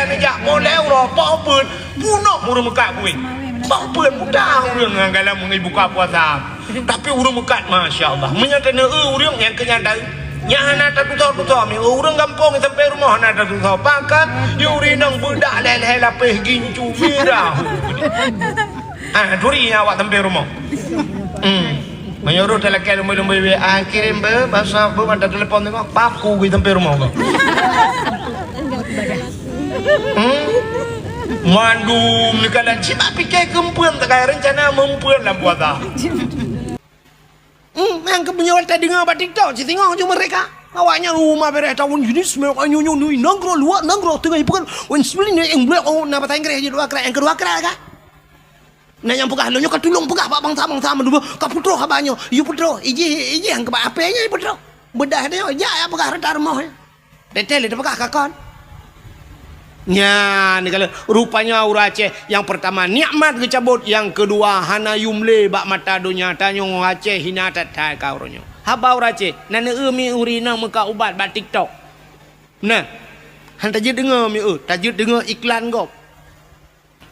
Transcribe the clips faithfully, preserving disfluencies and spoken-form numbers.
Neujak molée uroe, poh peuet, bunoe ureuëng meukat kueh. Poh peuet mudah ureuëng nyang galak meungibu ka puasa. Tapi ureuëng meukat, masya Allah. Meunyoe keuneuk ureuëng nyang keunyan tahu, nyan hana tatusoe-tusoe, mi ureuëng gampông sampai rumoh hana tatusoe. Pakat, yuri nang beudak lhée-lhée lapéh gincu mirah. Ah, turi awak sampai rumoh. Hmm. Meunyoe roh talakée lumboi-lumboi, "Ah, kirim be, masa be mata telepon tengok, paku gui sampai rumoh ko." Hmm? Mandum ni kalian cuma pikir kempuan tak kaya rencana mempuan dalam puasa. Hmm, yang kepunyaan tadi dengar bak TikTok, si tengok cuma mereka. Awaknya rumah bereh tahun jenis, mereka nyonya nui nanggroe luar nanggroe tengah ipukan. Wan sebenarnya yang boleh oh, napa tanggre je dua kerak, yang kedua kerak kan? Nah, nyang peugah lôn nyoe ka tulông peugah bak bansa-bansa meudua, ka peutroh haba nyoe. Yue peutroh, ijih, ijih nyang keubah apée nyoe peutroh. Beudah nyoe, jak ya peugah rata rumoh nyoe. Teuntée lé teupeugah ka kon. Nyan, kalau rupanya ureuëng Aceh, nyang peurtama nikmat geucabot, nyang keudua hana yum lé bak mata donya. Tanyoe Aceh hina that-that ka uroe nyoe. Haba ureuëng Aceh, na neu-eu mi ureuëng inong meukat ubat bak TikTok. Nah, han tajeuet deungoe mi eu, tajeuet deungoe iklan gob.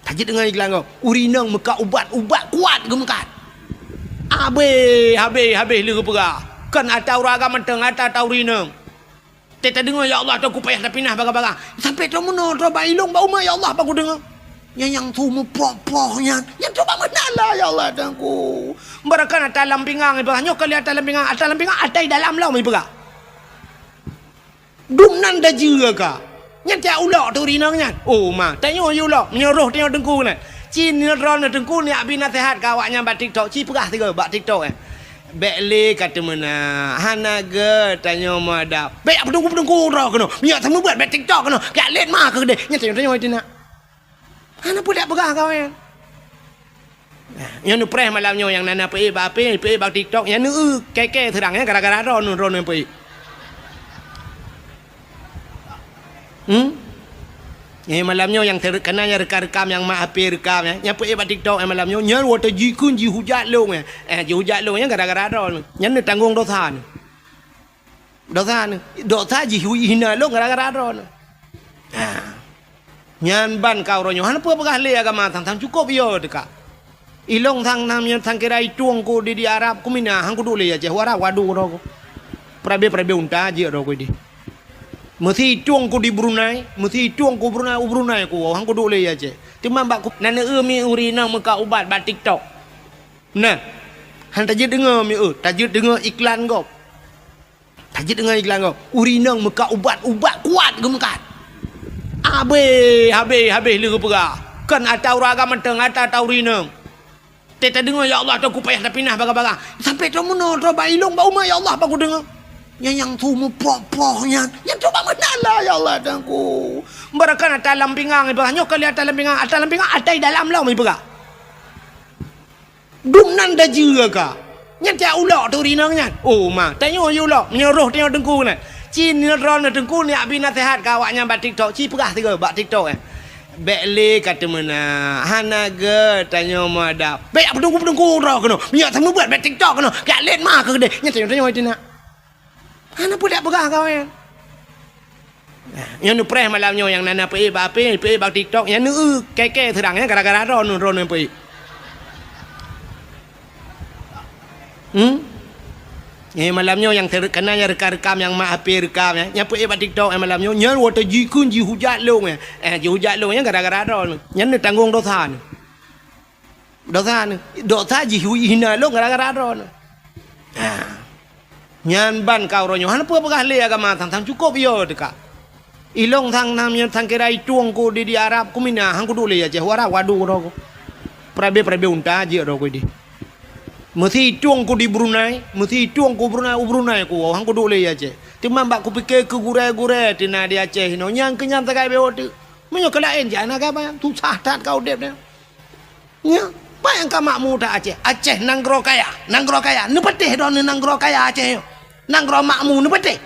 Tajeuet deungon iklan gob, ureuëng inong meukat ubat-ubat kuat geumeukat. Habéh, habéh, habéh lé geupeugah. Kon ata ureuëng agam mantong, ata, ata ureuëng inong. Teuka deungoe, "Ya Allah, Teungku payah tapinah baga-baga." Sampai teumeunoe, teuma bak ilong, bak umat, "Ya Allah, baku deungoe." Nyan nyang su meupoh-poh nyan. Nyang coba meunala, "Ya Allah, Teungku." Barakan ata lam pingang, ipeugah. Nyoe kali ata lam pingang, ata lam pingang, ata i dalam lom, ipeugah. Dum nan dajeue ka. Nyan tiak ulok tu rinong nyan. Oh, ma, tanyoe yue ulok. Meunyoe roh tanyoe teungku nyan. Ci nyoe droeneuh teungku, neujak bi naseuhat keu awaknyan bak TikTok. Ci peugah sigoe bak TikTok, eh. Bék lé ka teumeunak. Hana gét tanyoe meuadab. Bék jak peuteungku-peuteungku droe keunoe. Meunyoe seumeubeuet bék TikTok keunoe. Kajak lét ma keu keudeh. Nyan tanyoe, tanyoe teunak. Hana peue dak peugah kawén. Nyoe neupreh malam nyoe nyang na, na peuék bak H P, peuék bak TikTok, nyan neu-eu kèe-kèe seurang nyan gara-gara droeneuh, droeneuh peuék. Hmm? Eh, malam nyoe nyang ter-, kana nyang rekam-rekam nyang mak H P rekam nyan, nyang peuék bak TikTok nyan malam nyoe, nyan watèe jikheun jihujat lôn nyan. Eh, jihujat lôn nyan gara-gara droeneuh. Nyan neutanggong dosa nyoe. Dosa nyoe. Dosa jihina lôn gara-gara droeneuh. Ha. Nyan ban ka uroe nyoe. Hana peue peugah lé agama sang-sang cukôp yo teuka. Ilong sang-sang nyoe sang kira itueng ku di, di Arab ku mina, han kuduek lé Aceh. Wara wadu uroe ku. Perabe-perabe unta jeuet uroe ku di. Meusi itueng ku di Brunei, meusi itueng ku Brunei, u Brunei ku, han kuduek lé Aceh. Teuma bak ku, na neu-eu mi ureueng inong meukat ubat bak TikTok. Nah, han tajeuet deungoe mi eu, tajeuet deungoe iklan gob. Tajeuet deungon iklan gob, ureueng inong meukat ubat, ubat kuat geumeukat. Habéh, habéh, habéh lé geupeugah. Kon ata ureueng agam mantong, ata, ata ureueng inong. Teuka deungoe, "Ya Allah, Teungku payah tapinah baga-baga." Sampai teumeunoe, teuma bak ilong, bak umat, "Ya Allah, baku deungoe." Nyan nyang su meupoh-poh nyan. Nyan coba meunala, "Ya Allah, Teungku." Barakan ata lam pingang ipeugah. Nyoe kali ata lam pingang, ata lam pingang, ata i dalam lom ipeugah. Dum nan dajeue ka. Nyan tiak ulok tu rinong nyan. Oh, ma, tanyoe yue ulok. Meunyoe roh tanyoe teungku nyan. Ci nyoe droeneuh teungku, neujak bi naseuhat keu awaknyan bak TikTok. Ci peugah sigoe bak TikTok, eh. Bék lé ka teumeunak. Hana gét tanyoe meuadab. Bék jak peuteungku-peuteungku droe keunoe. Meunyoe seumeubeuet bék TikTok keunoe. Kajak lét ma keu keudeh. Nyan tanyoe, tanyoe teunak. Hana peue dak peugah kawén. Nyoe neupreh malam nyoe nyang na, na peuék bak H P, peuék bak TikTok, nyan neu-eu kèe-kèe seurang nyan gara-gara droeneuh, droeneuh peuék. Hmm? Eh, malam nyoe nyang ter-, kana nyang rekam-rekam nyang mak H P rekam nyan, nyang peuék bak TikTok, eh, malam nyoe, nyan watèe jikheun jihujat lôn nyan. Eh, jihujat lôn nyan gara-gara droeneuh. Nyan neutanggong dosa nyoe. Dosa nyoe. Dosa jihina lôn gara-gara droeneuh. Ha. Nyan ban ka uroe nyoe. Hana peue peugah lé agama sang-sang cukôp yo teuka. Ilong sang-sang nyoe sang kira itueng ku di, di Arab ku mina, han kuduek lé Aceh. Wara wadu droe ku. Perabe-perabe unta jeuet droe ku di. Meusi itueng ku di Brunei, meusi itueng ku Brunei, u Brunei ku, han kuduek lé Aceh. Teuma bak kupike keu gurèe-gurèe teunak di Aceh inoe, nyang keu nyan sagai bewok teuk. Meunyoe keu laén jak na gaba, susah that ka udép nyoe. Nyoe, peue nyang ka makmu that Aceh? Aceh nanggroe kaya, nanggroe kaya. Neupatéh droeneuh nanggroe kaya Aceh nyoe. Nanggroe makmu neupatéh.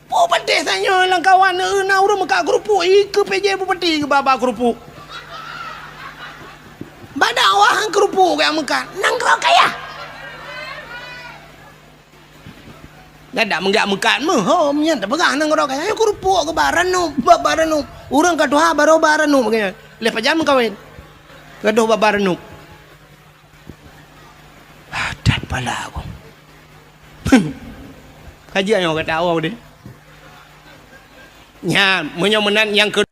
Peue patéh tanyoe lam kawan, na ureueng meukat keurupuk, ikeue P J bupati geuba-ba keurupuk. Bak dakwah han keurupuk geuyak meukat. Nanggroe kaya. Dak meugak meukat meuhom nyan tapeugah nanggroe kaya. Nyoe keurupuk geuba ranup, ba, ba ranup. Ureuëng ka tuha barô ba ranup geuh nyan. Lheueh pajan meukawen. Gadôh ba ranup. Ah, that pala aku. Kaji nyoe kata awak deh. Nyan, meunyoe meunan nyang keu-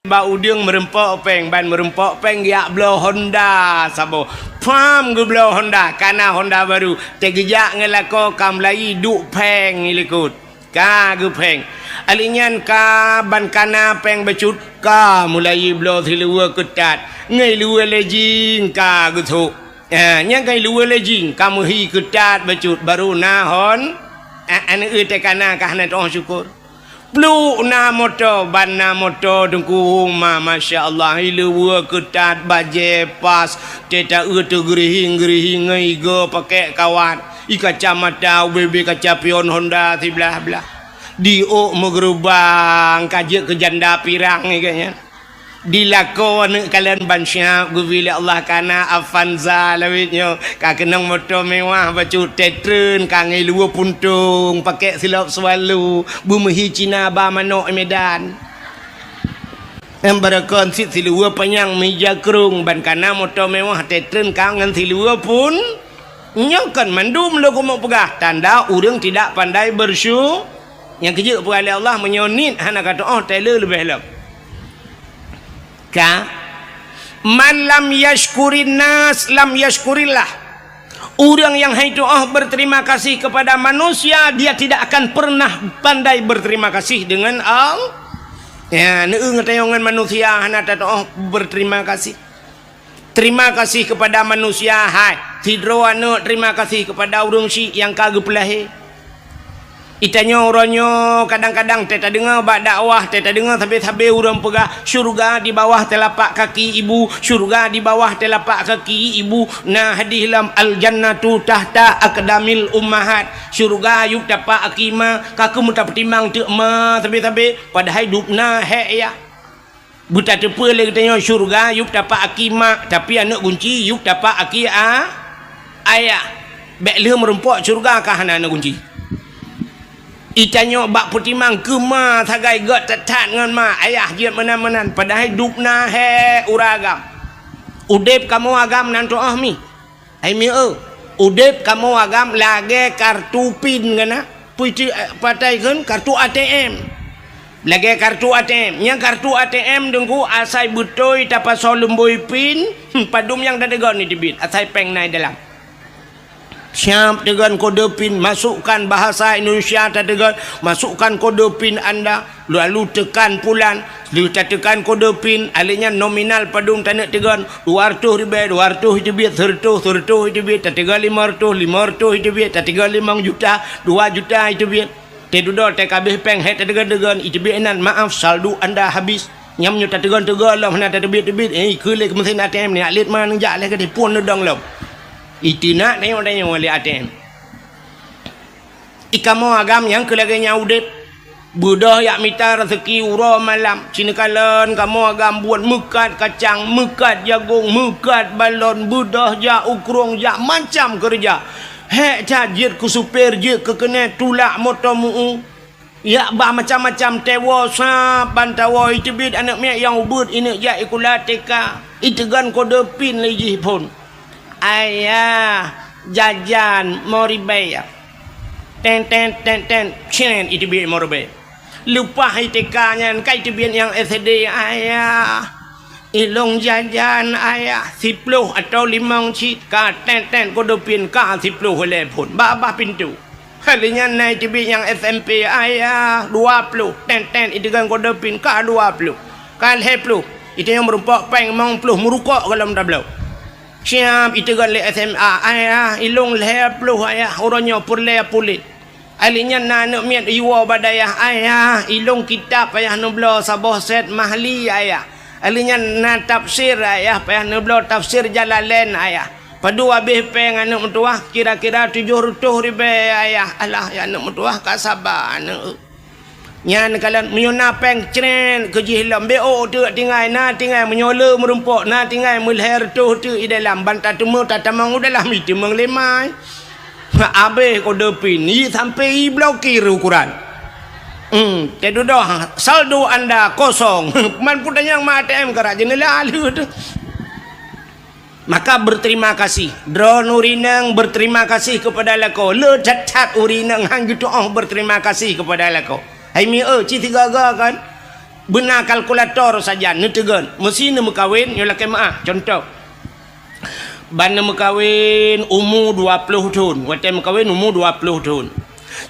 Bak udeueng meurumpok péng, ban meurumpok péng geujak bloe Honda saboh. Pham geubloe Honda, kana Honda baru. Teugeujak ngon lakoe ka meulayi duek péng i likot. Ka geupéng. Alèh nyan ka ban kana péng bacut, ka meulayi bloe siluweue keutat. Ngon luweue lejing ka geusok. Ah, nyan ka luweue lejing, ka meuhi keutat bacut, baru na Hon-, ah, aneuk teuh kana ka hana teuh syukur. Pluek na moto, ban na moto teungku, ma, masya Allah, i luweue keutat, bajée pas, teuta eu teugeurihing-geurihing ngon igoe pakèk kawat, i kacamata ubé-bé kaca pion Honda siblah-blah. Di ôk meugeurubang ka jeuet keu janda pirang nyan. Di lakoe aneuk kalon ban siab geubri lé Allah kana Avanza lawét nyoe, ka keunong moto mewah bacut, teuh treun ka ngon luweue puntông, pakèk silop Swallow, beumeuhi Cina ba manok i Medan. Em barakon sit siluweue panyang meuija krông ban kana moto mewah, teuh treun ka ngon siluweue pun. Nyoe kon mandum lôn keumeung peugah tanda ureuëng tidak pandai bersyu-, Nyang keujeuet peugah lé Allah, meunyoe niet hana ka teuoh, teuleue leubeh lom. Ka, "Man lam yashkurin nas, lam yashkurillah." Ureuëng nyang hai teuoh berterima kasih kepada manusia, dia tidak akan pernah pandai berterima kasih dengan Allah. Ya, neueu ngon tanyoe ngon manusia hana tateuoh berterima kasih. Terima kasih kepada manusia, hai. Sidroe aneuk terima kasih kepada ureuëng syiek nyang ka geupeulahé. Itanyoe uroe nyoe kadang-kadang teuh tadeungoe bak dakwah, teuh tadeungoe sabé-sabé ureuëng peugah, "Syurga di bawah telapak kaki ibu, syurga di bawah telapak kaki ibu." Na hadih lom, "Al-jannatu tahta aqdamil ummahat." Syurga yup tapak aki ma, ka keuh meutapeutimang teuk ma sabé-sabé, padahai dubna hék yah. Beutateupeue lé geutanyoe syeuruga yup tapak aki mak, tapi aneuk gunci yup tapak aki a-, ayah. Bék lheueh meurumpok syeuruga ka hana aneuk gunci. Itanyoe bak peutimang keu ma sagai gét that-that ngon ma, ayah jeuet meunan-meunan, padahai dubna hék uroe agam. Udeb kamoe agam nan teuoh mi. Hai mieu, udeb kamoe agam lagée kartu pin kana, puiti, eh, patai kheun kartu A T M. Lagée kartu A T M. Nyang kartu A T M deungku asai beutôi tapasoe lumbôi pin, hmm, padum nyang tateugon ni teubiet, asai péng na i dalam. Siap teugon kode pin, masukkan bahasa Indonesia tateugon, masukkan kode pin anda. Lalu tekan pulan, lheueh tatekan kode pin, alèh nyan nominal padum taneuk teugon, dua reutôh ribèe, dua reutôh iteubiet, seureutôh, seureutôh iteubiet, tateugon limong reutôh, limong reutôh iteubiet, tateugon limong juta, dua juta iteubiet. Teududoe teuh ka abéh péng, hék tateugon-teugon, iteubiet inan, "Maaf, saldo anda habis." Nyan meunyoe tateugon-teugon lom hana tateubiet-teubiet, eh, ikheun lé keu meusén A T M nyan, "Lét ma neujak lé keudéh phôn neudong lom." Iteunak tanyoe-tanyoe lé A T M. I kamoe agam nyang keu lagée nyan udeb, beudôh jak mita raseuki uroe malam. Sineukalon kamoe agam buet meukat kacang, meukat jagong, meukat balon, beudôh jak u krueng, jak macam keureuja. Hék that jeuet keu supir, jeuet keu keuneuk tulak moto meu-u. Jak ba macam-macam, teuwoe sab ban tawoe, iteubiet aneuk miet nyang ubeuet, ineuk jak sikula T K, iteugon kode pin lé jih phôn. "Ayah, jajan mo ribèe." Ten, ten, ten, ten, cen, iteubiet mo ribèe. Leupah I T K nyan, ka iteubiet nyang S D, "Ayah, ilôn jajan, Ayah, siploh atau limong cit." Ka ten, ten, kode pin, ka siploh lé phôn. Babah pintoe. Lheueh nyan na iteubiet nyang S M P, "Ayah, dua ploh." Ten, ten, iteugon kode pin, ka dua ploh. Ka lhèe ploh. Itanyong meurumpok péng limong ploh, meurukok golom tabloe. Siap iteugon lé S M A, "Ayah, ilôn lhèe ploh, Ayah, uroe nyoe peureulèe puléh." Alèh nyan na aneuk miet iwoe bak dayah, "Ayah, ilôn kitab, Ayah, neubloe saboh sét mahli, Ayah." Alèh nyan na tafsir, "Ayah, payah neubloe tafsir Jalalain, Ayah." Padum abéh péng aneuk meutuwah, kira-kira tujoh reutôh ribèe, Ayah. Alah, ya aneuk meutuwah ka saba aneuk. Nyan kalon meunyoe na péng cret keu jih lom, bék ôk teuk tinggai, na tinggai meunyoe le meurumpok, na tinggai meulhèe reutôh teuk i dalam, ban tateumé tatamong u dalam, iteumeung lé mai. Abéh kode pin, i sampai iblokir ukoran. Hmm, teududoh saldo anda kosong. Man peue tanyong ma A T M karak jeunela lheueh teuh. Maka berterima kasih. Droeneuh ureueng inong berterima kasih kepada lakoe. Le that-that ureueng inong han geutuoh berterima kasih kepada lakoe. Hai mi eu, ci sigaga kan? Beuna kalkulator sajan neuteugon. Meusi neumeukawen, nyoe lakée meu'ah. Contoh. Ban neumeukawen umu dua ploh thon. Watée meukawen umu dua ploh thon.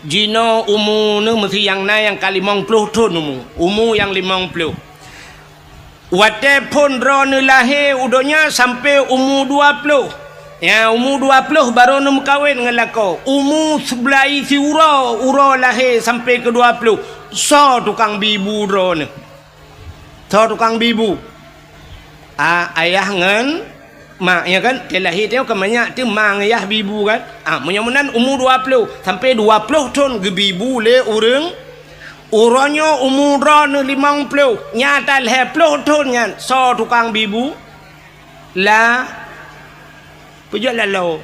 Jinoe umu neuh meusi nyang na nyang ka limong ploh thon umu. Umu nyang limong ploh. Watée phon droeneuh lahé u donya sampoe umu dua ploh. Ya, umu dua ploh barô neumeukawen ngon lakoe. Umu seublaih siuroe, uroe lahé sampoe keu dua ploh. Soe tukang bi bu droeneuh? Soe tukang bi bu? A, ayah ngon mak, ya kan? Teu lahé teuh ka manyak teuh ma ngon yah bi bu kan? A, meunyoe meunan umu dua ploh sampoe dua ploh thon geubi bu lé ureueng. Uroe nyoe umu droeneuh limong ploh, nyang talhée ploh thon nyan soe tukang bi bu? La, peujeuet laloe.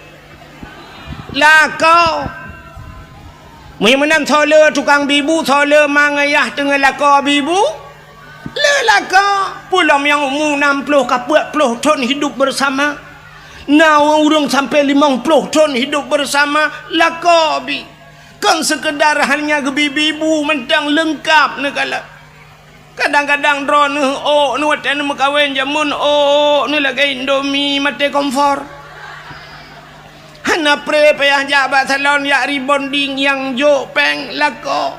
Lakoe. Meunyoe meunan soe le tukang bi bu, soe le ma ngon yah teungoh lakoe bi bu? Le lakoe. Peulom nyang umu nam ploh ka peuet ploh thon hidup bersama. Na ureueng sampoe limong ploh thon hidup bersama, lakoe bi. Kon seukeudar hanya geubi bi bu mantong, leungkap neukalon. Kadang-kadang droeneuh ôk neuh watée neumeukawen jameun ôk neuh lagée Indomie maté kompor. Hana pré payah jak bak salon jak rebonding nyang jok péng lakoe.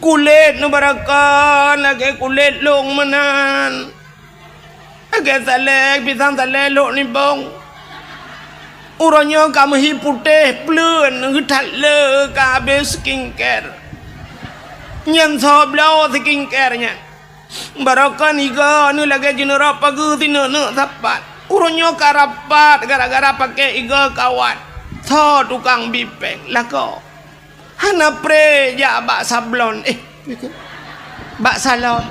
Kulét neuh barokon lagée kulét lôn meunan. Lagée salée, pisang salée lhok nibong. Uroe nyoe ka meuhi putéh pleuen geuthat le ka habéh skincare. Nyan soe bloe skincare nyan. Barokon igoe neuh lagée jineurok pageue sineuk-neuk sapat. Uroe nyoe ka rapat gara-gara paké igoe kawat. Soe tukang bi péng lakoe. Hana pré jak bak sablon, eh, bak salon.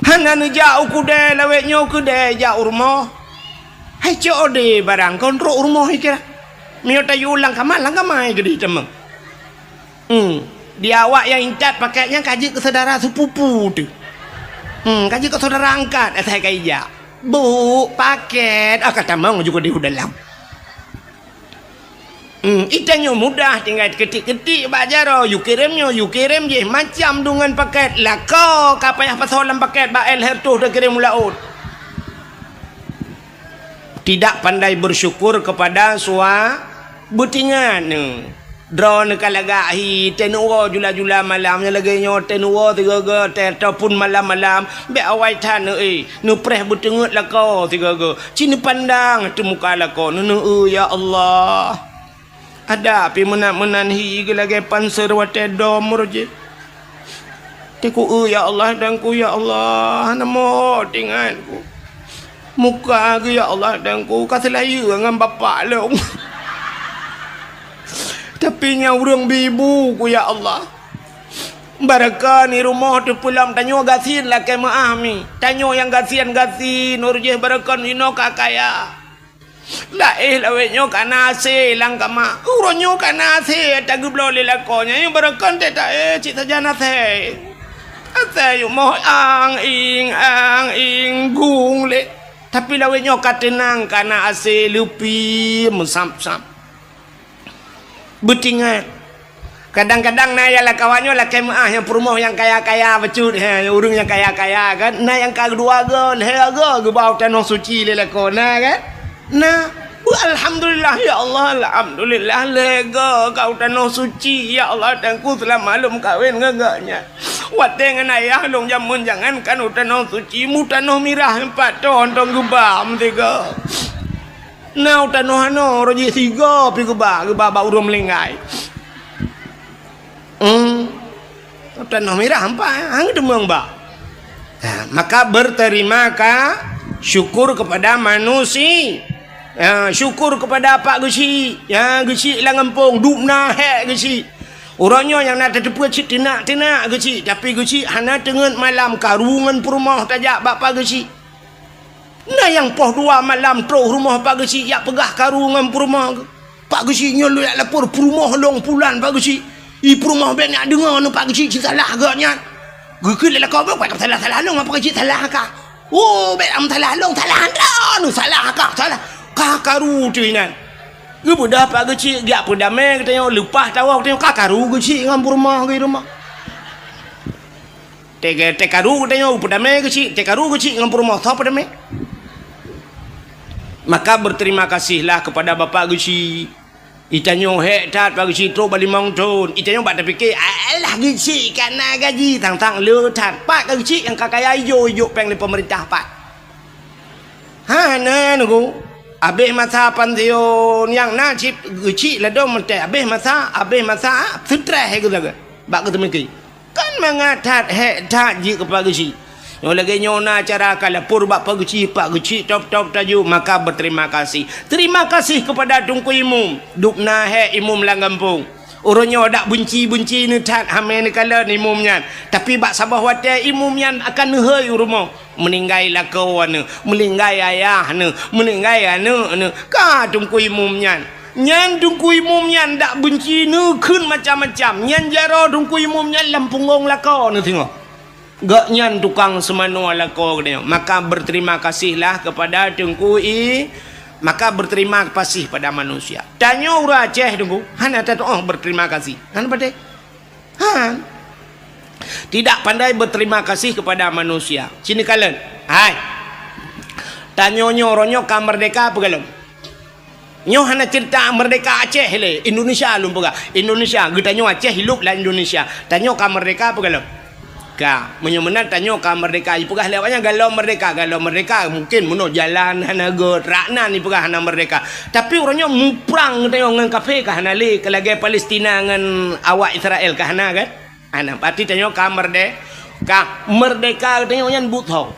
Hana neujak u keudè lawét nyoe keudè jak u rumoh. Hai cok ode barang kon trok u rumoh ikira. Meunyoe tayue lam kama, lam kama keudeh tamong. Hmm, di awak nyang intat paket nyan ka jeuet keu syedara sepupu teuh. Hmm, ka jeuet keu syedara angkat asai ka ijak. Bu, paket, ah, ka tamong juga di dalam. Hmm, itanyoe mudah tinggai keutik-keutik bak jaroe, yue kirém nyoe, yue kirém jéh, macam deungon paket. Lakoe ka payah pasoe lam paket bak L Hertuh takirém u laôt. Tidak pandai bersyukur kepada sua-, beutingat neuh. Droeneuh ka lagak hi, teuneuk woe jula-jula malam nyang lagée nyoe, teuneuk woe sigoe-goe teuh ataupun malam-malam, bék awai that neuh, eh, neupreh beuteungeut lakoe sigoe-goe. Ci neupandang teuh muka lakoe, neuneuk, "Eu, ya Allah." Adak pih meunan-meunan hi geu lagée panser watée dom roh jih. Teungku, "Eu, ya Allah, Tuhanku, ya Allah, hana mot ingatku. Muka geu, ya Allah, Tuhanku, ka seulayeue ngon bapak lôn." Tapi nyang ureuëng bi bu ku, ya Allah. Barokon i rumoh teupeulom tanyoe gasien lakée meu'ah mi. Tanyoe nyang gasien-gasien, uroe jih barokon inoe ka kaya. Laéh lawét nyoe ka na asée lam kama. Uroe nyoe ka na asée tageubloe lé lakoe nyan, nyang barokon teuh taéh cit sajan asée. Asée yumoh ang-ing, ang-ing, gung lé. Tapi lawét nyoe ka teunang, ka na asée leupie meusab-sab. Beutingat. Kadang-kadang na nyang lakée awak nyoe lakée meu'ah nyang peurumoh nyang kaya-kaya bacut, he, ureuëng nyang kaya-kaya kan. Na nyang ka dua goe, lhée goe geuba u tanoh suci lé lakoe, na kan? Na. Beu alhamdulillah, ya Allah, alhamdulillah, lhée goe ka u tanoh suci, ya Allah, Tuhanku, seulama lôn meukawen ngon geuh nyan. Watée ngon ayah lôn jameun jangankan u tanoh suci, mu tanoh mirah pat ton-ton geuba meusigoe. Na u tanoh anoe, roh jih sigoe pih geuba, geuba bak ureuëng meulinggai. Hmm. U tanoh mirah ampai, hang teumeueng ba. Ha, maka berterima ka-, syukur kepada manusia. Ha, syukur kepada Pak Geuchik. Ya, Geuchik lam gampông, dum na hék Geuchik. Uroe nyoe nyang na tateupeue cit teunak-teunak Geuchik, tapi Geuchik hana teungeut malam karu ngon peurumoh tajak bak Pak Geuchik. Na nyang poh dua malam troh rumoh Pak Geuchik jak peugah karu ngon peurumoh geuh. Pak Geuchik nyoe lôn jak lapor peurumoh lôn pulan Pak Geuchik. I peurumoh bèk neujak deungö nyoe Pak Geuchik cit salah geuh nyan. Geukheun lé lakoe bèk, "Salah-salah lôn, Pak Geuchik salah kah?" "Oh, bèk meusalah lôn, salah droeneuh, salah kah, salah." Ka karu teuh inan. Geubeudôh Pak Geuchik, geujak peudamé geutanyoe, leupah tawoe geutanyoe, ka karu Geuchik ngon peurumoh geuh i rumoh. Teuka-, teukaru geutanyoe, peudamé Geuchik, teukaru Geuchik ngon peurumoh, soe peudamé? Maka berterima kasihlah kepada Bapak Geuchik. Itanyoe hék that Pak Geuchik trok bak limong thon. Itanyoe bak tapike, "Alah Geuchik ka na gaji, tang-tang le that." Pat ka Geuchik nyang ka kaya ijok-ijok péng lé peumeurintah pat? Hana, Teungku. Abéh masa pansiun nyang na cit Geuchik ladôm meuntèe. Abéh masa, abéh masa, seutreh geuh lagèe bak geuteumiki. Kan mangat that, hék that jih keu Pak Geuchik. Nyoe lagèe nyoe na cara ka lapor bak Pak Geuchik, Pak Geuchik tôb-tôb tajok, maka berterima kasih. Terima kasih kepada Teungku Imum. Dub na hék imum lam gampông. Uroe nyoe dak beunci-beunci neuh that hamé neukalon imum nyan. Tapi bak saboh watèe imum nyan akan neuhôi u rumoh. Meuninggai lakoe neuh, meuninggai ayah neuh, meuninggai aneuk neuh. Ka Teungku Imum nyan. Nyan Teungku Imum nyan dak beunci neukheun macam-macam. Nyan jaroe Teungku Imum nyan lam punggong lakoe neuh singoh. Gobnyan tukang seumanoe lakoe geutanyoe. Maka berterima kasihlah kepada Teungku I-, maka berterima kasih pada manusia. Tanyoe ureueng Aceh, Teungku, hana tatu'oh berterima kasih. Hana patéh. Han. Tidak pandai berterima kasih kepada manusia. Sini kalon. Hai. Tanyoe nyoe, uroe nyoe ka meurdeka peue gohlom? Nyoe hana cerita meurdeka Aceh lé, Indonesia lôn peugah. Indonesia, geutanyoe Aceh hilup lam Indonesia. Tanyoe ka meurdeka peue gohlom? Ka. Meunyoe meunan tanyoe ka meurdeka, ipeugah lé awaknyan gohlom meurdeka, gohlom meurdeka. Mungkin meunoe jalan hana göt, rak nan ipeugah hana meurdeka. Tapi uroe nyoe muprang geutanyoe ngon kafé ka hana lé, ka lagèe Palestina ngon awak Israel ka hana kan? Hana, berarti tanyoe ka meurde-, ka meurdeka geutanyoe nyan buet ho.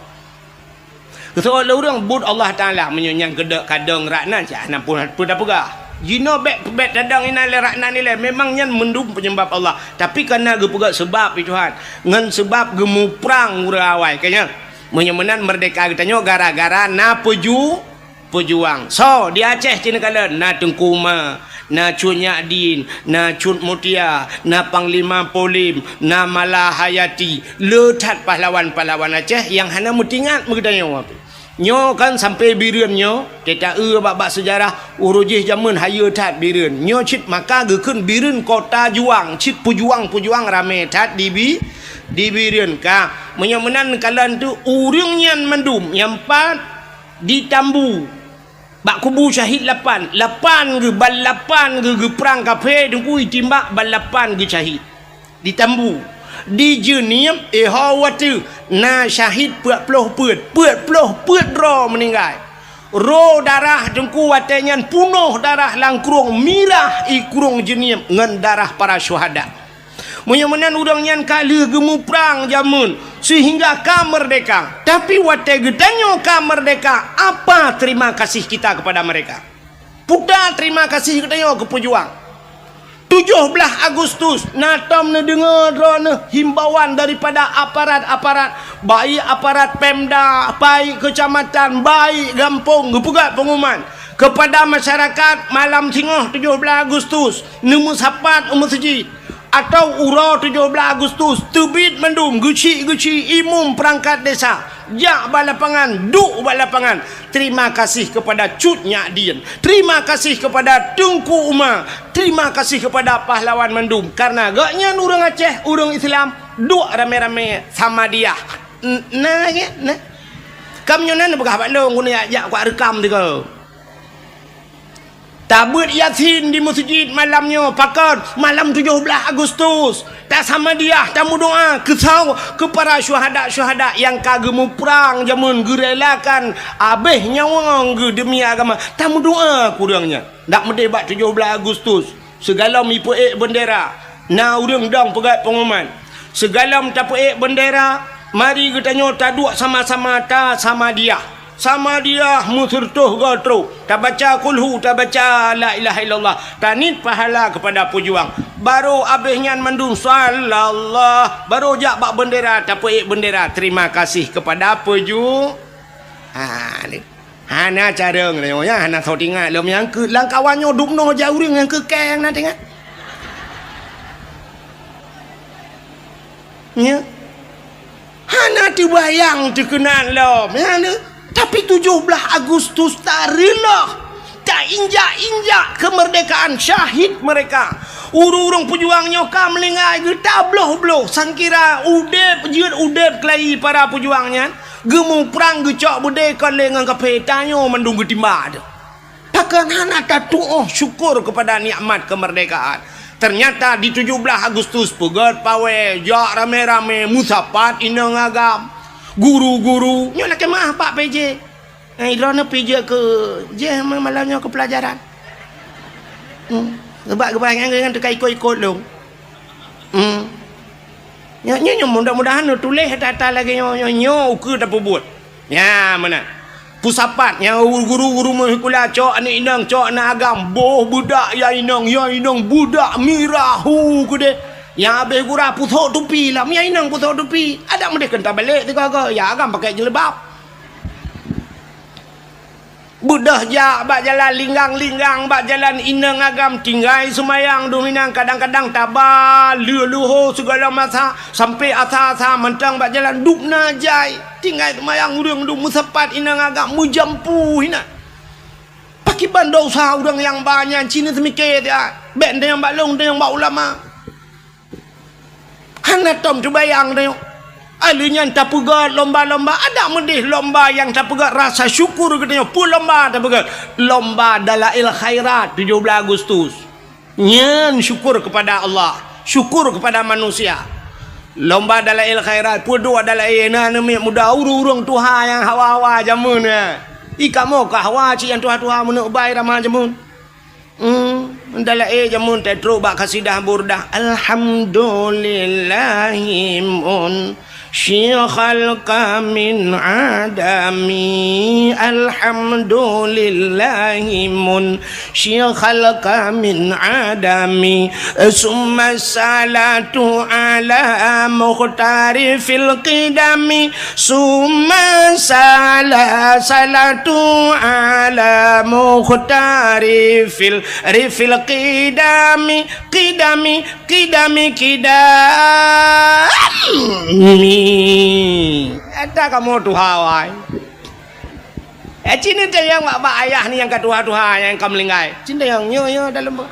Keu soe lé ureueng buet Allah Taala, meunyoe nyan keudok kadong rak nan, cit hana peue, peue tapeugah. Jinoe bèk, bèk tadong inan lé rak nan ilèe, memang nyan mandum peunyebab Allah. Tapi ka na geupeugah seubab lé Tuhan. Ngon seubab geumuprang ureueng awai, ka nyan. Meunyoe meunan meurdeka geutanyoe gara-gara na peuju-, peujuang. Soe di Aceh cit neukalon, na Teungku Uma, na Cut Nyak Din, na Cut Mutia, na Panglima Polim, na Malahayati. Le that pahlawan-pahlawan Aceh nyang hana meutingat meugeutanyoe. Nyoe kan sampoe Bireuen nyoe, teuta eu bak, bak seujarah, uroe jih jameun hayeue that Bireuen. Nyoe cit maka geukheun Bireuen kota juang, cit peujuang-peujuang ramé that di Bi-, di Bireuen ka. Meunyoe meunan kalon teuh ureueng nyan mandum nyang pat di Tambu. Bak kubu syahid lapan, lapan geuh, ban lapan geuh geuprang kafé Teungku, itimbak ban lapan geuh syahid. Di Tambu, di Jeunieb, eh ho watèe na syahid peuet ploh peuet, peuet ploh peuet droe meuninggai. Ro darah Teungku watèe nyan punoh darah lam krueng, mirah i krueng Jeunieb ngon darah para syuhada. Meunyoe meunan ureueng nyan ka lheueh geumuprang jameun seuhingga ka meurdeka. Tapi watèe geutanyoe ka meurdeka, apa terima kasih kita kepada mereka? Peue terima kasih geutanyoe keu peujuang? Tujoh blaih Agustus na tom neudeungoe droeneuh himbauan daripada aparat-aparat, baik aparat Pemda, baik keucamatan, baik gampông, geupeugah pengumuman kepada masyarakat malam singoh tujoh blaih Agustus neumeusapat u meuseujid. Atawa uroe tujoh blaih Agustus, teubiet mandum geuchik-geuchik imum peurangkat desa, jak bak lapangan, duek bak lapangan. Terima kasih kepada Cut Nyak Din. Terima kasih kepada Teungku Uma. Terima kasih kepada pahlawan mandum. Karena gobnyan ureueng Aceh, ureueng Islam, duek ramé-ramé Samadiyah. N-, na, ya, na. Kam nyoe na neupeugah bak lôn, guna jak, jak kuat reukam tiga. Tabeuet Yasin di meuseujid malam nyoe, pakon? Malam tujoh blaih Agustus. Tasamadiyah, tameudoa keu sau-, keu para syuhada-syuhada nyang ka geumuprang jameun, geurelakan abéh nyawöng geuh demi agama. Tameudoa keu ureueng nyan. Dak meudeh bak tujoh blaih Agustus, sigohlom ipeuék beundera, na ureueng dong peugét peunguman. Sigohlom tapeuék beundera, mari geutanyoe taduek sama-sama tasamadiyah. Samadiyah meuseureutoh goe trok. Tabaca kulhu, tabaca la ilaha illallah. Taniet pahala keupada peujuang. Barô abéh nyan mandum sallallah. Barô jak bak beundera, tapeuék beundera. Terima kasih kepada peuju-, ha, ni. Hana carông lé nyoe, hana soe teuingat lom nyang keu lam kawan nyoe dubnoe jak ureueng nyang keu keng na teuingat. Nya. Hana teubayang teukeunan lom. Nya, nya. Tapi tujoh blaih Agustus tareulôh, tainjak-injak kemerdekaan syahid mereka. Ureuëng-ureuëng peujuang nyoe ka meuninggai geutabloh-bloh, sangkira udeb jeuet udeb keulayi para peujuang nyan, geumuprang geucok beudé kon lé ngon kaphé, tanyoe mandum geutimba teuh. Pakon hana tatuoh syukur keupada nikmat keumeurdekaan? Teunyata di tujoh blaih Agustus peugét pawé, jak ramé-ramé, meusapat inong agam, guru-guru. Nyoe lakée meuáh bak P J. Eh, droeneuh P J keu jih malam nyoe keu peulajaran. Hmm. Sabab geubangai nyan teuka ikot-ikot lôn. Hmm. Nyoe, nyoe, nyoe mudah-mudahan neutuléh ata-ata lagée nyoe, nyoe, nyoe ukeue tapeubuet. Nya meunan. Peusapat nyang guru-guru meuhikula cok aneuk inong, cok aneuk agam, boh beudak ya inong, ya inong beudak mirah hu keudeh. Nyang abéh gura pusok tupi lam, ya inong pusok tupi. Adak meudeh keu tabalek tiga-tiga, ya agam pakai jilbab. Beudôh jak bak jalan linggang-linggang, bak jalan inong agam tinggai seumayang dum inong, kadang-kadang taba leuh luho sigala masa sampai asa-asa mantong bak jalan dum na jai tinggai seumayang ureuëng dum meusapat inong agam meujampu hinan. Pakriban dosa ureuëng nyang ba nyan cina seumiké dia, bék teunyang bak lôn teunyang bak ulama. Hana tom teubayang tanyoe. Aleuh nyan tapeugét lomba-lomba, adak meudeh lomba nyang tapeugét rasa syukur geutanyoe. Peue lomba tapeugét? Lomba Dalail Khairat tujoh blaih Agustus. Nyan syukur keupada Allah, syukur keupada manusia. Lomba Dalail Khairat, peue dua dalail na aneuk miet muda ureuëng-ureuëng tuha nyang hawa-hawa jameun nyan. I kamoe ka hawa cit nyang tuha-tuha meuneuk bai ramah jameun. Hmm, dalail jameun teutrok bak kasidah Burdah. Alhamdulillahi munsyi khalqa min adami. Alhamdulillahi munsyi khalqa min adami. Summa salatu ala mukhtarifil qidami. Summa sala-, salatu ala mukhtarifil, rifil qidami, qidami, qidami, qidami. Ada kamu tuha wai. Eh, cina teunyang bak, bak ayah ni nyang ka tuha-tuha, nyang ka meulinggai. Cina nyang nyoe, nyoe dalam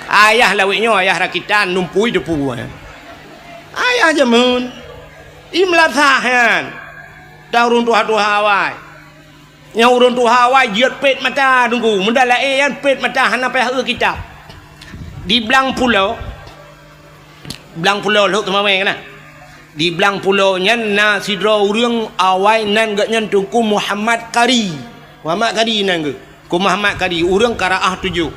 ayah lawét nyoe, ayah rakitan, numpui depu. Ayah jameun. I meulasah nyan. Dan ureuëng tuha-tuha awai. Nyang ureuëng tuha awai jeuet pet mata teungku. Meudalail nyan pet mata hana payah eu kitab. Di Blang Pulo. Blang Pulo Lhok Teumawé kana. Di Blang Pulo nyan na sidroe ureuëng awai nan geuh nyan Teungku Muhammad Kari. Muhammad Kari nan geuh. Teungku Muhammad Kari, ureuëng Karaah Tujoh.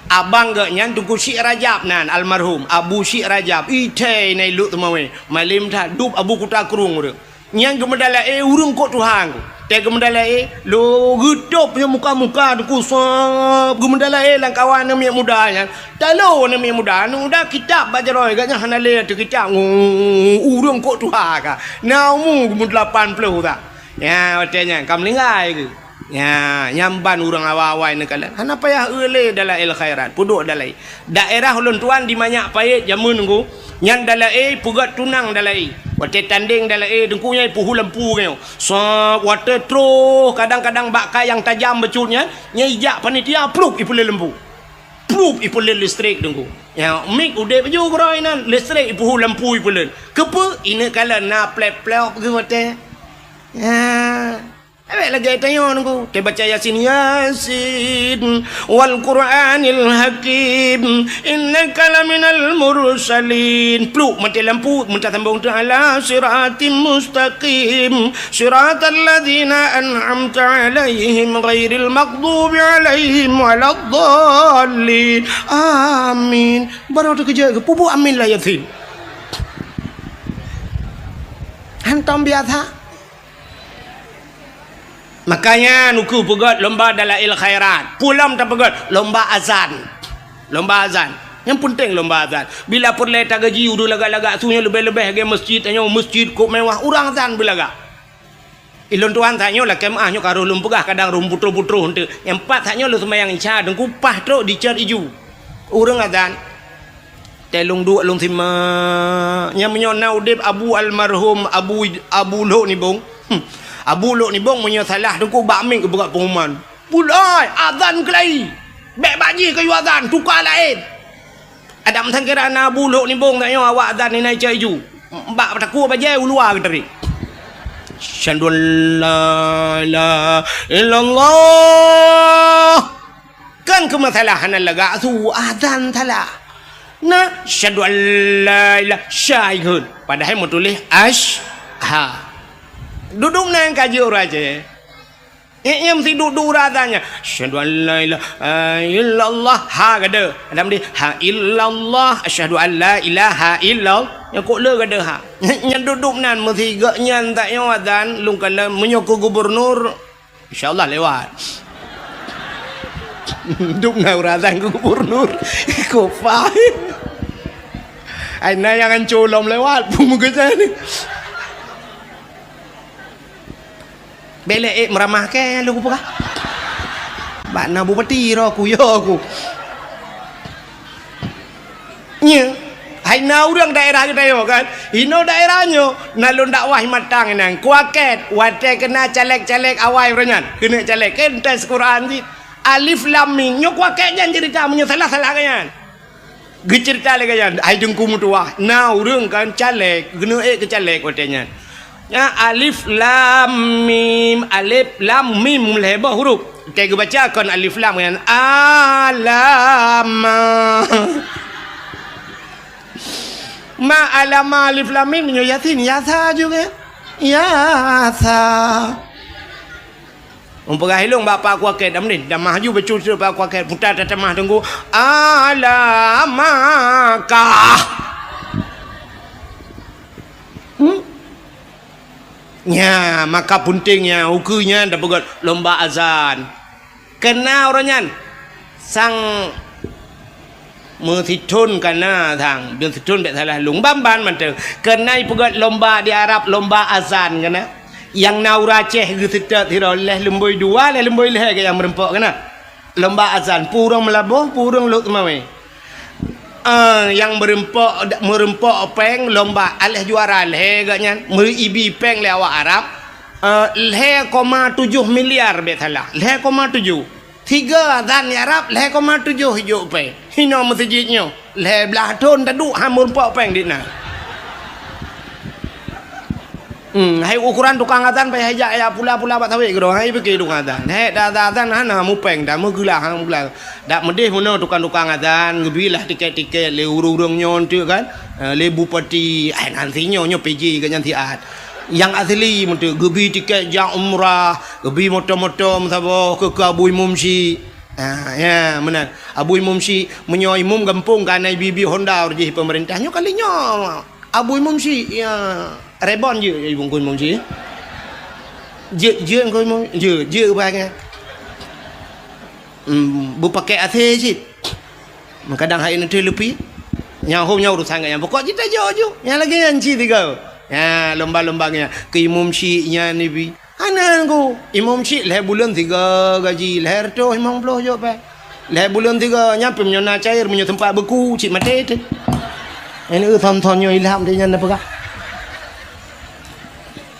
Abang geuh nyan Teungku Syik Rajab nan, almarhum Abu Syik Rajab. Ithai na i Lhok Teumawé. Malem that dub Abu Kuta Krueng ureuëng. Nyang geumeudalail ureuëng kok tuha ngku. Tée geumeudalail, lo geutôb nyoe muka-muka teungku sab geumeudalail lam kawan aneuk miet muda nyan. Talo aneuk miet muda, aneuk muda kitab bak jaroe geuh nyan hana lé ateueh kitab. Ureuëng kok tuha ka. Na umu geumeudelapan ploh ka. Nya, watée nyan ka meulinggai geuh. Nya, nyang ban ureuëng awai-awai neukalon. Hana payah eu lé dalail khairat. Peuduek dalail. Daerah ulôn tuan di Manyak Payet jameun ngku, nyan dalail peugét tunang dalail. Watée tandeng dalail teungku nyang ipeuhu lampu nyoe. Sob watée troh kadang-kadang bak kai nyang tajam bacut nyan, nyang ijak panitia plup ipeuleuet lampu. Plup ipeuleuet listrik teungku. Nya, mik udeb ju keurôi nan, listrik ipeuhu lampu ipeuleuet. Keupeue? Ineuk kalon na plep-plop geuh watée. Nya. Awak lagée tanyoe nunggu, teubaca Yasin, Yasin, wal Qur'anil Hakim, innaka laminal mursalin. Pluk mati lampu, meutasambong tu ala siratim mustaqim, siratal ladzina an'amta alaihim ghairil maghdubi alaihim waladdallin. Amin. Baru tu kerja ke pupuk amin lah Yasin. Hantom biasa. Makanya nuku peugét lomba dalail khairat. Pulam tapeugét lomba azan. Lomba azan. Yang penting lomba azan. Bila peureulée tagaji ureuëng lagak-lagak su nyoe leubeh-leubeh lagée masjid tanyoe masjid kok mewah urang azan beulagak. Ilôn tuan tanyoe lakée meuáh nyoe ka roh lôn peugah kadang roh putroh-putroh hante. Nyang pat tanyoe lôn seumayang isya teungku pah trok dicet iju. Ureuëng azan. Teuh lôn duek lôn simak. Nyan meunyoe na udeb Abu almarhum Abu, Abu Lhok Nibong. Hmm. Abu Lhok Nibong meunyoe salah teungku bak mic geupeugah pengumuman. "Pulai, azan keulai. Bèk bak jih kayue azan, tuka laén." Adam sangkira na Abu Lhok Nibong tanyoe awak azan inan cai ju. Bak takue bajèe u luwa geutarek. Asyhadu an la ilaha illallah. Kan keu masalah hana lagak su azan salah. Nah, asyhadu an la ilaha syai kheun. Padahai meutuléh ash ha. Duduk nan ka jeuet ureueng Aceh. Nyan meusi duek-duek ureueng azan nyan. Asyhadu an la ilaha illallah. Ha gadôh. Adam di ha illallah. Asyhadu an la ilaha illallah. Nyan kok le gadôh ha. Nyan duek-duek nan meusi geuh nyan tak nyoe azan lôn kala meunyoe keu gubernur. Insya Allah lewat. Dum na ureueng azan keu gubernur. Kopai. Ai na nyang anco lom lewat, peue meukeusai ni. Belek ék meuramah kèe lôn peugah. Bak na bupati roh ku yo ku. Nyoe, hai na ureueng daerah geutanyoe kan? Inoe daerah nyoe, na lôn dakwah matang inan. Kuakét, watèe keuna caleg-caleg awai uroe nyan. Keuneuk caleg, kan tes Quran cit. Alif Lam Mim. Nyoe kuakét nyan ceurita meunyoe salah-salah geuh nyan. Geuceurita lé geuh nyan, hai Teungku meutuwah. Na ureueng kan caleg, keuneuk ék keu caleg watèe nyan. Nyan alif lam mim, alif lam mim lhèe boh huruf. Teuh geubaca kon alif lam nyan alama. Ma alama alif lam mim nyoe Yasin, yasa juga. Yasa. Meupeugah ilong bak Pak Kuakét, dah meunin, dah maju becu-becu Pak Kuakét, puta tatamah Teungku. Alamakah. Hmm? Nya, maka punténg nya, ukeue nyan tapeugöt lomba azan. Keuna uroe nyan, sang meusithon kana sang, meusithon bèk salah lôn, ban-ban mantong. Keuna ipeugöt lomba di Arab, lomba azan keuna. Nyang na ureueng Aceh geuseutôt sidroe, lhèe lumbôi dua, lhèe lumbôi lhèe geuh nyang meureumpok keuna. Lomba azan, peue ureueng Meulaboh, peue ureueng Lhokseumawe. Eh, nyang meureumpok, meureumpok péng lomba, aléh juara lhèe geuh nyan, meuibi péng lé awak Arab, eh, lhèe koma tujoh miliar bèk salah, lhèe koma tujoh. Sigoe azan di Arab lhèe koma tujoh ijok péng. Hinoe meuseujid nyoe, lhèe blah thon taduek han meureumpok péng di na. Hmm, hai ukoran tukang azan payah jak ya pula-pula bak sawét keudroe, hai pike tukang azan. Hai dah azan hana mupéng, dah meugeula han meugeula. Dak meudeh meunoe tukang-tukang azan, geubi lah tiket-tiket lé ureueng-ureueng nyoe enteuk kan. Eh, lé bupati, ai nan si nyoe, nyoe P J geuh nyan siat. Nyang asli meuteuk geubi tiket jak umrah, geubi moto-moto meusaboh keu, keu Abu Imum Syik. Ah, ya, meunan. Abu Imum Syik, meunyoe imum gampông ka na ibi-ibi Honda ureueng jih peumeurintah. Nyoe kali nyoe Abu Imum Syik, ya, rebon jeuet Abu Imum Syik. Jeuet, jeuet Abu Imum, jeuet, jeuet bah nyan. Hmm, beupakèk A C cit. Meukadang hai neuteuh leupi. Nyang hom nyan urusan geuh nyan. Pokok jih tajok ju. Nyang lagèe nyan cit tiga. Ya, lomba-lomba nyan. Keu Imum Syik nyan ibi. Hana ku. Imum Syik lhèe buleuen tiga gaji, lhèe reutôh limong ploh jok pèng. Lhèe buleuen tiga, nyan pih meunyoe na cair, meunyoe teumpat beuku, cit maté teuh. Ini thon-thon nyoe ilham deh nyan na peugah.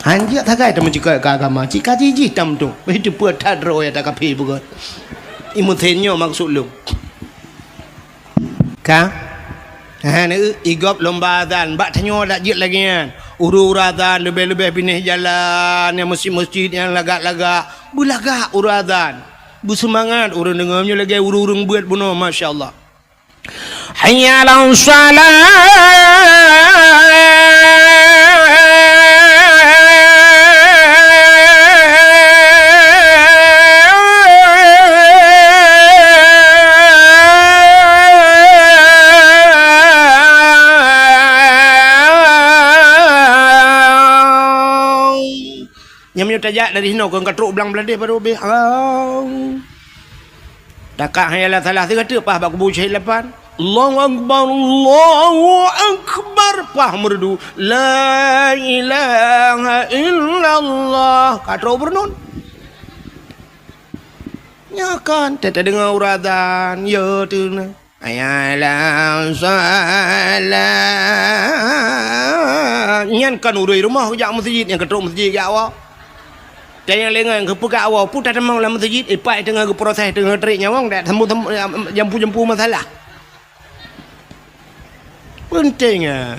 Hanjeuet sagai tameucukot keu agama, cit ka jijih tam tu. Beh teupeue that droe ya takafé beugöt. Imum Syik nyoe maksud lôn. Ka? Ha, na, igop lomba azan. Bak tanyoe dak jeuet lagèe nyan. Ureueng-ureueng azan, leubeh-leubeh binéh jalan, nyang meuseujid-meuseujid nyang lagak-lagak. Beulagak ureueng azan. Beuseumangat ureueng deungoe nyoe lagèe ureueng-ureueng beuet bunoe, masya Allah. Hayya 'alas shalah. Nyan meunyoe tajak dari hinoe keu ka trok blang Bladeh baru habéh. Au. Takak hana salah sigoe teuk paih bak kubu Syahid Lapan. Allahu Akbar, Allahu Akbar. Paih meureudu. La ilaha illallah. Ka trok beureunon. Nyoe kan, teudeungoe ureueng azan, ya tu na. Hayya 'alas shalah. Nyan kon ureuëng rumoh jak meuseujid, nyang keutrok meuseujid jak awak. Dan nyang lengah nyang keupeugah awak, peue tatamong lam meuseujid, ipak teungoh geuproses, teungoh tarék nyawöng, dak jampu-jampu masalah. Peunteng, ya.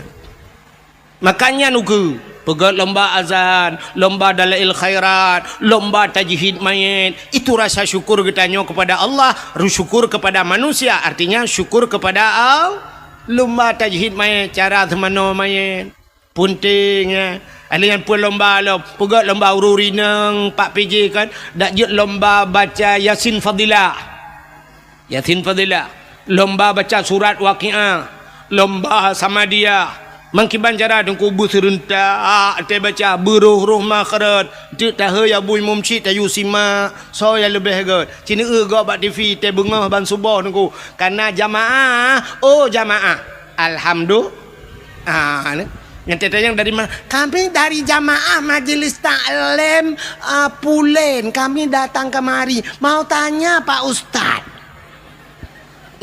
Makanya nuku, peugöt lomba azan, lomba dalail khairat, lomba tajhid mayét. Itu rasa syukur geutanyoe kepada Allah, syukur kepada manusia, artinya syukur kepada Allah. Lomba tajhid mayét, cara seumanoe mayét. Peunteng, ya. Ada nyang peuet lomba lom, peugöt lomba ureuëng rineng, Pak P J kan, dak jeuet lomba baca Yasin Fadilah. Yasin Fadilah, lomba baca surat Waqiah, lomba Samadiyah. Mangkiban cara teungku beuseureuntak teubaca, beuroh-roh makhraj, teuk tahe ya bui mumcit tayu simak, soe nyang leubeh göt. Cineu gob bak T V, teubeungoh ban suboh teungku. Kana jamaah, oh jamaah. Alhamdulillah. Ah, ni. Nyang tanya dari mana? Kami dari jamaah Majelis Taklim, ah, Pulen. Kami datang kemari. Mau tanya Pak Ustaz.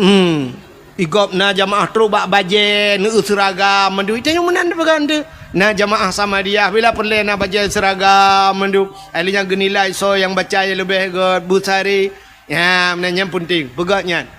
Hmm. Igop na jamaah trok bak bajée, neu seuragam mandum. Itanyong meunan peugah tu. Na jamaah Samadiyah bila peureulée na bajée seuragam mandum. Ahli nyang geunilai soe nyang baca nyang leubeh göt beusari. Ya, meunan nyan peunteng. Peugah nyan.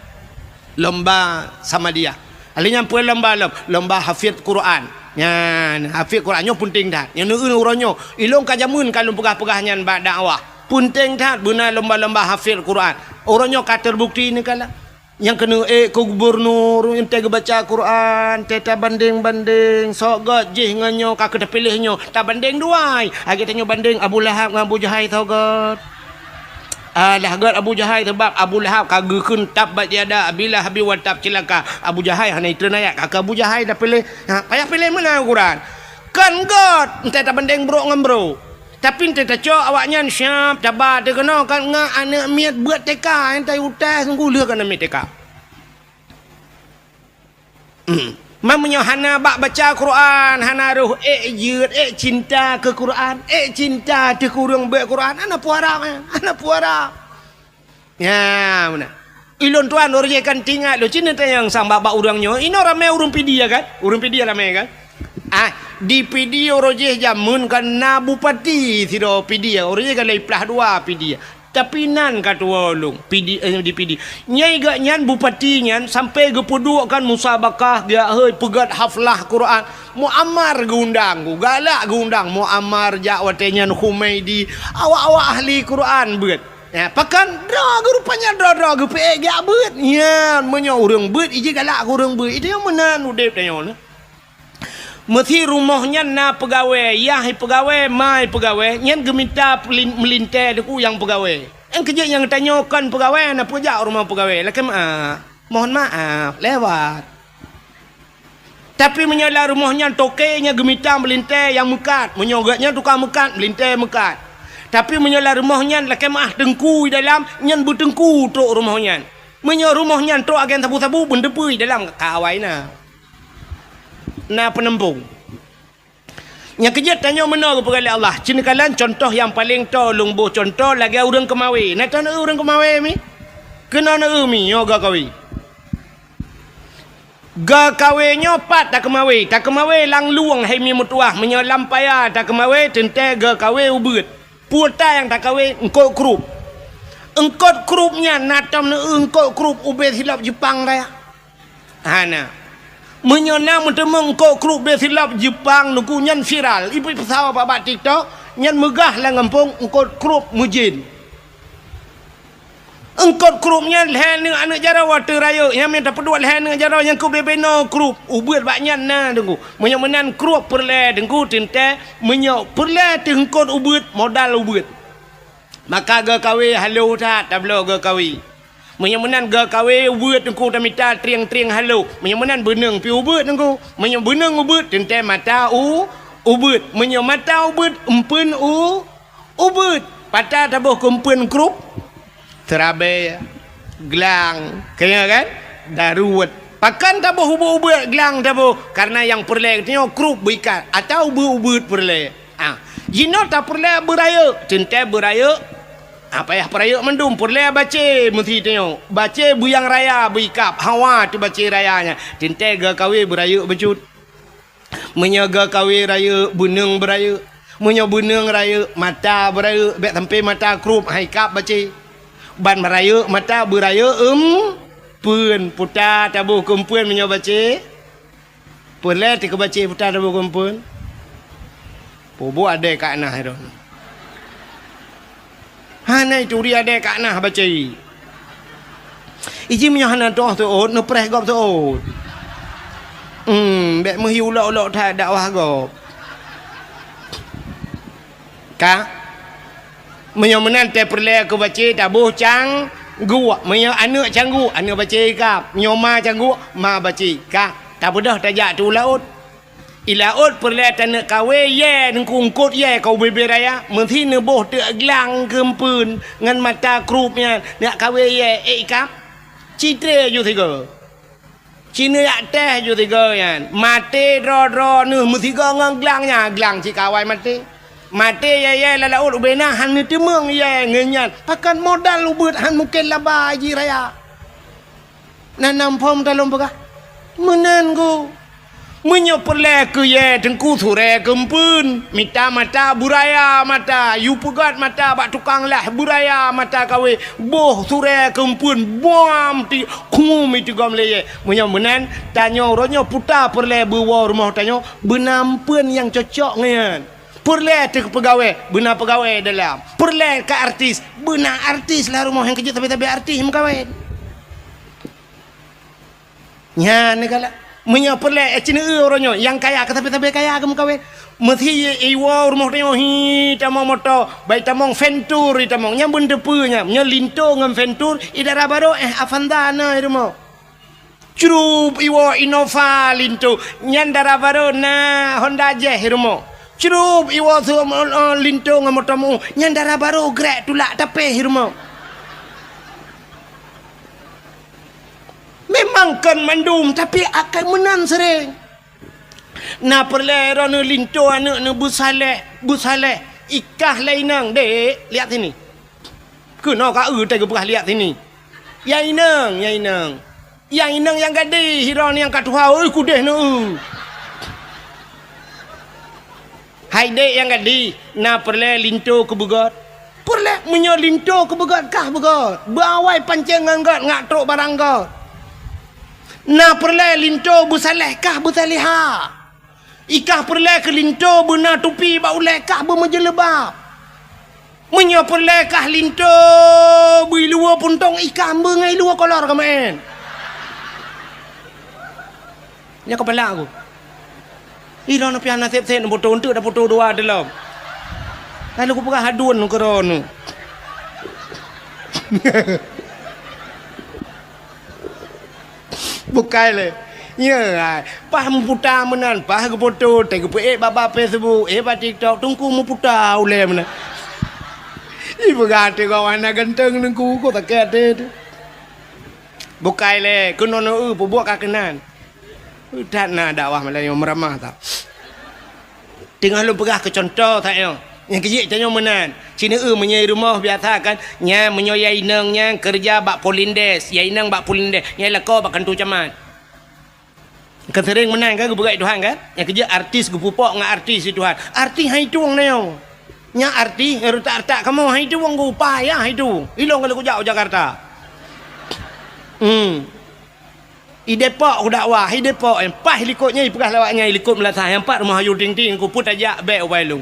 Lomba Samadiyah. Ahli nyang peuet lomba lom, lomba hafiz Quran. Nyan, hafiz Quran nyoe peunteng that. Nyoe neu uroe nyoe. Ilong ka jameun ka lôn peugah-peugah nyan bak dakwah. Peunteng that beuna lomba-lomba hafiz Quran. Uroe nyoe ka terbukti neukalon. Nyang keuneuk ék keu gubunur, entée geubaca Quran, entée tabandeng-bandeng, sok göt jih ngon nyoe ka keu tapiléh nyoe, tabandeng dua ai. Lagée tanyoe bandeng Abu Lahab ngon Abu Jahai, sok göt. Alah göt Abu Jahai, sabab Abu Lahab ka geukheun tabbat yada Abi Lahabin wa tab, cilaka. Abu Jahai hana itreun ayat, ka keu Abu Jahai tapiléh. Ha, payah piléh meunan Quran. Kon göt, entée tabandeng brok ngon brok. Tapi entée tacok awaknyan siab taba teuh keunoe kan ngon aneuk miet beuet T K, nyang tayue utai sunggoh lheueh keu aneuk miet T K. Hmm. Man meunyoe hana bak baca Quran, hana roh ék jeuet, ék cinta keu Quran, ék cinta teuh keu ureuëng beuet Quran, hana peue harab, eh, hana peue harab. Nya, meunan. Ilôn tuan ureuëng jih kan tingat lôn, cit neutanyong sang bak-bak ureuëng nyoe, inoe ramé ureuëng Pidie kan? Ureuëng Pidie ramé kan? Ah, di Pidie ureuëng jih jameun kan na bupati sidroe Pidie, ureuëng jih kan lhée plah dua Pidie. Tapi nan ka tuwoe lôn, Pidie, eh, di Pidie. Nyai geuh nyan bupati nyan sampai geupeuduek kan musabakah, geujak hôi peugöt haflah Quran. Muammar geuundang, galak geuundang Muammar jak watée nyan Humaidi, awak-awak ahli Quran beuet. Ya, pakon droe geuh rupanya droe-droe geuh peuék geujak beuet. Nyan, meunyoe ureuëng beuet, iji galak keu ureuëng beuet. Itu nyang meunan udeb tanyoe na. Meusi rumoh nyan na peugawée, yah peugawée, ma peugawée, nyan geumita pelin-, meulintée teungku nyang peugawée. Nyang keujeuet nyang tanyoe kon peugawée, na peujak rumoh peugawée. Lakée meuah, mohon maaf, lewat. Tapi meunyoe lam rumoh nyan toke nyang geumita meulintée nyang meukat, meunyoe geuh nyan tukang meukat, meulintée meukat. Tapi meunyoe lam rumoh nyan lakée meuah teungku di dalam, nyan beuteungku trok rumoh nyan. Meunyoe rumoh nyan trok agen sabu-sabu, beuneupeue di dalam ka awai na. Na peuneumpông. Nyang keujeuet tanyoe meunoe geupeugah lé Allah. Cit neukalon contoh nyang paleng toe lôn boh contoh lagée ureuëng keumawe. Na tanoh ureuëng keumawe mi? Keunoe na mi nyoe geukawe. Geukawe nyoe pat takeumawe, takeumawe lam lueng hai mi meutuwah, meunyoe lam paya takeumawe teuntée geukawe ubeuet. Peue ta nyang takawe eungkot krup. Eungkot krup nyan na tom neu eungkot krup ubé silop Jeupang raya. Hana. Meunyoe na meuteumé eungkot krup ubé silop Jeupang nuku nyan viral, ipeupeusawa bak TikTok, nyan meugah lam gampông eungkot krup meujén. Eungkot krup nyan lhée aneuëk-aneuëk jaroe teurayeuk, nyang mita peuduek lhée aneuëk jaroe nyang keubeubenoe krup, ubeuet bak nyan na teungku. Meunyoe meunan krup peureulée teungku teuntée, meunyoe peureulée teuh eungkot ubeuet, modal ubeuet. Maka geukawe haloh that tabloe geukawe. Meunyoe meunan geukawe ubeuet teungku tamita trieng-trieng haloh. Meunyoe meunan beuneueng pi ubeuet teungku. Meunyoe beuneueng ubeuet teuntée mata u ubeuet. Meunyoe mata ubeuet empeuen u ubeuet, pata taboh keu empeuen krup, seurabe, glang, keu nyan kan? Daruet. Pakon taboh ubeuet-ubeuet glang taboh? Kareuna nyang peureulée geutanyoe krup beuikat atawa ubeuet-ubeuet peureulée. Ah, jinoe tapeureulée beurayeuk, teuntée beurayeuk Ah, payah peurayeuk mandum, peureulée bacé meusi tanyoe. Bacé beuyang raya beuikab, hawa teuh bacé raya nyan. Teuntée geukawe beurayeuk bacut. Meunyoe geukawe rayeuk, beuneueng beurayeuk. Meunyoe beuneueng rayeuk, mata beurayeuk, bék sampoe mata krup, hai kab bacé. Ban beurayeuk mata beurayeuk eumpeuen, puta taboh keu eumpeuen meunyoe bacé. Peureulée teuh keu bacé puta taboh keu eumpeuen. Peubuet adée ka na hai droe. Hana ituri adée ka na bacé. Iji meunyoe hana toh seuôt, neupreh gob seuôt. Hmm, bék meuhi ulok-ulok that dakwah gob. Ka? Meunyoe meunan teuh peureulée keu bacé taboh cangguek. Meunyoe aneuëk cangguek, aneuëk bacé ikab. Meunyoe ma cangguek, ma bacé. Ka? Tabeudôh tajak teuh u laôt. I laôt peureulée taneuk kawe yée, neungkungkot yée ka ubé-bé raya, meusi neuboh teuk glang keu eumpeuen ngon mata krup nyan, neuk kawe yée ék ikab. Citré ju sigoe. Cineuk jak teh ju sigoe nyan. Maté droe-droe neuh meusigoe ngon glang nyan, glang cit ka awai maté. Maté yée-yée lam laôt ubé na hana teumeueng yée ngon nyan. Pakon modal ubeuet han mungken laba jih raya. Na nam phom ta lôn peugah. Meunan gu. Meunyoe peureulée keu yée teungku surée keu eumpeuen, mita mata beuraya mata, yue peugét mata bak tukang lah beuraya mata kawe, boh surée keu eumpeuen, buam ti khum itu gom lé yée. Meunyoe meunan, tanyoe uroe nyoe puta peureulée beuwoe rumoh tanyoe, beuna eumpeuen nyang cocok ngon nyan. Peureulée teuh peugawée, beuna peugawée dalam. Peureulée ka artis, beuna artis lam rumoh nyang keujeuet sabe-sabe artis meukawen. Nyan galak. Meunyoe peureulée, eh, cineuk uroe nyoe, nyang kaya ka sabe-sabe kaya geumeukawen. Meusi iwoe rumoh tanyoe hi tamong moto, bai tamong Ventur itamong. Nyan beuneuteupeu nyan. Meunyoe Linto ngon Ventur, i dara barô, eh, Avanza na i rumoh. Crup iwoe Innova Linto, nyan dara barô na Honda Jazz i rumoh. Crup iwoe su-, eh, Linto ngon moto meu, nyan dara barô grek tulak tapéh i rumoh. Memang kon mandum, tapi akai meunan sering. Na peureulée droeneuh Linto aneuëk neuh beusaléh, beusaléh. Ikah lé inong, "Dek, lihat sini." Keunoe ka eu teuh geupeugah, "Lihat sini." Ya inong, ya inong. Ya inong nyang gadih, droeneuh nyang ka tuha, oi kudeh neuh. Hai dek nyang gadih, na peureulée Linto keu beugét? Peureulée, meunyoe Linto keu beugét kah beugét. Beuawai pancéng ngon gét ngak trok barang gét. Na peureulée Linto beusaléh kah beusaléha. Ikah peureulée keu Linto beuna tupi bak ulée kah beumeujeuleuba. Meunyoe peureulée kah Linto beuiluwa puntông ikah beungai luwa kolor keumaén. Nyoe keupala aku. Ilôn piah na sép-sép neupoto eunteuk dapoto dua dilom. Lalu kupeugah hadun keudroe. Bukai lé. Nyoe ai, paih meuputa meunan, paih geupoto, teuh geupeuék bak, bak Facebook, ék bak TikTok, teungku meuputa ulée meunan. Ipeugah teuh gawah na ganteng teungku, kok sakét até teuh. Bukai lé, keunoe neu-eu peubuet ka keunan. That na dakwah malam nyoe meuramah that. Teungoh lôn peugah keu cuntoh that nyoe. Nyang keujeuet tanyoe meunan. Cineuk meunyoe i rumoh biasa kan, nyan meunyoe ya inong nyan keureuja bak Polindes, ya inong bak Polindes, nyan lakoe bak kantor camat. Kan sering meunan kan geupeugah Tuhan kan? Nyang keujeuet artis geupupok ngon artis di Tuhan. Artis hai tueng na nyoe. Nyan artis retak-retak kamoe hai tueng geuupaya hai tueng. Ilong kalau kujak u Jakarta. Hmm. I Depok ku dakwah, i Depok, eh, paih likot nyan, ipeugah lawak nyan, i likot meulasah, nyang pat rumoh Ayu Ting Ting, ku peutajak bék ubak ilong.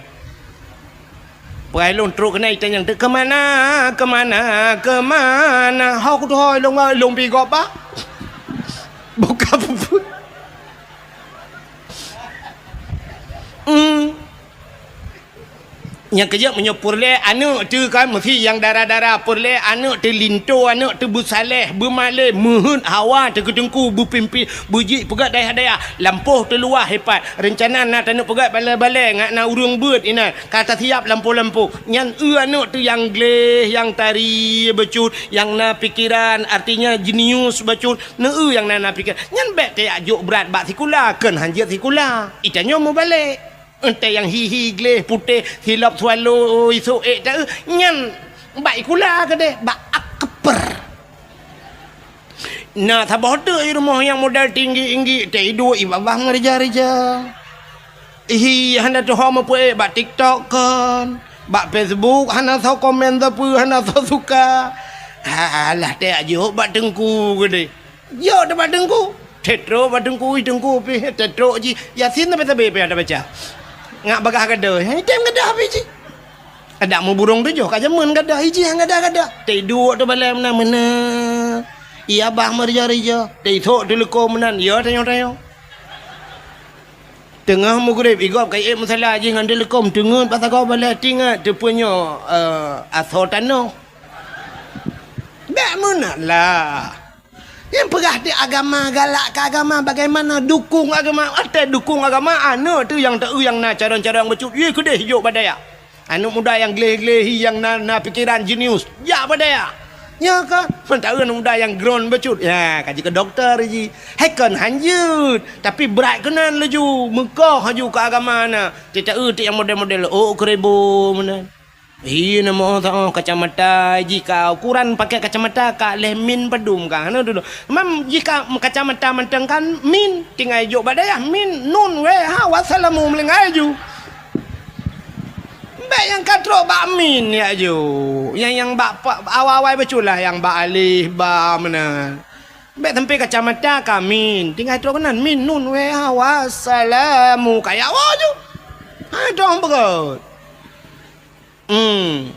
Peugah ilong trok keunan itanyong, "Kemana, kemana, kemana?" Ho kutuho ilong, ilong pi gob, Pak. Buka puput. Hmm. Nyang keujeuet meunyoe peureulée aneuëk teuh kan, meusi nyang dara-dara peureulée aneuëk teuh linto, aneuëk teuh beusaléh, beumalée, meuheuet hawa teuh keu teungku, beupimpin, beujeuet peugét dayah-dayah, lampôh teuh luwah ipat. Reuncana na taneuk peugét balée-balée, ngat na ureuëng beuet inan, ka tasiap lampôh-lampôh. Nyan eu aneuëk teuh nyang gleh, nyang tari bacut, nyang na pikeran, artinya jenius bacut, neu-eu nyang na, na pikeran. Nyan bék tajak jok brat bak sikula, kheun hanjeuet sikula. Itanyoe meubalek. Entée nyang hi-hi gleh putéh, silop swallow, isok ék ta-, nyan Bak ikula keudeh, bak akper. Na saboh teuk i rumoh nyang model tinggi-tinggi, teuiduek i babah meurija-rija. Hi, hana tuho meupeuék bak TikTok kon. Bak Facebook hana soe komen sapeue, hana soe suka. Alah, teuh jok bak teungku keudeh. Jok teuk bak teungku. Teutrok bak teungku, i teungku pih teutrok jih. Yasin sabe-sabe pih hana baca. Ngak bagaih gadoh, item gadoh pih jih. Adak muburong tujoh ka jameun gadoh, ijih nyang gadoh-gadoh. Teuiduek teuk balée meunan, meunan. I babah meurija-rija, teuisok teuleuko meunan, ya tanyong-tanyong. Teungoh mugreb, i gob ka iék musala jih ngon teuleuko, teungeut bak sagoe balée, tingat teupeunyoe, eh, asoe tanoh. Bék meunan lah. Nyang peugah di agama, galak keu agama, bagaimana dukung agama? Watée dukung agama, aneuk teuh nyang teu nyang na carông-carông bacut, yue keudeh jok bak dayah. Aneuk muda nyang gleh-gleh hi, nyang na, na pikeran jenius, jak bak dayah. Nyoe kan, mantong aneuk muda nyang groen bacut, ya, ka jeuet keu dokto jih. Hai kon hanjeuet, tapi brat keunan laju, meukoh laju keu agama na. Teuh teu nyang model-model, oh, keureubo meunan. Hi, na moh taoh kacamata, jih ka ukuran pakai kacamata ka lhée min padum ka. Hana dulu. Mam jih ka kacamata mantong kan min, tinggai jok bak dayah min, nun, wee, ha, wassalamu meulinggai ju. Bék nyang ka trok bak min ya ju. Nyang, nyang bak pa-, awai-awai bacut lah, nyang bak alif, ba meunan. Bék sampai kacamata ka min, tinggai trok keunan min, nun, wee, ha, wassalamu, ka ya woe ju. Ha, dong beugôt. Hmm.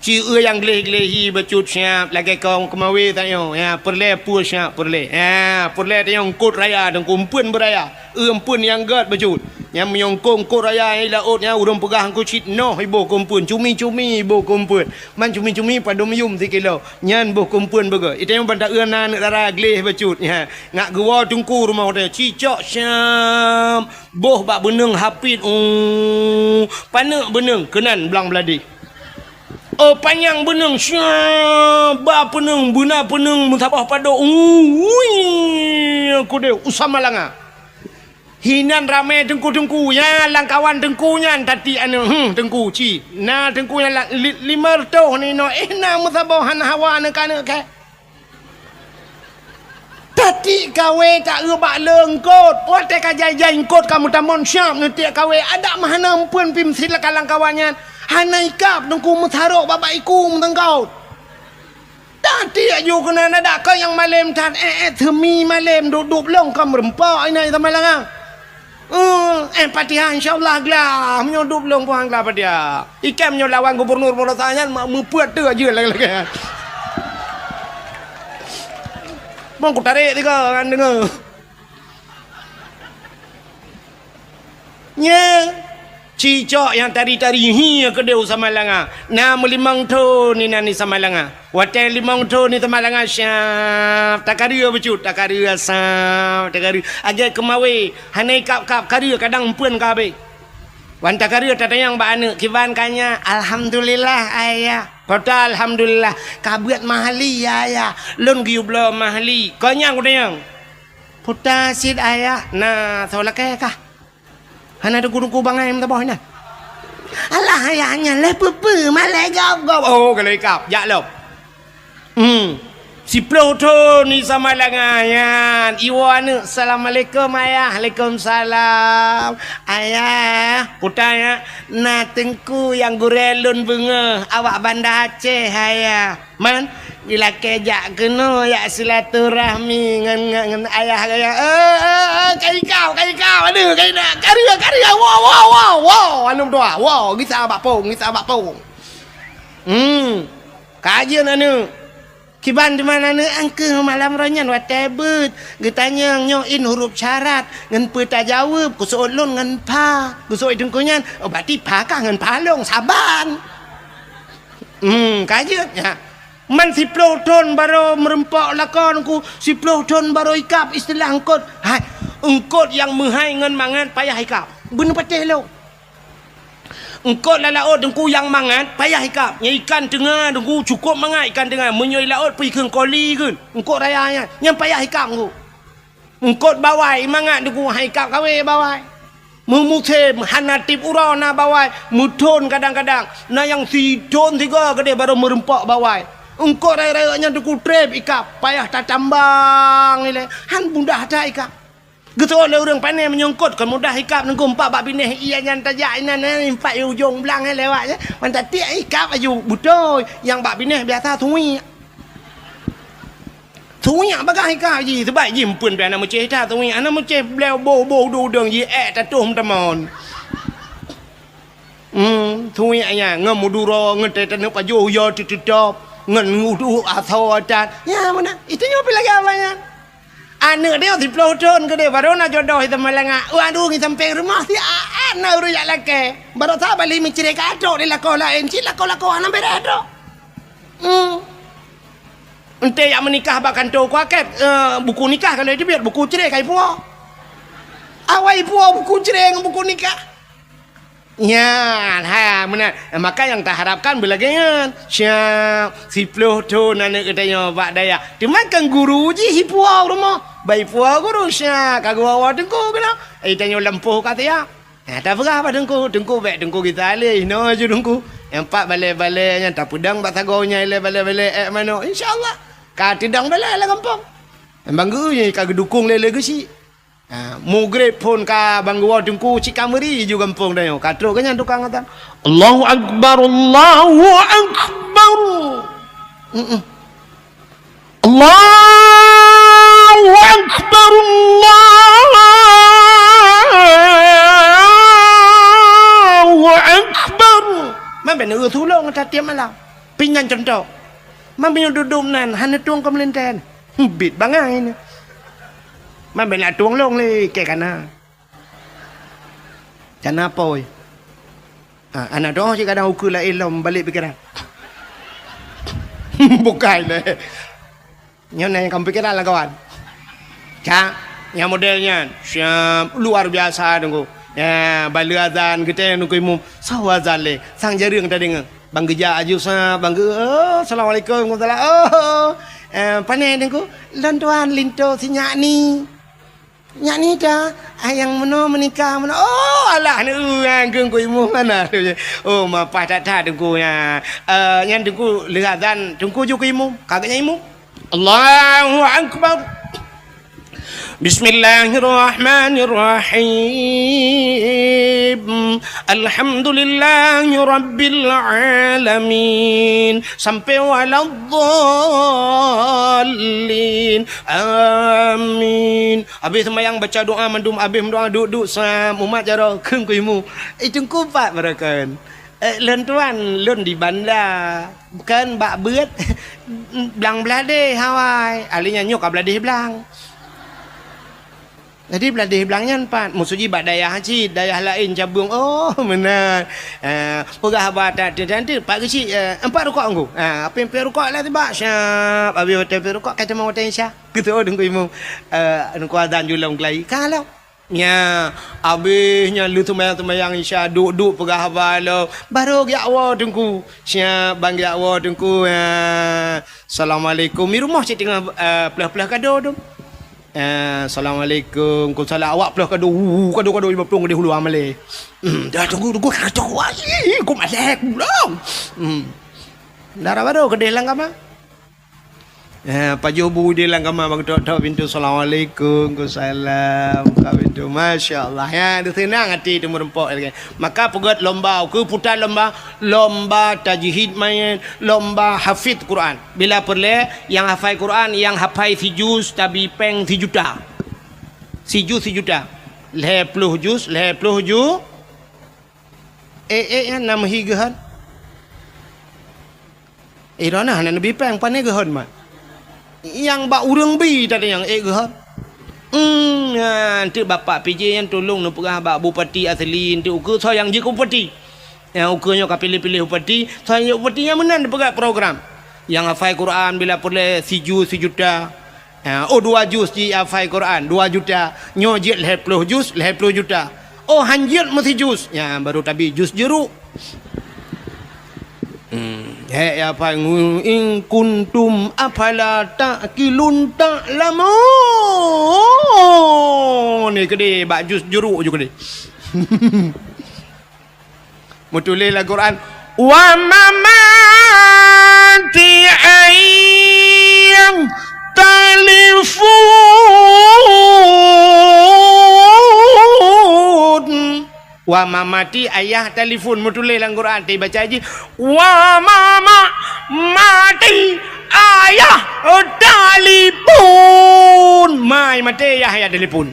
Ci eu nyang gleh-gleh hi bacut siap, lagée kong keumawe tanyoe. Ya, peureulée peue siap, peureulée. Ya, peureulée tanyoe eungkôt raya, teungku eumpeuen beuraya. Eu eumpeuen nyang gét bacut. Nyang meunyoe eungkôt, eungkôt raya nyang i laôt nyan ureuëng peugah eungkôt cit noh iboh keu eumpeuen, cumi-cumi iboh keu eumpeuen. Man cumi-cumi padum yum sikilo. Nyan boh keu eumpeuen beugôt. Itanyong ban taeu na aneuk dara gleh bacut. Ya, ngak geuwoe teungku rumoh teuh. Cicok siap. Boh bak beuneueng hapit, uh, paneuk beuneueng keunan blang bladeh. Oh, panyang beuneueng, sya, ba peuneueng, beuna peuneueng, meusaboh padok, uh, ui, keudeh, u Samalanga. Hinan ramé teungku-teungku, ya, lam kawan teungku nyan, tati aneuk, hmm, teungku, ci. Na teungku nyan la-, li-, limong reutôh ninoe, eh, na meusaboh hana hawa aneuk-aneuk kèe. Tatiek kawé taeu bak le eungkôt. Watée ka jai-jai eungkôt ka meutamong siab neutiek kawé. Adak meuhana eumpeuen pih meusilakalangkawan nyan. Hana ikab teungku meusarok bak-bak iku meuteungkôt. Tatiek ju keunan adak keu nyang malém that, eh, eh, seumi malém duek-duek lông ka meureumpok inan sama langa. Eh, eh, Fatihah, insya Allah glah. Meunyoe duek lông puang glah Fatihah. Ikam nyoe lawan gubernur Polosa nyan ma-, meupeuet teuk jeuet lagée-lagée. Bang, kutarek tiga ngan deungoe. Nya, cicok nyang tari-tari hi keudeh u Samalanga. Na meulimong thon inan di Samalanga. Watée limong thon di Samalanga siab, takareu bacut, takareu asam, takareu. Agée keumawe, hana ikab-kab, kareu kadang eumpeuen ka habéh. Wan takareu tatanyong bak aneuk, "Kiban ka nyak?" "Alhamdulillah, Ayah." "Peue ta alhamdulillah?" "Ka beuet mahli, ya Ayah. Lôn geuyue bloe mahli." "Kon nyang kutanyong?" "Peue ta cit, Ayah?" "Na soe lakée kah?" Hana teungku-teungku bangai meusaboh inan. Alah, ayah nyan lheueh peue-peue, malée gob-gob. Oh, ka lheueh ikab, jak lom. Hmm. Siploh thon di Samalanga nyan. Iwoe aneuk, "Assalamualaikum, Ayah." "Waalaikumsalam." "Ayah," peue ta nyak, "na teungku nyang gurée lôn beungoh awak Banda Aceh, Ayah." Man, ilakée jak keunoe jak silaturahmi ngon, ngon, ngon ayah gaya. Eh, eh, eh, ka ikab, ka ikab, aduh, ka ikab. Kareu, kareu, wo, wo, wo, wo, aneuk dua, wo, gisa bak pong, gisa bak pong. Hmm, ka jeuet aneuk. Kiban teuma aneuk angkeuh malam roh nyan watée beuet. Geutanyong nyoe in huruf syarat, ngon peue tajaweueb, geuseuôt lôn ngon pha. Geuseuôt teungku nyan, oh, berarti pha kah ngon pha lôn, saban. Hmm, ka jeuet, ya. Man siploh thon barô meureumpok lakoe teungku, siploh thon barô ikab istilah eungkôt. Hai, eungkôt nyang meuhai ngon mangat payah ikab. Beuneupatéh lôn. Eungkôt lam laôt teungku nyang mangat payah ikab. Nyang ikan teunga teungku cukôp mangat ikan teunga. Meunyoe i laôt pih kheun koli kheun. Eungkôt raya nyan, nyan payah ikab teungku. Eungkôt bawai mangat teungku, hai ikab kawé bawai. Meumusém hana tieb uroe na bawai, meuthon kadang-kadang. Na nyang sithon sigoe keudeh barô meurumpok bawai. Eungkôt rayeuk-rayeuk nyan teungku treb ikab, payah tatambang ilée. Han mudah that ikab. Geuseuôt lé ureuëng pané meunyoe eungkôt kon mudah ikab teungku, empat bak binéh ié nyan tajak inan, eh, empat ujong blang, eh, lewat, eh. Mantap tiek ikab aju beutôi, nyang bak binéh biasa suwiek. Suwiek bagah ikab jih, sebab jih meupeuen pih hana meucéh that suwiek, hana meucéh beliau boh-boh udeueng-udeueng jih ék tatoh meutamon. Hmm, suwiek nyan ngon meuduro, ngon teuh taneuk pajoh uyoe teuteutop, ngon udu asoe that. Ya, meunan. Itu nyoe pih lagée awai nyan. Aneuëk dia siploh thon keudeh, barô na jodoh di Samalanga. Waduh, ngi sampéng rumoh si Aan na ureuëng jak lakée. Barô sa bali meucré ka trok di lakoe laén, cit lakoe-lakoe hana beda trok. Hmm. Enté jak meunikah bak kantô kuakét, eh, buku nikah ka lheueh teubiet, buku cré ka ipuwoe. Awai ipuwoe buku cré ngon buku nikah. Nyan, ha, meunan. Maka nyang taharapkan beulagée nyan. Siap, siploh thon aneuëk geutanyoe bak dayah. Teuma kan guru jih ipuwoe rumoh. Bak ipuwoe guru, siap, ka geuwoe-woe teungku keunoe. Eh, tanyoe lampôh ka siap. Nah, tapeugah bak teungku, "Teungku, bék teungku gisa lé, inoe ju teungku." Nyang pat balée-balée nyan tapeudong bak sagoe nyang ilée balée-balée ék manok. Insya Allah, ka teudong balée lam gampông. Nyang bang geu nyan ka geudukong lé lé geuchik. Ha, mugreb phon ka bang geuwoe teungku cit ka meuri ju gampông tanyoe. Ka trok keu nyan tukang azan. Allahu Akbar, Allahu Akbar. Mm-mm. Allahu Akbar, Allahu Akbar. Man bèk neueu tulông ata tiep malam. Pih nyan cuntoh. Man meunyoe dudoe nan hana tueng keu meulintèe. Bit bangai nyoe. Man bèk na tueng lôn lé kèe kana. Kana pôi. Ha, aneuk droe cit kadang ukeue laén lom balek pikeran. Bukai lé. Nyoe na nyang ka pikeran lam kawan. Cak, nyang model nyan. Siap, luar biasa teungku. Ya, baleue azan geutém teungku imum. Soe azan lé, sang jareueng tadeungoe. Bang geujak aju sa, bang geu, oh, assalamualaikum, waalaikumsalam. Oh, eh, pane teungku, lôn tuan linto si nyak ni. Nyak ni dah, ah, nyang meunoe meunikah meunoe. Oh, alah, neu, ah, geung ku imum mana tu je. Oh, mapah that-that teungku nya. Eh, nyan teungku lheueh azan, teungku ju ku imum. Ka geuhnyan imum. Allahu Akbar. Bismillahirrahmanirrahim. Alhamdulillahirabbil alamin. Sampai waladdallin. Amin. Habéh seumayang baca doa mandum, habéh meudoa duek-duek sa mumat jaroe kheun ku imu. Eh, teungku pat baroekon. Eh, lôn tuan, lôn di banda. Kan bak beuet blang bladeh awai. Ahli nyan nyoe ka bladeh blang. Jadi bladeh blang nyan pat, maksud jih bak dayah cit, dayah laén cabeueng. Oh, meunan. Eh, peugah haba that, that, that, pat geuchik, eh, empat rukok ngku. Ah, apé-apé rukok lah tibak. Siap, habéh watèe peuet rukok, ka teuma watèe Isya. Geuteuôt teungku imum, eh, teungku azan ju lom keulayi. Ka lom. Nya, habéh nyan lheueh seumayang-seumayang Isya, duek-duek peugah haba lom. Barô geujak woe teungku. Siap, ban geujak woe teungku. Ya. Assalamualaikum. Di rumoh cit teungoh, eh, pleuh-pleuh kado tu. Eh, assalamualaikum. Ku salam awak pleuh kado. Uh, kado-kado lima ploh di hulu amalé. Hmm, dah teungku, teungku, kacau. Wah, ih, ku malèe, ku lom. Hmm. Dara barô keudeh lam kama. Eh, pajoh bu di lam kama bak tok-tok pintu, "Assalamualaikum." Ku salam, buka pintu. Masya Allah. Ya, seunang hati tu meureumpok lagèe. Maka peugöt lomba, keu putar lomba, lomba tajwid main, lomba hafiz Quran. Bila peureulèe, nyang hafai Quran, nyang hafai sijuz, tabi pèng sijuta. Sijuz sijuta. Lhèe ploh juz, lhèe ploh ju-, eh, eh, ya, nam hi geuhon. Eh, droeneuh hana neubi pèng, pane geuhon mat. Nyang bak ureueng bi tadi nyang ék geuhon. Hmm, nyan, teuk Bapak P J nyan tulông neupeugah bak Bupati asli, enteuk ukeue soe nyang jeuet keu Bupati. Nyang ukeue nyoe ka piléh-piléh Bupati, soe nyang jeuet Bupati nyan meunan neupeugah program. Nyang hafai Quran bila peureulèe sijuz sijuta. Ha, oh, dua juz jih hafai Quran, dua juta. Nyoe jeuet lhèe ploh juz, lhèe ploh juta. Oh, han jeuet meusijuz. Nyan, baru tabi juz jeuruk. Hmm. Hèk ya, apa, ngu-, in kuntum afala ta'qilun ta'lamun. Ni keudeh, bak juz jeuruk ju keudeh. Meutuléh lam Quran, "Wa mamati ayyang talifun." Wa mamati ayah talifun, meutuléh lam Quran, tapi baca jih, "Wa mama mati ayah talifun." Mai maté ayah, ayah talifun.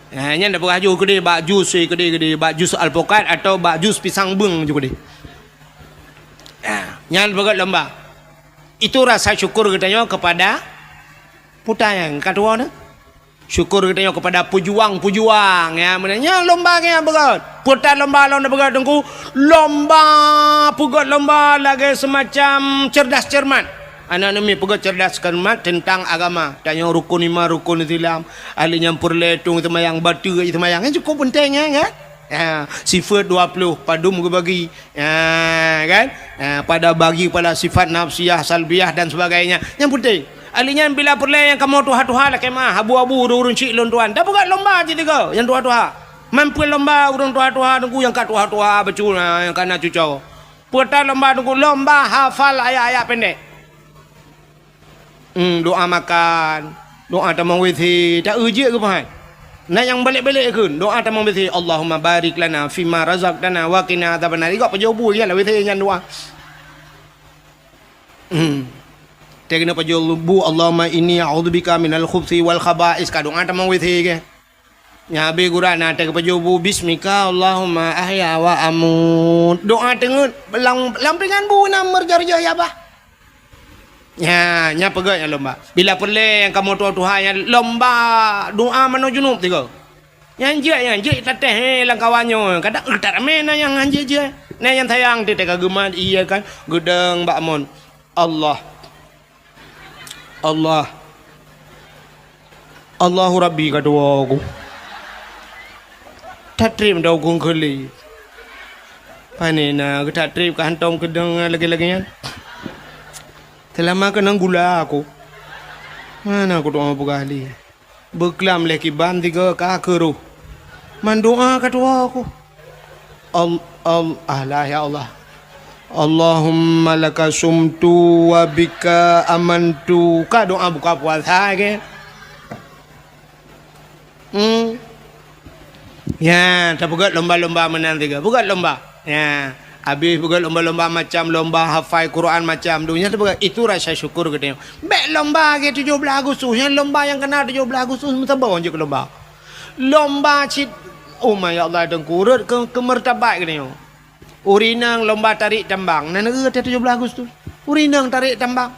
Ha, nyan dah peugah ju keudeh bak jus, eh, keudeh, keudeh, bak jus alpukat atau bak jus pisang beung ju keudeh. Ha, nyan peugah lomba. Itu rasa syukur geutanyoe kepada puta nyang ka tuwoe nyoe. Syukur geutanyoe kepada pejuang-pejuang, ya, meunan nyan lomba nyang beugöt. Puta lomba lom na beugöt teungku, lomba peugöt lomba lagèe semacam cerdas cermat. Aneuk-aneuk miet peugöt cerdas cermat tentang agama. Tanyoe rukun iman, rukun Islam, ahli nyang peureulèe tueng seumayang, bateue seumayang. Nyan cukup penting, ya, kan? Ya, sifat dua puluh, padum geubagi. Ya, kan? Ya, pada bagi pada sifat nafsiyah, salbiyah dan sebagainya. Nyang penting, ahli nyan bila peureulèe nyang kamoe tuha-tuha lakèe meu'ah, abu-abu ureueng-ureueng chik lôn tuan. Tapeugöt lomba cit tiga nyang tuha-tuha. Mampu lomba ureueng tuha-tuha teungku nyang ka tuha-tuha bacut, nyang ka na cucoe. Peue ta lomba teungku, lomba hafal ayat-ayat pendek. Hmm, doa makan, doa tamong W C, ta eu jeuet keu pahat. Na nyang balek-balek kheun, doa tamong W C, "Allahumma barik lana fima razaqtana wa qina adzabannar." Igok pajoh bu iyalah W C nyan doa. Hmm. Teuh keuneuk pajoh bu, "Allahumma inni a'udzubika minal khubsi wal khaba'is." Ka doa tamong W C ke. Nyan habéh gura na teuh pajoh bu, "Bismika Allahumma ahya wa amut." Doa teungeut lam, lam pingan bu na meurjoh-joh ya bah. Nya, nya peugöt nyang lomba. Bila peureulèe nyang kamoe tuha-tuha nyan lomba doa manoe junub tiga. Nyan jeuet, nyan jeuet tatéh, eh, lam kawan nyoe. Kadang, eh, that ramé na nyang hanjeuet jeuet. Na nyang sayang teuh ka geumat, iya kan, geudong bak mon. Allah. Allah. Allahu Rabbi ka tuwoe ku. Tatrép dau kong keuli. Pane na geutak trép ka hantom keudong lagèe-lagèe nyan. Seulama keunong gula aku. Mana aku doa peugah lé. Beuklam lé kiban tiga ka keuroh. Mandoa ka tuwoe aku. Al-, al-, alah ya Allah. Allahumma laka sumtu wa bika amantu. Ka doa buka puasa ke? Hmm. Ya, tapeugöt lomba-lomba meunan tiga. Peugöt lomba. Ya. Habéh peugöt lomba-lomba macam lomba hafai Quran macam tu. Nyan tapeugöt itu rasa syukur geutanyoe. Bèk lomba ke tujoh blah Agustus. Nyan lomba nyang keuna tujoh blah Agustus meusaboh jeuet keu lomba. Lomba cit, oh my ya Allah, teungku, rhot keu, keu martabat geutanyoe. Ureueng inong lomba tarék tambang, na neueu teuh tujoh blah Agustus. Ureueng inong tarék tambang.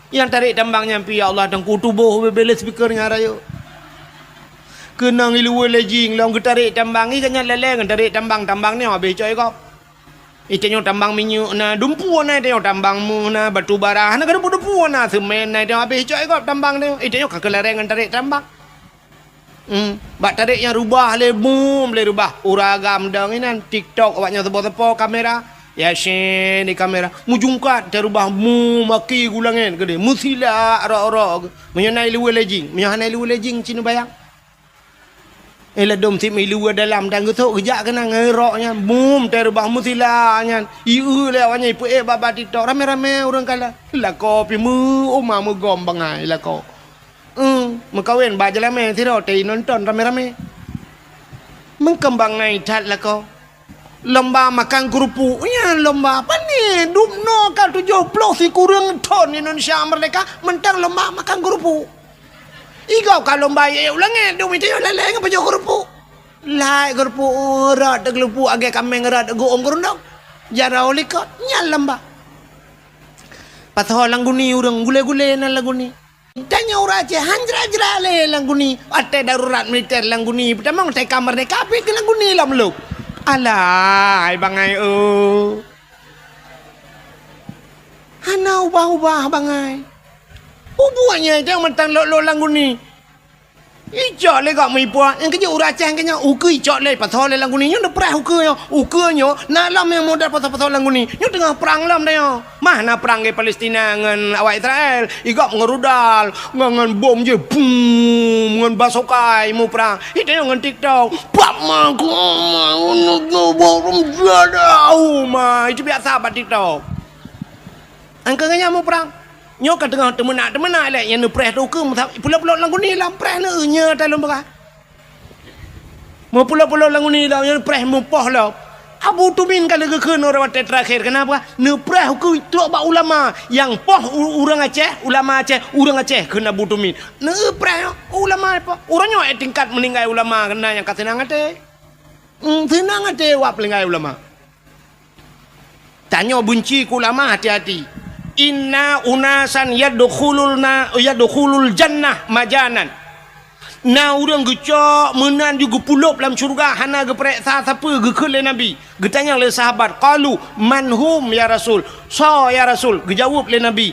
Nyang tarék tambang nyan pih ya Allah teungku tuboh beubeuleuh speaker nyang rayeuk. Keunong i luwa lejing lom geutarék tambang, i gobnyan lalèe ngon tarék tambang, tambang nyoe habéh cok i gob. I tanyoe tambang minyeuk na, dumpeue na i tanyoe tambang meuh na, batu bara na, ka dumpeue-dumpeue na, seumén na i tanyoe habéh cok i gob tambang nyoe. I tanyoe ka keularèe ngon tarék tambang. Hmm. Bak tarék nyang rubah lé bum lé rubah. Ureueng agam dong inan TikTok awak nyan sapo-sapo kamera. Yasin di kamera. Mujungkat teuh rubah bum aki gulangét keudéh. Meusilak rok-rok. Meunyoe na i luwa lejing. Meunyoe hana i luwa lejing cit neubayang. Eh ladom sit i luwa dalam dan geusok geujak keunan ngon rok nyan. Bum teuh rubah meusilak nyan. Ieu lé awak nyan ipeuék bak-bak TikTok. Ramé-ramé ureueng kalon. Lakoe pih meu uma meugom bangai lakoe. Hmm, meukawen bak jeulamé sidroe teuh nonton ramé-ramé. Meukeumbang ngai that lakoe. Lomba makan keurupuk. Nyan lomba pane dubnoe ka tujoh ploh sikureueng thon Indonesia merdeka mantong lomba makan keurupuk. I gob ka lomba yek-yek u langét dum i tanyoe lalèe ngon pajoh keurupuk. Lai keurupuk rot teuh keurupuk agée kaméng rot geuôm keurundong. Jaroe likot nyan lomba. Pasoe lam guni ureueng gulé-gulé nan lam guni. Tanyoe ureueng Aceh han jra-jra lé lam guni, watèe darurat militer lam guni, peutamong teuka meurdeka pih keu lam guni lom lôb. Alah, hai bangai oh. Hana ubah-ubah bangai. Ubuet nyan teuh mantong lôk-lôk lam guni. Icok lé gob meuipoh, nyang keujeuet ureueng Aceh nyang keunyoe ukeue icok lé pasoe lé lam guni. Nyoe neupreh ukeue nyoe, ukeue nyoe na lom nyang model pasoe-pasoe lam guni. Nyoe teungoh prang lom tanyoe. Mah na prang ngon Palestina ngon awak Israel. Igob ngon rudal, ngon, ngon bom jih, bum, ngon basokai muprang. Itanyoe ngon TikTok. Pak ma, ku ma, ma, itu biasa bak TikTok. Angka nyan muprang. Nyoe ka teungoh teumeunak-teumeunak lé nyang neupreh tu keu meusa-, pulop-pulop lam guni lam preh neu nyoe talon beurah. Meupulop-pulop lam guni lam nyang neupreh mupoh lom. Abu Tumin ka lheueh geukheun uroe watée teurakhir. Kenapa? Neupreh ukeue trok bak ulama. Nyang poh u-, ureuëng Aceh, ulama Aceh, ureuëng Aceh kheun Abu Tumin. Neupreh ulama po. Uroe nyoe eh tingkat meuninggai ulama keunan nyang ka seunang até. Hmm, seunang até wak peulinggai ulama. Tanyoe beunci keu ulama, hati-hati. Inna unasan yadkhulul na-, yadkhulul jannah majanan. Na ureuëng geucok meunan ju geupulop lam syeuruga hana geupareksa sapeue geukheun lé Nabi. Geutanyong lé sahabat, qalu, "Man hum ya Rasul?" Soe ya Rasul? Geujaweueb lé Nabi,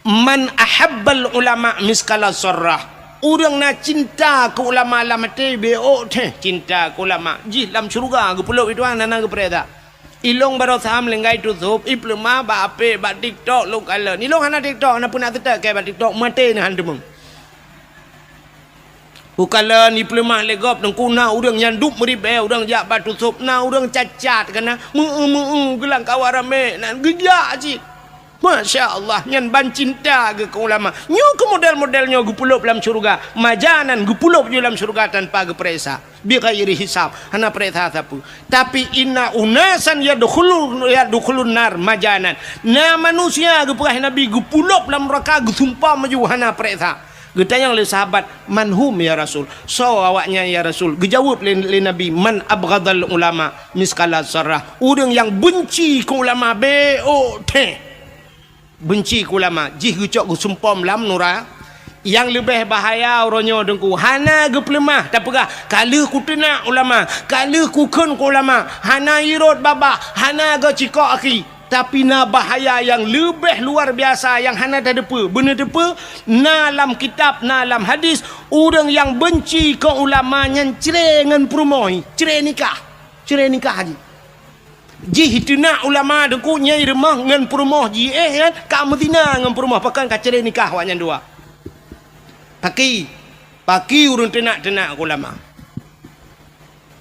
"Man ahabbal ulama miskala zarrah." Ureuëng na cinta keu ulama lam até, bék teuh cinta keu ulama. Jih lam syeuruga geupulop itu hana geupareksa. Ilong baroe sam linggai tusop, ipeuleumah bak apek, bak TikTok lôn kalon. Ilong hana TikTok, hana peunak teutek keu bak TikTok, maté na han teumeung. Ukalon ipeuleumah lé gob teungku na ureuëng nyang dup meuribée, ureuëng jak bak tusop, na ureuëng cacat kana, meu-eu-meu-eu geulang kawa ramé, nan geujak cit. Masya Allah, nyan ban cinta geuh keu ulama. Nyoe keu model-model nyoe geupulop lam syeuruga. Majanan geupulop ju lam syeuruga tanpa geupareksa. Bighairi hisab, hana pareksa sapeue. Tapi inna unasan yadkhulu-, yadkhulun nar majanan. Na manusia geupeugah Nabi geupulop lam neuraka geusumpah maju hana pareksa. Geutanyong lé sahabat, "Man hum ya Rasul?" Soe awaknyan ya Rasul? Geujaweueb lé, lé Nabi, "Man abghadal ulama miskala zarrah." Ureuëng nyang beunci keu ulama bék teuh. Beunci keu ulama, jih geucok geusumpom lam nura. Nyang leubeh bahaya uroe nyoe teungku, hana geupeuleumah tapeugah, "Ka lheueh kuteunak ulama, ka lheueh kukheun keu ulama." Hana irot babah, hana geucikok aki. Tapi na bahaya nyang leubeh luar biasa nyang hana tateupeue. Beuneuteupeu, na lam kitab, na lam hadis, ureuëng nyang beunci keu ulama nyan cre ngon peurumoh, cre nikah. Cre nikah jih. Jih teunak ulama teungku nyang rumoh ngon peurumoh jih, eh, nyan ka meuzina ngon peurumoh, pakon ka cre nikah awaknyan dua. Paki, paki ureuëng teunak-teunak ulama.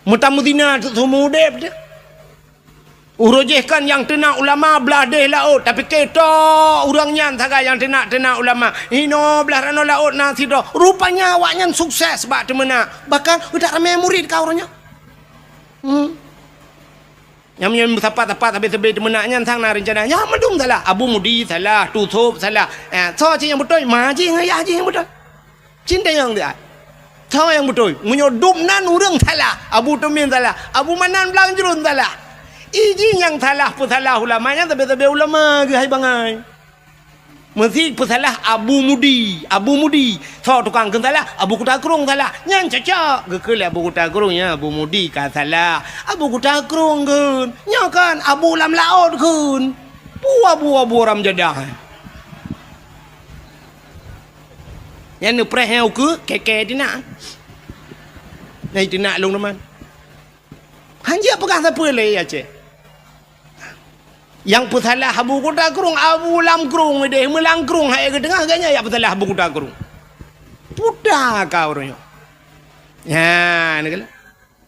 Meutameutina seumeu udeb teuh. Uroe jih kan nyang teunak ulama blah deh laôt, tapi keto ureuëng nyan sagai nyang teunak-teunak ulama. Inoe blah ranoe laôt na sidroe. Rupanya awaknyan sukses bak teumeunak. Bahkan udah ramé murid ka uroe nyoe. Hmm. Nyang meunyoe meusapat-sapat sabe-sabe teumeunak nyan sang na reuncana. Nyan mandum salah. Abu Mudi salah, Tusop salah. Eh, soe cit nyang beutôi? Ma jih ngon yah jih nyang beutôi. Cit nyang dia. Soe nyang beutôi? Meunyoe dum nan ureuëng salah, Abu Tumin salah, Abu Manan Blang Jruen salah. Iji nyang salah peusalah ulama nyan sabe-sabe ulama geuhai bangai. Meusi peusalah Abu Mudi, Abu Mudi. Soe tukang kheun salah? Abu Kuta Krueng salah. Nyan cocok. Geukheun lé Abu Kuta Krueng, "Ya, Abu Mudi ka salah. Abu Kuta Krueng kheun. Nyoe kan Abu lam laôt kheun." Pu Abu-abu ram jadah. Nyan neupreh nyang ukeue, keke tinak. Nyang tinak lôn teuma. Hanjeuet peugah sapeue lé Aceh. Nyang peusalah Abu Kuta Krueng, Abu Lam Krueng deh, meulang krueng hai geuteungoh ganya nyang peusalah Abu Kuta Krueng. Puta ka ureuëng nyoe. Nyan keuh.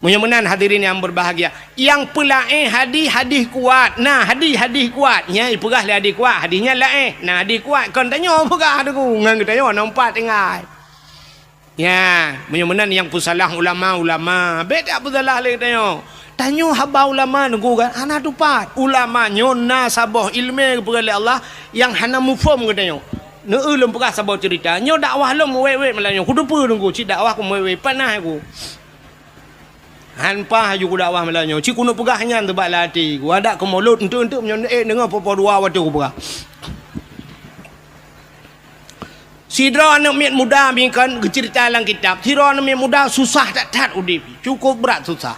Meunyoe meunan hadirin yang berbahagia, nyang peulaén hadih, hadih kuat. Nah, hadih, hadih kuat. Nyan ipeugah lé hadih kuat, hadih nyan laén. Nah, hadih kuat kon tanyoe peugah teungku, ngon geutanyoe nompat tinggai. Nyan, meunyoe meunan nyang peusalah ulama, ulama. Bék tapeusalah lé geutanyoe. Tanyoe haba ulama teungku kan hana tupat. Ulama nyoe na saboh ileumé geupeugah lé Allah nyang hana muphom geutanyoe. Neu-eu lôn peugah saboh ceurita. Nyoe dakwah lôn wék-wék malam nyoe. Kuteupeue teungku, cit dakwah ku wék-wék. Panas ku. Han paih laju kudakwah malam nyoe. Cit keuneuk peugah nyan teuh bak lam até ku. Adak keu mulod, enteuk-enteuk meunyoe ék deungoe poh-poh dua watèe kupeugah. Sidroe aneuk miet muda bingkon geuceurita lam kitab. Sidroe aneuk miet muda susah that-that udép. Cukup brat susah.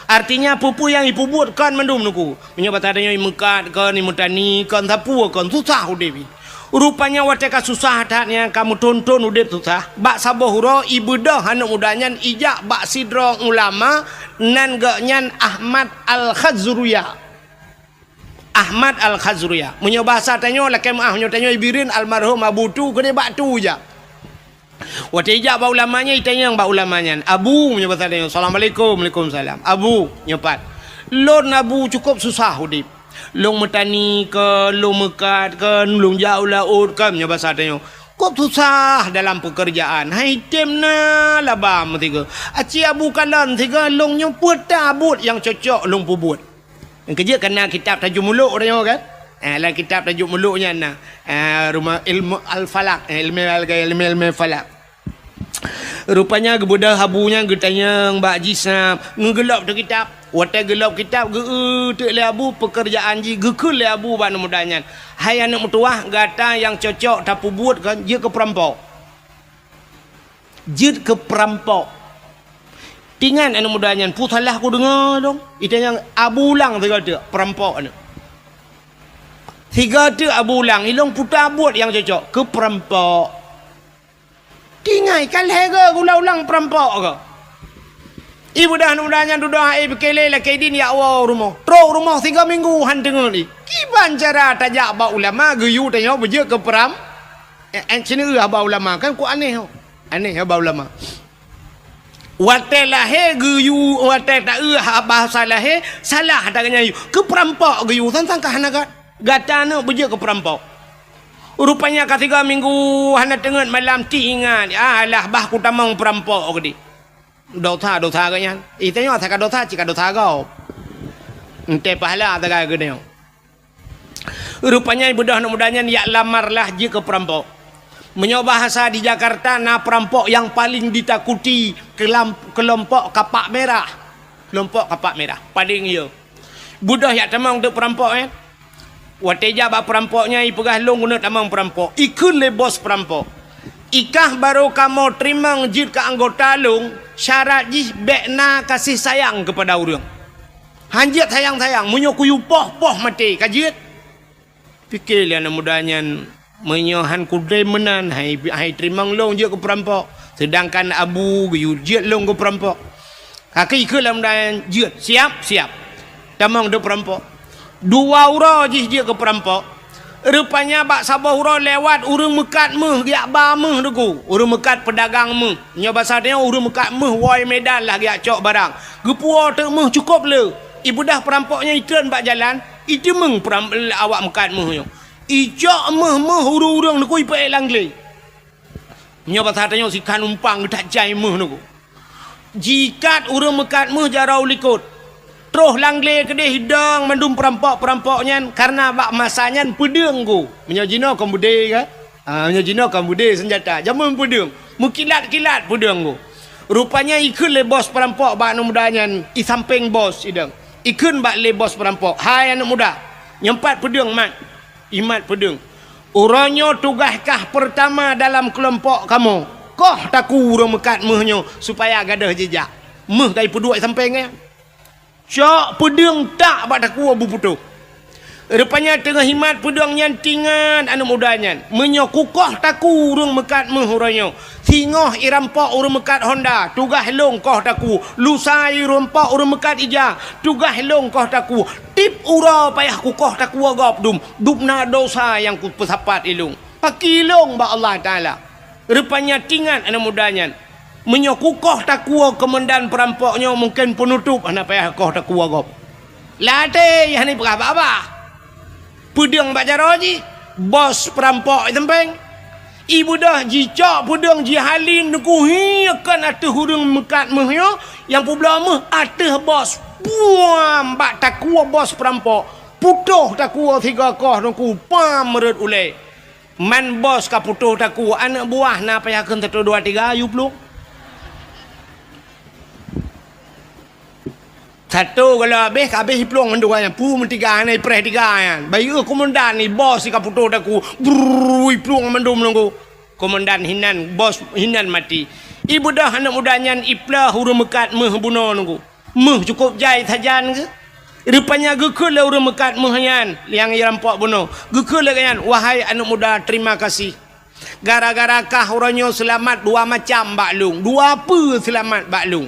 Artinya, peue-peue nyang jipeubuet kon mandum teungku. Meunyoe basa tanyoe jimeukat kon, jimeutani kon, sapeue kon, susah udép jih. Rupanya watée ka susah that nyan, ka meuthon-thon udeb susah, bak saboh uroe ibeudôh aneuëk muda nyan ijak bak sidroe ulama, nan geuhnyan Ahmad Al-Khazruya. Ahmad Al-Khazruya. Meunyoe basa tanyoe, lakée meuáh, meunyoe tanyoe i Bireuen, almarhum Abu Tu, keudeh bak Tu jak. Watée ijak bak ulama nyan, itanyong bak ulama nyan, "Abu," meunyoe basa tanyoe, "Assalamualaikum." "Waalaikumsalam." "Abu," nyoe pat, "Lôn, Abu, cukôp susah udeb. Lôn meutani kon, lôn meukat kon, lôn jak u laôt kon," meunyoe basa tanyoe. "Kôp susah dalam peukeurjaan, han item na laba meusigoe. Aci Abu kalon sigoe, lôn nyoe peue ta buet nyang cocok lôn peubuet." Nyang keujeuet ka na kitab Tajul Muluk tanyoe kan? Eh, lam kitab Tajul Muluk nyan na, eh, rumoh ilmu al-falak, eh, ilmu al-, ilmu, ilmu falak. Rupanya geubeudôh Abu nyan geutanyong bak jih snap, ngeugeulôb teuh kitab. Watée geulôb kitab, geu-eu teuk lé Abu peukeurjaan jih, geukheun lé Abu bak aneuëk muda nyan, "Hai aneuëk meutuwah, gata nyang cocok tapeubuet kon jeuet keu peurampok." Jeuet keu peurampok. Tingat aneuëk muda nyan, peue salah kudeungoe lôn? Itanyong Abu ulang sigoe teuk, peurampok aneuëk. Sigoe teuk Abu ulang, ilôn peue ta buet nyang cocok, keu peurampok. Tingai, ka lhée goe geulang-ulang peurampok goe. Ibeudôh aneuëk muda nyan dudoe hai pike lé lakée idin jak woe u rumoh. Trok u rumoh sigoe minggu han teungeut lé. Kiban cara tajak bak ulama geuyue tanyoe beujeuet keu peuram-, eh, eh, sineuk eu haba ulama, kan ku aneh ho. Aneh haba ulama. Watée lahé geuyue, watée ta eu haba sa lahé, salah taganyan yue. Keu peurampok geuyue, sang-sang ka hana ga-, gata aneuëk beujeuet keu peurampok. Rupanya ka sigoe minggu hana teungeut malam, ti ingat, "Alah, bah kutamong peurampok keudeh." Dosa-dosa geuh nyan. Itanyoe asai ka dosa, cit ka dosa gob. Entée pahala sagai geutanyoe. Rupanya ibeudôh aneuëk muda nyan yak lamarlah jeuet keu peurampok. Meunyoe bahasa di Jakarta na peurampok nyang paleng ditakuti keulam-, keulompok kapak merah. Keulompok kapak merah, paleng yo. Beudôh yak tamong teuk peurampok nyan. Watée jak bak peurampok nyan ipeugah, "Lôn keuneuk tamong peurampok." Ikheun lé bos peurampok, "Ikah barô kamoe teurimong jeuet keu anggota lôn, syarat jih bék na kaseh sayang keupada ureuëng. Han jeuet sayang-sayang, meunyoe kuyue poh-poh maté ka jeuet." Pike lé aneuëk muda nyan, "Meunyoe han kudrém meunan, hai, hai teurimong lôn jeuet keu peurampok, seudangkan Abu geuyue jeuet lôn keu peurampok." Ka keu ikheun lé aneuëk muda nyan, "Jeuet, siap, siap. Tamong teuk peurampok." Dua uroe jih jeuet keu peurampok. Rupanya bak saboh uroe lewat ureuëng meukat méuh, geujak ba méuh Teungku. Ureuëng meukat peudagang méuh. Nyoe basa tanyoe ureuëng meukat méuh woe Medan lah geujak cok barang. Geupuwoe teuk méuh cukôp le. Ibeudôh peurampok nyan itreun bak jalan, iteumeung peuram-, awak meukat méuh nyoe. Icok méuh-méuh ureuëng-ureuëng Teungku ipeuék lam glé. Nyoe basa tanyoe sikhan umpang geutajai méuh Teungku. Jikat ureuëng meukat méuh jaroe u likot. Troh lam glé keudeh idong mandum peurampok-peurampok nyan, kareuna bak masa nyan peudeueng Teungku. Meunyoe jinoe kon beudé kan? Ah, meunyoe jinoe kon beudé seunjata, jameun peudeueng. Meukilat-kilat peudeueng Teungku. Rupanya ikheun lé bos peurampok bak aneuëk muda nyan, i sampéng bos idong. Ikheun bak lé bos peurampok, "Hai aneuëk muda, nyoe pat peudeueng mat." Imat peudeueng. "Uroe nyoe tugaih kah peurtama dalam keulompok kamoe. Koh takue ureuëng meukat méuh nyoe supaya gadôh jijak." Méuh ka ipeuduek sampéng nyan. Cok peudeueng tak bak takue beuputôh. Rupanya teungoh imat peudeueng nyan tingat aneuëk muda nyan, "Meunyoe kukoh takue ureuëng meukat méuh uroe nyoe, singoh irampok ureuëng meukat honda, tugaih lôn koh takue. Lusa irampok ureuëng meukat ija, tugaih lôn koh takue. Tiep uroe payah kukoh takue gob dum, dum na dosa nyang kupeusapat ilôn. Paki lôn bak Allah Taala." Rupanya tingat aneuëk muda nyan, "Meunyoe kukoh takue keumandan peurampok nyoe, mungken peunutôp hana payah koh takue gob. Latée hana ipeugah babah." Peudeueng bak jaroe jih, bos peurampok i sampéng. Ibeudôh jicok peudeueng jihalin Teungku, hi kon ateueh ureuëng meukat méuh nyoe, nyang peubloe méuh ateueh bos. Buam bak takue bos peurampok. Putôh takue sigoe koh Teungku, pam rhot ulée. Man bos ka putôh takue, aneuëk buah na payah kheun satu dua tiga, yue plueng. Satu gohlom habéh, ka habéh iplueng mandum nyan. Peue meutiga nyan, ipreh tiga nyan. Bayeue keumandan ni, bos ka putôh takue. Brrrr, iplueng mandum Teungku. Keumandan hinan, bos hinan maté. Ibeudôh aneuëk muda nyan iplôh ureuëng meukat méuh bunoe Teungku. Méuh cukôp jai sajan geuh. Rupanya geukheun lé ureuëng meukat méuh nyan nyang jirampok bunoe. Geukheun lé gobnyan, "Wahai aneuëk muda, terima kasih. Gara-gara kah uroe nyoe seulamat dua macam bak lôn, dua peue seulamat bak lôn.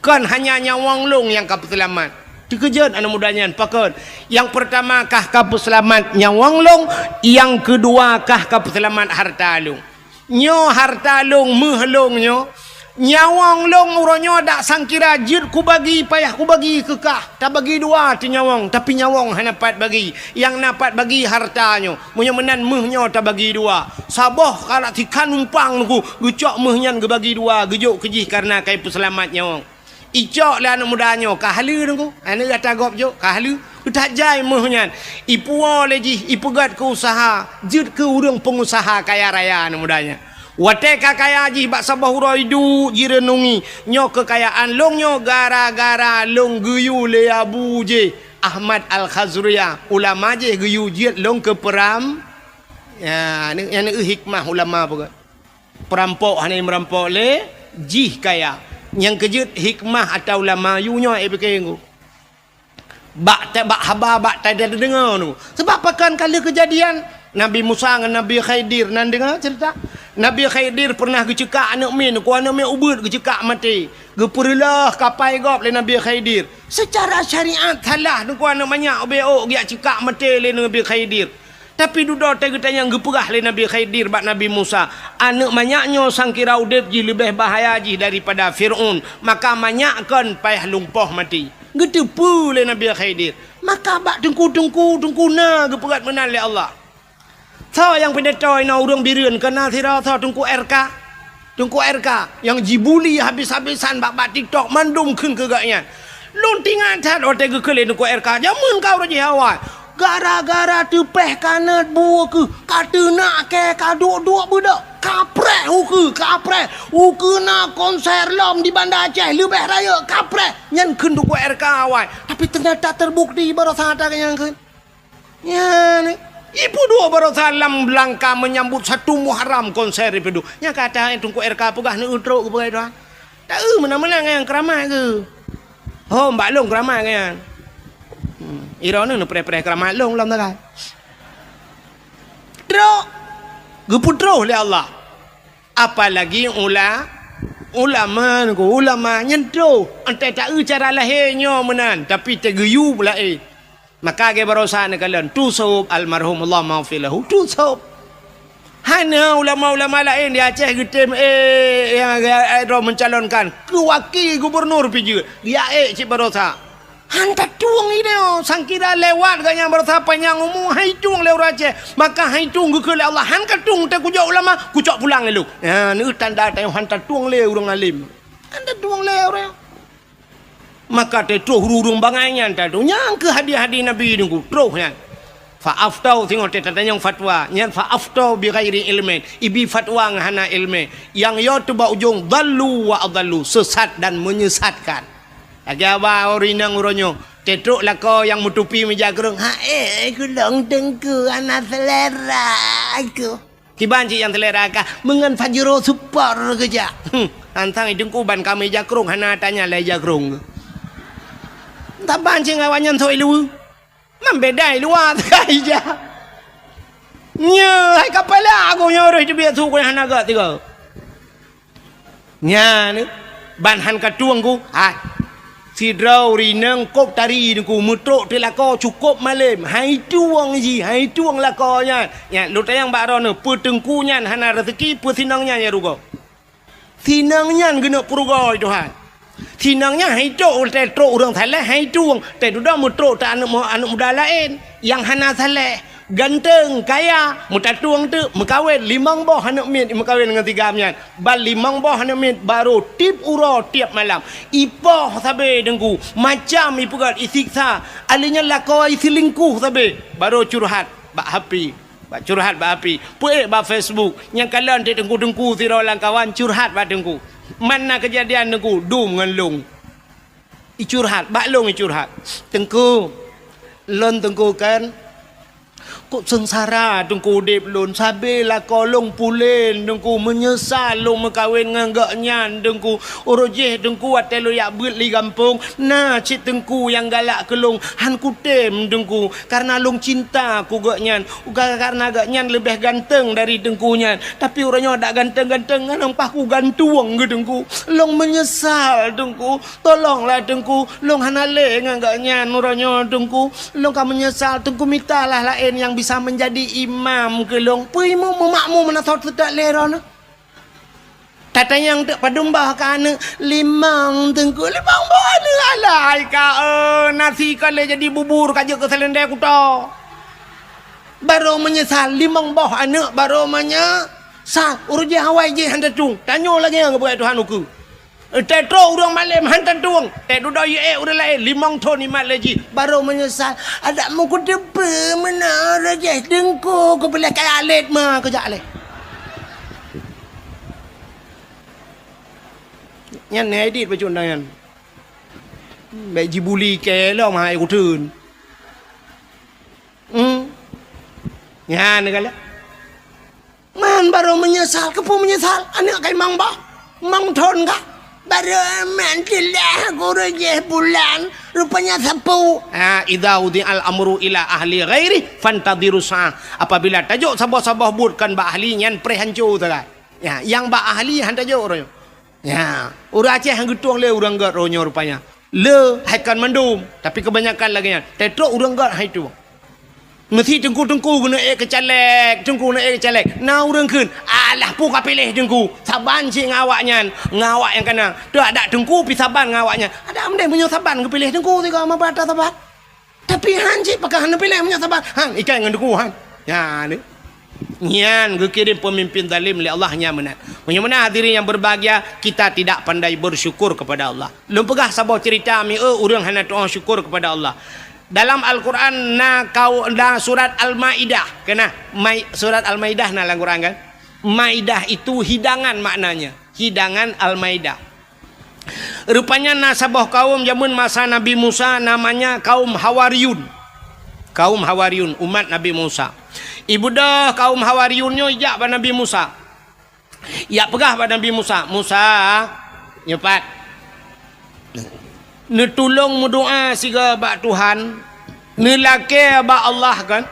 Kon hanya nyawöng lôn nyang ka peuseulamat." Teukeujot aneuëk muda nyan, "Pakon?" "Nyang peurtama kah ka peuseulamat nyawöng lôn, nyang keudua kah ka peuseulamat hareuta lôn." "Nyoe hareuta lôn, méuh lôn nyoe. Nyawöng lôn uroe nyoe dak sangkira jeuet kubagi, payah kubagi keu kah. Tabagi dua teuh nyawöng, tapi nyawöng hana pat bagi. Nyang na pat bagi hareuta nyoe. Meunyoe meunan méuh nyoe tabagi dua." Saboh karat sikhan umpang Teungku, geucok méuh nyan geubagi dua, geujok keu jih kareuna ka ipeuseulamat nyawöng. Icok lé aneuëk muda nyoe, ka haleue Teungku. Aneuëk gata gob jok, ka haleue. That jai méuh nyan. Ipuwoe lé jih, ipeugöt keu useuha, jeuet keu ureuëng peungusaha kaya raya aneuëk muda nyan. Watée ka kaya jih bak saboh uroe iduek jireunungi, "Nyoe keukayaan lôn nyoe gara-gara lôn geuyue lé abu jih, Ahmad Al-Khazriyah, ulama jih geuyue jeuet lôn keu peuram." Ya, nyan hikmah ulama peugah. Peurampok hana meurampok lé jih kaya. Nyang keujeuet hikmah ata ulama yue nyoe, eh, pike Teungku. Bak ta-, bak haba, bak ta-, tadeungoe Teungku. Sebab pakon ka lheueh keujadian Nabi Musa ngon Nabi Khidir, na deungoe ceurita? Nabi Khidir pernah geuceukak aneuëk miet, keu aneuëk miet ubit geuceukak maté. Geupeureuloh kapai gob lé Nabi Khidir. Secara syariat salah Teungku aneuëk manyak ubé ôk geujak ceukak maté lé Nabi Khidir. Tapi dudoe teuh geutanyong geupeugah lé Nabi Khidir bak Nabi Musa, "Aneuëk manyak nyoe sangkira udeb jih leubeh bahaya jih daripada Fir'aun, maka manyak kon payah lumpoh maté." Geuteupeue lé Nabi Khidir. Maka bak teungku-teungku, teungku na geupeugah meunan lé Allah. Soe nyang pidato inoe ureuëng Bireuen, keu na sidroe soe Teungku R K? Teungku R K nyang jibuli habis-habisan bak, bak TikTok, mandum kheun keu gobnyan. Lôn teuingat that watée geukheun lé Teungku R K, jameun ka uroe jih awai. Gara-gara teupeh kanot bu ukeue, ka teunak kée, ka duek-duek beudôk, ka preh ukeue, ka preh. Ukeue na konser lom di Banda Aceh, leubeh rayeuk, ka preh. Nyan kheun Teungku R K awai. Tapi teunyata teubukti baroesa that nyang kheun. Nyan, ipeuduek baroesa lam langka menyambut satu Muharram konser ipeuduek. Nyang ka that Teungku R K peugah neueu trok geupeugah droe. Taeu meunan-meunan nyan keuramat geuh. Ho, bak lôn keuramat nyan. Hmm, droeneuh neupreh-preh keuramat lôn lom tagai. Trok geupeutroh lé Allah. Apalagi ula-, ulama, ulama nyan troh. Entah taeu cara lahé nyoe meunan, tapi teugeuyue laén. Maka lagée baroesa neukalon, Tu Sop almarhum, Allah maghfir lahu, Tu Sop. Hana ulama-ulama laén di Aceh geutem, eh, nyang, eh, droe mencalonkan keu wakil gubernur pih jeuet, geujak ék cit baroesa. Han tatueng idéh, sangkira lewat gobnyan baroesa panyang umu, han itueng lé ureuëng Aceh. Maka han itueng geukheun lé Allah, han katueng teuh kujok ulama, kucok pulang lé lôn. Nyan, neu tanda tanyoe han tatueng lé ureuëng alim. Han tatueng lé ureuëng. Maka teutroh ureuëng bangai nyan tatueng. Nyang keuh hadis-hadis Nabi Teungku, troh nyan. Fa aftau, singoh teutatanyong fatwa, nyan fa aftau bi ghairi ilmin, ibi fatwa ngon hana ilmi. Nyang yo teuba ujong, dhallu wa adhallu, sesat dan menyesatkan. Lagée haba ureuëng inong uroe nyoe, teutrok lakoe nyang meutupi meuja krong, "Ha, eh, kulong Teungku, hana selera aku." Kiban cit nyang selera kah, meungon Fajro Super keujak. Hmm, antang Teungku ban ka meuja krong, hana tanya lé ija krong. Taban cit ngon awaknyan soi lu. Man beda i luwa teuka ija. Nyoe hai kapala aku nyoe roh teubiet su ku hana gak tiga. Nyan ban han katueng ku, hai. Sidroe ureuëng inong kop tari Teungku meutrok teuh lakoe cukop malem, han itueng jih, han itueng lakoe nyan. Nyan lôn tanyong bak droeneuh, peue Teungku nyan hana raseuki, peue sinong nyan nyang rugoe? Sinong nyan geuneuk peurugoe Tuhan. Sinong nyan han itueng, teutrok ureuëng saleh han itueng, teududoe meutrok teuh aneuëk mu-, aneuëk muda laén nyang hana saleh, ganteng, kaya, meutatueng teuk, meukawen limong boh aneuëk miet, meukawen ngon si Gam nyan. Ban limong boh aneuëk miet barô tieb uroe tieb malam. Ipoh sabe Teungku, macam ipeugét isiksa. Alèh nyan lakoe iseulingkuh sabe, barô curhat bak H P. Bak curhat bak api, peuék bak Facebook, nyang kalon teuk teungku-teungku sidroe lam kawan curhat bak teungku. Man na keujadian teungku dum ngon lôn. Icurhat, bak lôn icurhat. Teungku, lôn teungku kan Kok seungsara Teungku udép lôn, sabe lakoe lôn pulen Teungku, meunyeusal lôn meukawen ngon gobnyan Teungku. Uroe jéh Teungku watée lôn jak beuet li gampông, na cit Teungku nyang galak keu lôn, han kutem Teungku, kareuna lôn cinta keu gobnyan. Ka-, kareuna gobnyan leubeh ganteng dari Teungku nyan, tapi uroe nyoe dak ganteng-ganteng, ngon paih kugantueng keu Teungku. Lôn meunyeusal Teungku. Tolonglah Teungku, lôn hana lé ngon gobnyan uroe nyoe Teungku. Lôn ka meunyeusal Teungku, mitalah laén nyang bisa meunjadi imam keu lôn. Peue imum meumakmum meunan soe teutak lé droeneuh. Tatanyong teuk padum boh ka aneuëk, limong Teungku, limong boh aneuëk alai ka, eh, nasi ka lé jadi bubur ka jeuet keu seulendei kuto. Barô meunyeusal limong boh aneuëk barô meunyeusal. Uroe jéh awai jih han tatueng. Tanyoe lagée nyang geupeugah Tuhan ukeue. Teutrok ureuëng malém han tatueng, teududoe yue ureuëng laén limong thon imat lé jih, barô meunyeusal. Adak meukuteupeu meunan rejeh Teungku, kupiléh kaya lét ma keujak lé. Nyan hai dit bacut nyan. Bék jibuli kée lom hai kuteun. Hmm. Nyan galak. Man barô meunyeusal, keupeue meunyeusal? Aneuëk kai mang bah, mang thon ka. Barô man teulah guru jih bulan, rupanya sapeue. Ha, idza wudi'al amru ila ahli ghairi fantadhiru sa'ah. Apabila tajok saboh-saboh buet kon bak ahli nyan preh hanco sagai. Ya, nyang bak ahli han tajok uroe nyoe. Ya, ureuëng Aceh han geutueng lé ureuëng gét uroe nyoe rupanya. Le hai kon mandum, tapi kebanyakan lagée nyan. Teutrok ureuëng gét hai tueng. Meusi teungku-teungku geuneuk ék keu caleg, teungku geuneuk ék keu caleg. Na ureuëng kheun, "Alah, peue ka piléh teungku? Saban cit ngon awaknyan, ngon awak nyang kana. Teuadak teungku pi saban ngon awaknyan." Adak meudeh meunyoe saban geupiléh teungku sigoe meuba atra saban. Tapi han cit pakon hana piléh meunyoe saban. Han, ikai ngon teungku han. Nyan. Nyan geukirém peumimpén zalim lé Allah nyan meunan. Meunyoe meunan hadirin yang berbahagia, kita tidak pandai bersyukur kepada Allah. Lôn peugah saboh cerita mieu ureuëng hana tuoh syukur kepada Allah. Dalam Al-Quran na kau na surat Al-Maidah, kena Mai, surat Al-Maidah na lam Quran kan? Maidah itu hidangan maknanya, hidangan Al-Maidah. Rupanya na saboh kaum jameun masa Nabi Musa namanya kaum Hawariyun. Kaum Hawariyun, umat Nabi Musa. Ibeudôh kaum Hawariyun nyoe ijak bak Nabi Musa. Ijak peugah bak Nabi Musa, "Musa, nyoe pat. Neutulông meudoa sigoe bak Tuhan, neulakée bak Allah kan,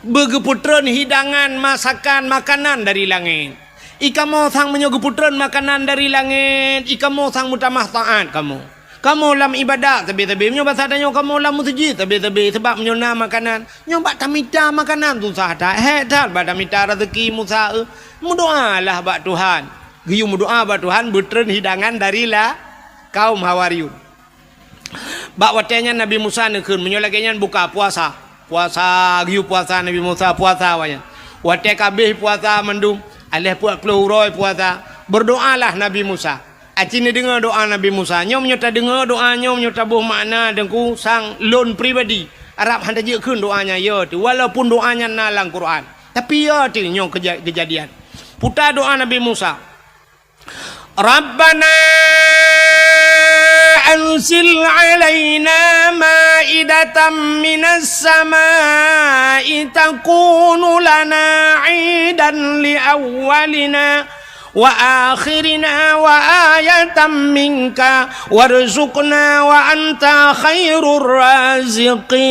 beugeupeutrön hidangan masakan makanan dari langét. I kamoe sang meunyoe geupeutrön makanan dari langét, i kamoe sang meutamah taát kamoe. Kamoe lam iébadat sabe-sabe, meunyoe basa tanyoe kamoe lam meuseujid sabe-sabe, sabab meunyoe na makanan, nyoe bak tamita makanan susah that, hék that bak tamita raseuki Musa, eh. Meudoalah bak Tuhan." Geuyue meudoa bak Tuhan, beutrön hidangan dari la kaum Hawariyun. Bak watée nyan Nabi Musa neukheun, meunyoe lagée nyan buka puasa. Puasa, geuyue puasa Nabi Musa, puasa awaknyan. Watée ka abéh puasa mandum, aléh peuet ploh uroe puasa, beudoalah Nabi Musa. Aci neudeungoe doa Nabi Musa. Nyoe meunyoe tadeungoe doa nyoe, meunyoe taboh makna teungku sang lôn pribadi, Arab han tajeuet kheun doa nyan yo teuh, walaupun doa nyan na lam Quran. Tapi yo teuh nyoe keja-, keujadian. Puta doa Nabi Musa. Rabbana anzil alaina maidatan minas samai takunu lana idan li awwalina wa akhirina wa ayatan minka warzuqna wa anta khairur raziqin.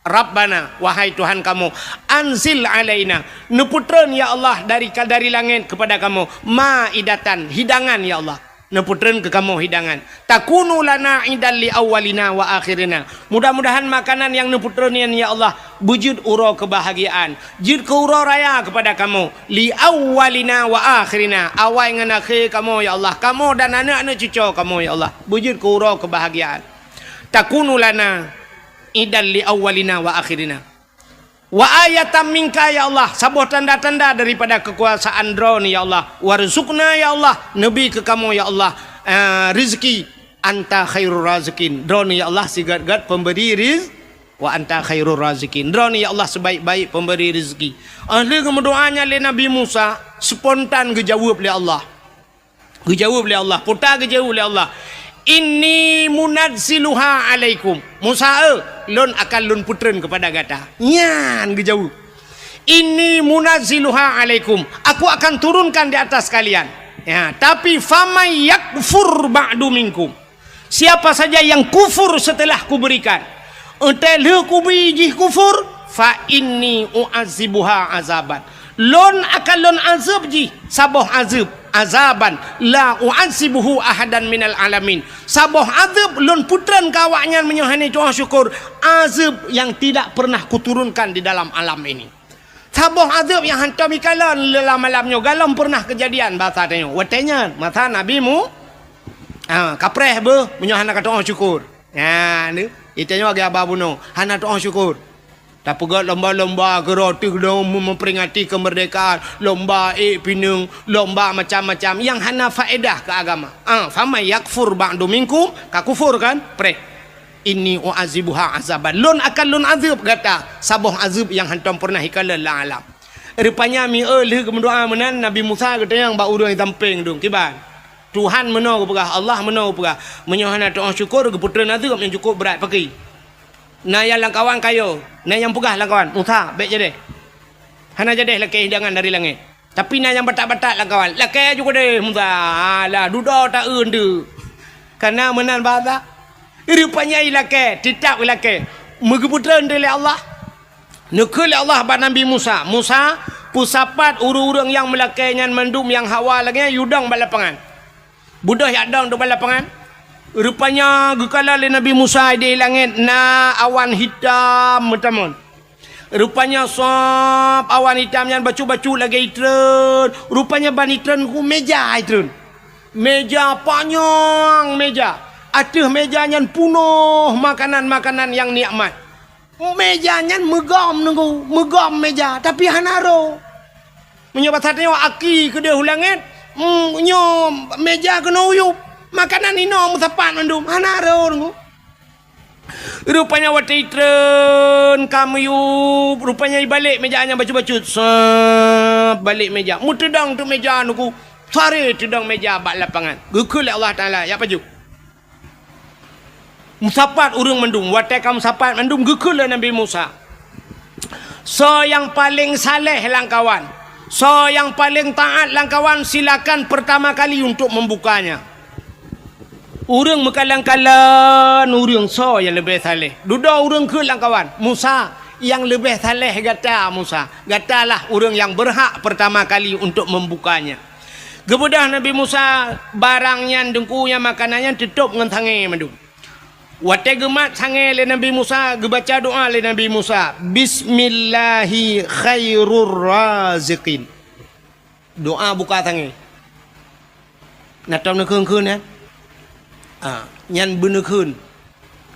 Rabbana, wahai Tuhan kamoe, anzil alaina, neupeutrön ya Allah dari ka-, dari langét kepada kamoe, maidatan, hidangan ya Allah. Neupeutrön keu kamoe hidangan. Takunu lana idan li awwalina wa akhirina. Mudah-mudahan makanan nyang neupeutrön nyan ya Allah beujeuet uroe keubahagiaan, jeuet keu uroe raya kepada kamoe, li awwalina wa akhirina, awai ngon akhé kamoe ya Allah, kamoe dan aneuëk-aneuëk cucoe kamoe ya Allah, beujeuet keu uroe keubahagiaan. Takunu lana idan li awwalina wa akhirina. Wa ayatan minka ya Allah, saboh tanda-tanda daripada keukuasaan Droeneuh ya Allah. Warzuqna ya Allah, neubi keu kamoe ya Allah, eh, rezeki. Anta khairur raziqin. Droeneuh ya Allah sigét-gét pemberi riz-, wa anta khairur raziqin. Droeneuh ya Allah sebaik-baik pemberi rezeki. Óh lheueh geumeudoa nyan lé Nabi Musa, spontan geujaweueb lé Allah. Geujaweueb lé Allah, peue ta geujaweueb lé Allah. "Inni munazziluha alaikum." "Musa, eh, lôn akan lôn peutreun keupada gata." Nyan geujaweueb, "Inni munazziluha alaikum." Aku akan turunkan di atas kalian. Ya, tapi, "Faman yakfur ba'du minkum." Siapa saja yang kufur setelah kuberikan, entah lheueh kubi jih kufur, "fa inni u'azibuha azaban." Lôn akan lôn azeueb jih saboh azeueb, "azaban la u'azibuhu ahadan minal alamin." Saboh azeueb lôn peutreun keu awaknyan meunyoe hana tu'oh syukur, azeueb yang tidak pernah kuturunkan di dalam alam ini. Saboh azeueb nyang hantom ikalon lam alam nyoe, galom pernah keujadian basa tanyoe. Watée nyan, masa Nabi Mu-, ha, kapreh beuh meunyoe hana katu'oh syukur. Ha, ni, itanyoe lagée haba bunoe, hana tu'oh syukur. Tapeugét lomba-lomba keuroti dong meuperingati keumeurdekaan, lomba ék pineung, lomba macam-macam nyang hana faedah keu agama. Ha, "Faman yakfur ba'du minkum," ka kufur kan? Preh. "Inni u'azibuha azaban." Lôn akan lôn azeueb gata saboh azeueb nyang hantom pernah ikalon lam alam. Rupanya mieu lheueh geumeudoá meunan Nabi Musa geutanyong bak ureuëng sampéng dong, "Kiban? Tuhan meunoe geupeugah, Allah meunoe geupeugah, meunyoe hana tu'oh syukur geupeutreun azeueb nyang cukup brat paki. Na nyang lamkawan kayo, na nyang peugah lamkawan, 'Musa, bék jadeh. Hana jadeh lakée hidangan dari langét.' Tapi na nyang batat-batat lamkawan, 'Lakée ju keudeh, Musa.' Alah, dudoe taeun deuh. Kana meunan basa." Rupanya ilakée, teutab ilakée. Meugeupeutreun lé Allah. Neukheun lé Allah bak Nabi Musa, "Musa, peusapat ureuëng-ureuëng nyang meulakée nyan mandum nyang hawa lagée nyan yue dong bak lapangan." Beudôh jak dong teuk bak lapangan. Rupanya geukalon lé Nabi Musa di langét na awan hitam meutamon. Rupanya sab awan hitam nyan bacut-bacut lagée itreun. Rupanya ban itreun ku meja itreun. Meja panyang meja. Ateueh meja nyan punoh makanan-makanan nyang nikmat. Meja nyan meugom nunggu, meugom meja, tapi hana roh. Meunyoe basa tanyoe aki keudeh u langét, mm, nyoe meja keunoe uyueb, makanan inoe meusapat mandum, hana roh nunggu. Rupanya watée itreun ka meuyueb, rupanya ibalek meja nyang bacut-bacut, sab balek meja, meuteudong teuk meja nunggu, sare teudong meja bak lapangan. Geukheun lé Allah Taala, "Jak pajoh." Meusapat ureuëng mandum, watée ka meusapat mandum geukheun lé Nabi Musa, "Soe nyang paleng saleh lamkawan, soe nyang paleng taát lamkawan, silakan pertama kali untuk membukanya." Ureuëng meukalon-kalon ureuëng soe nyang leubeh saleh. Dudoe ureuëng kheun lamkawan, "Musa, nyang leubeh saleh gata, Musa. Gatalah ureuëng nyang berhak pertama kali untuk membukanya." Geubeudôh Nabi Musa barang nyan, deungku, nyang makanan nyan teutôb ngon sangée mandum. Watée geumat sangée lé Nabi Musa, geubaca doá lé Nabi Musa, "Bismillahi khairur raziqin." Doá buka sangée. Na tom neukheun-kheun nyan? Ah, nyan beuneukheun.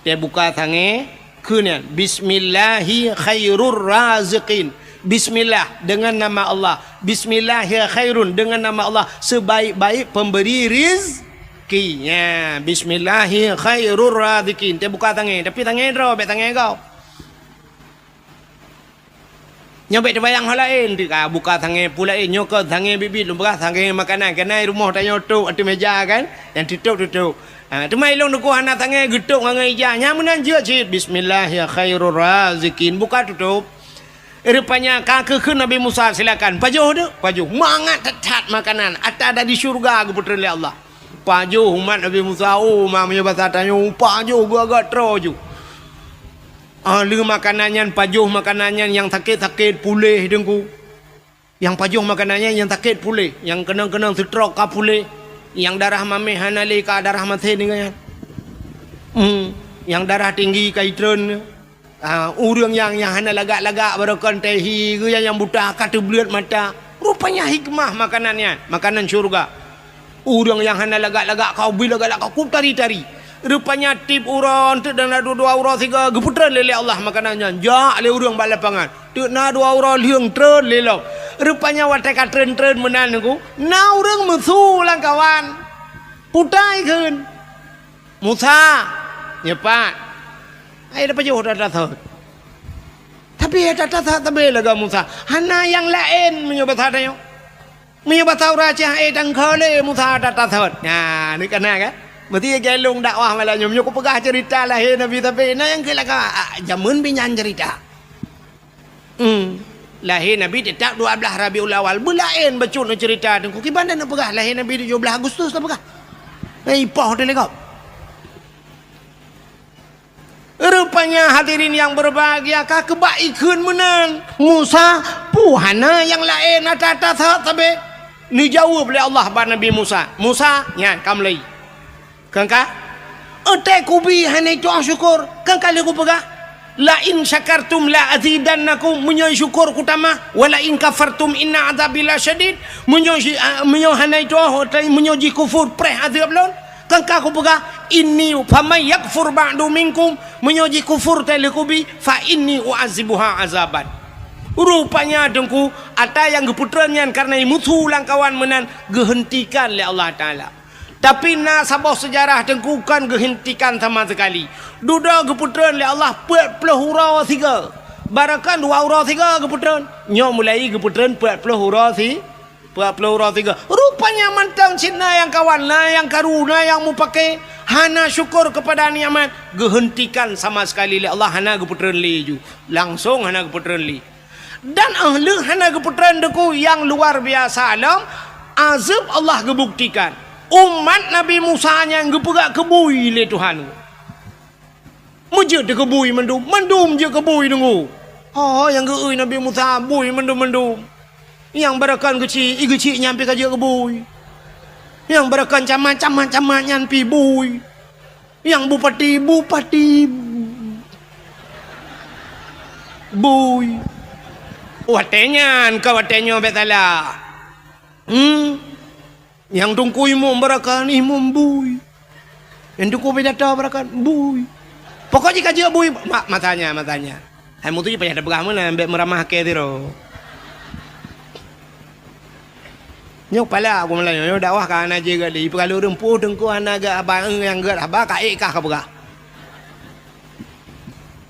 Teubuka sangée, kheun nyan, "Bismillahi khairur raziqin." Bismillah, dengan nama Allah. "Bismillahi khairun," dengan nama Allah, sebaik-baik pemberi rizki. Ya, "Bismillahi khairur raziqin." Teubuka sangée, tapi sangée droe, bék sangée gob. Nyoe bék teubayang ho laén, teuka buka sangée pu laén, nyoe keuh sangée biet-biet lôn peugah, sangée makanan, keunan rumoh tanyoe tôb ateueh meja kan, nyang teutôb-teutôb. Ha, teuma ilôn deuh hana sangée geutôb ngon ija, nyang meunan jeuet cit, "Bismillahi khairur raziqin," buka tutôb. Rupanya ka geukheun Nabi Musa, "Silakan, pajoh deuh, pajoh." Mangat that-that makanan, ata dari syeuruga geupeutreun lé Allah. Pajoh umat Nabi Musa, oh, ma meunyoe basa tanyoe, pajoh geuagak troe ju. Ah, lheueh makanan nyan, pajoh makanan nyan, nyang sakét-sakét puléh, Teungku. Nyang pajoh makanan nyan, nyang sakét puléh, nyang keunong-keunong seutrok ka puléh, nyang darah maméh hana lé ka darah masen nyan. Hmm, nyang darah tinggi ka itreun. Ah, ureuëng nyang, nyang hana lagak-lagak baroe kon teuh hi, geuh nyang buta ka teubleuet mata. Rupanya hikmah makanan nyan, makanan syeuruga. Ureuëng nyang hana lagak-lagak ka ubit lagak-lagak ka tari-tari. Rupanya tiep uroe, teuk na dua-dua uroe sigoe geupeutreun lé, lé Allah makanan nyan. Jak lé ureuëng bak lapangan. Teuk na dua uroe lheueng treun lé lom. Rupanya watée ka treun-treun meunan Teungku, na ureuëng meusu lamkawan. Putai kheun. Musa, nyoe pat. Hai, tapajoh that-that thot. Tapi that-that thot sabe lagak Musa. Hana nyang laén meunyoe basa tanyoe. Meunyoe basa ureuëng Aceh, hai tangkho lé Musa that-that thot. Nah, ni kana kan? Meusti galong dakwah malam nyoe. Meunyoe kupeugah cerita lahé Nabi sabe, na nyang keu laka, ah, jameun binyan cerita. Hmm. Lahé Nabi teutap dua blaih Rabiul Awal. Beulaén bacut neucerita teungku. Kiban dan neupeugah lahé Nabi tujoh blaih Agustus tapeugah. Eh, ipoh teuh lé gob. Rupanya hadirin yang berbahagia, ka keubak ikheun meunan. Musa, peue hana nyang laén ata-ata sahat sabe? Neujaweueb lé Allah bak Nabi Musa, "Musa, nyan ka mulai. Kangka, eutai kubi hana itu'oh syukur, kangka lé kupeugah, 'La in syakartum la azidannakum,' meunyoe syukur kutamah, 'wa la in kafartum inna azabi lasyadid,' meunyoe si-, a, meunyoe hana itu'oh, eutai meunyoe jikufur, preh azeueb lôn. Kangka kupeugah, 'Inni faman yakfur ba'du minkum,' meunyoe jikufur tai lé kubi, 'fa inni u'azibuha azaban.'" Rupanya teungku, ata nyang geupeutreun nyan kareuna musu lam kawan meunan geuheuntikan lé Allah Taala. Tapi na saboh seujarah teungku kon geuheuntikan sama seukali. Dudoe geupeutreun lé Allah peuet ploh uroe sigoe. Barokon dua uroe sigoe geupeutreun. Nyoe mulai geupeutreun peuet ploh uroe si Peuet ploh uroe sigoe. Rupanya mantong cit na nyang kawan, na nyang karu, na nyang mupake, hana syukur keupada nikmat, geuheuntikan sama seukali lé Allah, hana geupeutreun lé ju. Langsong hana geupeutreun lé. Dan óh lheueh hana geupeutreun teungku nyang luar biasa lom, azeueb Allah geubuktikan. Umat Nabi Musa nyan geupeugah keu bui lé Tuhan. Meujeuet keu bui mandum, mandum jeuet keu bui teungku. Ho nyang geu-eu Nabi Musa bui mandum-mandum. Nyang barokon keuchik, i keuchik nyan pih ka jeuet keu bui. Nyang barokon camat, camat, camat nyan pih bui. Nyang bupati, bupati bui. Watée nyan ka watée nyoe bék salah. Hmm. Nyang teungku imum barokon, imum bui. Nyang teungku pidato barokon, bui. Pokok jih ka jeuet bui, ma-, masanya, masanya. Hai mutu jih payah tapeugah meunan, bék meuramah kée sidroe. Nyoe pala aku malam nyoe, dakwah ka hana jeuet gét lé, ipeugah lôn ureuëng peue teungku hana gét haba, nyang gét haba ka ék kah ka peugah.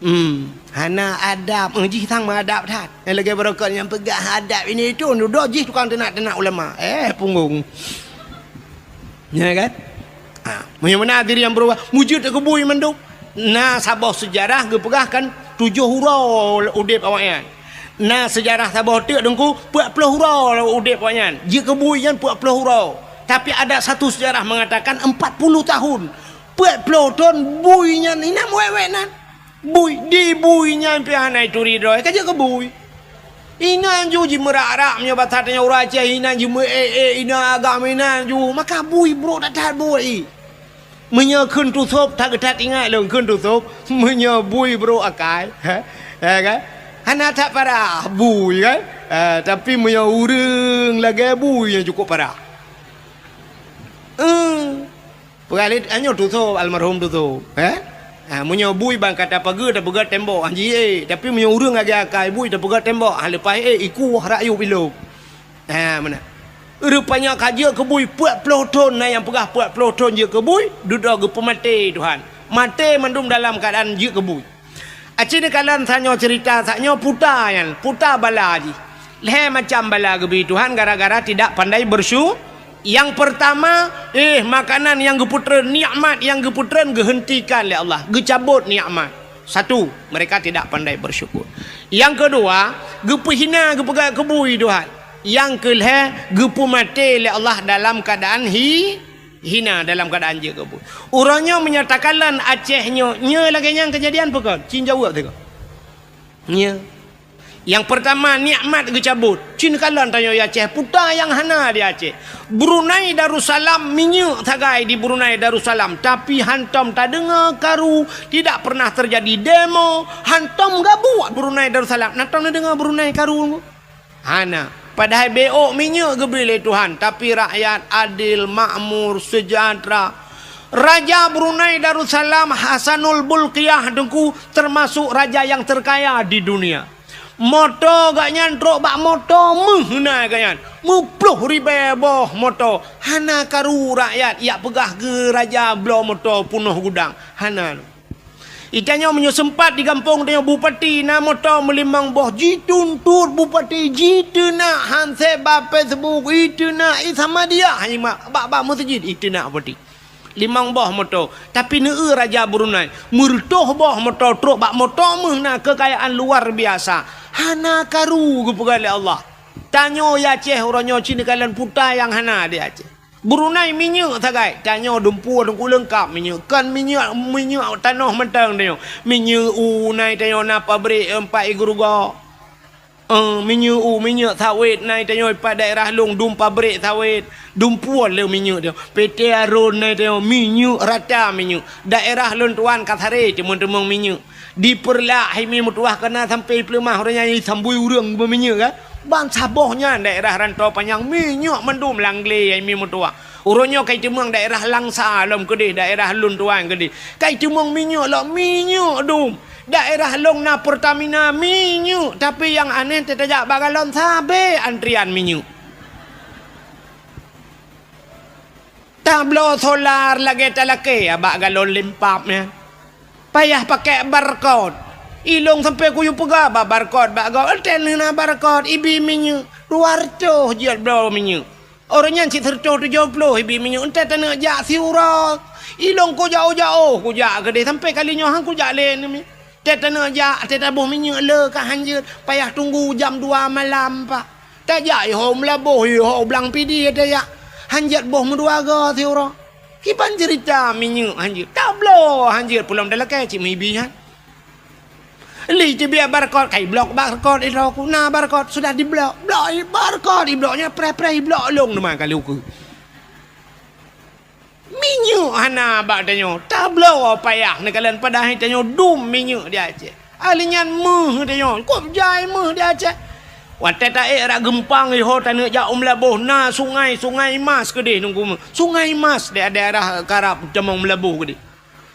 Hmm, hana adab. Eh, jih sang meuadab that. Eh, lagée barokon nyang peugah adab ini itu, dudoe jih tukang teunak-teunak ulama. Eh, punggong. Ya kan? Ah, meunyoe meunan diri nyang beurubah, meujeuet keu bui mandum. Na saboh seujarah geupeugah kan tujoh uroe udeb awaknyan. Na seujarah saboh teuk teungku, peuet ploh uroe udeb awaknyan. Jeuet keu bui nyan peuet ploh uroe. Tapi ada satu sejarah mengatakan empat puluh tahun. Peuet ploh thon bui nyan inan wék-wék nan. Bui, di bui nyan pih hana ituri droe, ka jeuet keu bui. Inan ju jimeurap-rap meunyoe basa tanyoe ureuëng Aceh, inan jimeuék-ék, inan agam inan ju, maka bui brok that-that bui. Meunyoe kheun tusôb, that-that ingat lôn kheun tusôb, meunyoe bui brok akai, ha? Ya kan? Hana that parah bui kan? Ha, tapi meunyoe ureuëng lagée bui nyang cukup parah. Eh. Peugah lé, "Nyoe tusôb, almarhum tusôb, eh? Ha, meunyoe bui ban ka tapeugét, tapeugét tembok, han jiék. Tapi meunyoe ureuëng lagée akai bui, tapeugét tembok, ha, leupah ék, ikueh rakyueb ilôb." Ha, meunan. Rupanya ka jeuet keu bui peuet ploh thon, na nyang peugah peuet ploh thon jeuet keu bui, dudoe geupeumaté Tuhan. Maté mandum dalam keuadaan jeuet keu bui. Aci neukalon tanyoe cerita saat nyoe puta nyan, puta bala jih. Lhée macam bala geubri Tuhan gara-gara tidak pandai bersyu-, nyang peurtama, eh, makanan nyang geupeutreun, nikmat nyang geupeutreun geuheuntikan lé Allah, geucabot nikmat. Satu, mereka tidak pandai bersyukur. Nyang keudua, geupeuhina, geupeugah keu bui Tuhan. Nyang keulhée, geupeumaté lé Allah dalam keuadaan hi-, hina dalam keuadaan jeuet keu bui. Uroe nyoe meunyoe takalon Aceh nyoe, nyoe lagée nyan keujadian peue kon? Cit jaweueb teuka. Nyoe. Nyang peurtama, nikmat geucabot. Cit kalon tanyoe Aceh, puta nyang hana di Aceh. Brunei Darussalam, minyeuk sagai di Brunei Darussalam, tapi hantom tadeungoe karu, tidak pernah terjadi demo, hantom gabuek Brunei Darussalam. Na tom neudeungoe Brunei karu? Hana. Padahai B O minyeuk geubri lé Tuhan, tapi rakyat adil, makmur, sejahtera. Raja Brunei Darussalam Hasanul Bolkiah Teungku termasuk raja nyang terkaya di dunia. Moto gobnyan trok bak moto meuh na gobnyan. Meuploh ribée boh moto. Hana karu rakyat jak peugah keu raja bloe moto peunoh gudang. Hana. Di tanyoe meunyoe seumpat di gampông tanyoe bupati na moto meulimong boh, jituntot bupati, jiteunak handset bak Facebook, jiteunak i Samadiyah, bak, bak meuseujid jiteunak bupati. Limong boh moto. Tapi neu-eu Raja Brunei, meureutoh boh moto trok bak moto meuh na keukayaan luar biasa. Hana karu geupeugah lé Allah. Tanyoe ya Aceh uroe nyoe cit neukalon puta nyang hana di Aceh. Brunei minyeuk sagai, tanyoe dumpeue teungku leungkap minyeuk. Kon minyeuk, minyeuk tanoh mantong tanyoe. Minyeuk u nai tanyoe na pabrik empat igu ruga. Eh, minyeuk u, minyeuk sawét nai tanyoe pat daerah lôn dum pabrik sawét, dum puon lé minyeuk tanyoe. P T Arun nai tanyoe minyeuk rata minyeuk. Daerah lôn tuan ka saré teumong-teumong minyeuk. Di Peureulak hai mi meutuwah kana sampai peuleumah ureuëng nyan sambui ureuëng beuminyeuk kan. Ban saboh nyan daerah Rantau Panyang minyeuk mandum langglé hai mi meutuwah. Uroe nyoe kai teumeung daerah Langsa lom keudeh daerah lôn tuan keudeh. Kai teumeung minyeuk lom minyeuk dum. Daerah lôn na Pertamina minyeuk, tapi nyang aneh teutajak bak galon sabe antrian minyeuk. Tabloe solar lagée talakée bak galon limpab nyan. Payah pakai barcode. Ilong sampai kuyue peugah bak barcode bak gob. Enten na barcode ibi minyeuk. Dua reutôh jeuet bloe minyeuk. Ureuëng nyan cit seureutôh tujoh ploh ibi minyeuk, enten taneuk jak siuroe. Ilong kujak-ujak oh kujak keudeh sampai kali nyoe han kujak lé neumi. Enten taneuk jak, enten taboh minyeuk le ka hanjeuet, payah tunggu jam dua malam pak. Tajak iho meulaboh iho blang pidi tajak. Hanjeuet boh meudua go siuroe. Kiban ceurita minyeuk hanjeuet. Tabloe hanjeuet peulom talakée cit meuibi han. Li teubiet barcode, kai blok barcode idroe ku. Na barcode, sudah diblok. Blok i barcode, iblok nyan preh-preh iblok lông teuma kali ukeue. Minyeuk hana bak tanyoe. Tabloe payah neukalon padahai tanyoe dum minyeuk di Aceh. Ahli nyan meuh tanyoe. Kop jai meuh di Aceh. Watée taék rot geumpang iho taneuk jak u Meulaboh na sungai, Sungai Mas keudeh nunggu meuh. Sungai Mas di daerah Karab tamong Meulaboh keudeh.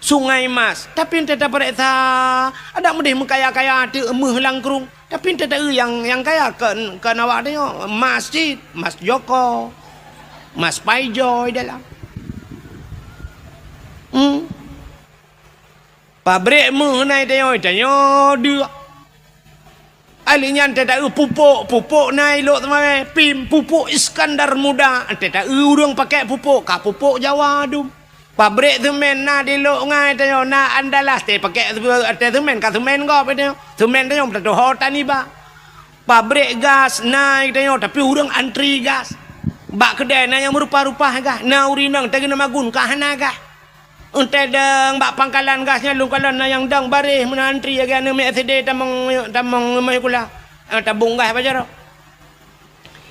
Sungai Mas. Tapi ente tapareksa, adak meudeh meukaya-kaya teuk meuh langkrueng. Tapi ente taeu nyang, nyang kaya kon, kon awak tanyoe, mas cit, mas Joko, mas Paijoy dalam. Hmm. Pabrik meuh nai tanyoe, tanyoe deuek. Ahli nyan teuta eu pupuk, pupuk na ilok teumawé, pim pupuk Iskandar Muda, teuta eu ureuëng pakai pupuk, ka pupuk Jawa dum. Pabrik semen na di lok ngai tanyoe, na Andalas teupakai teuh semen, ka semen gob tanyoe. Semen tanyoe teutuho taniba. Pabrik gas na tanyoe, tapi ureuëng antri gas. Bak keudai na nyang meurupa-rupa gas, na ureuëng inong teugeuna magun ka hana gas. Eunteuk dong bak pangkalan gas nyan lôn kalon na nyang dong baréh meunan antri lagée aneuk miet S D tamong, tamong meuhikula. Eh, tabong gas bak jaroe.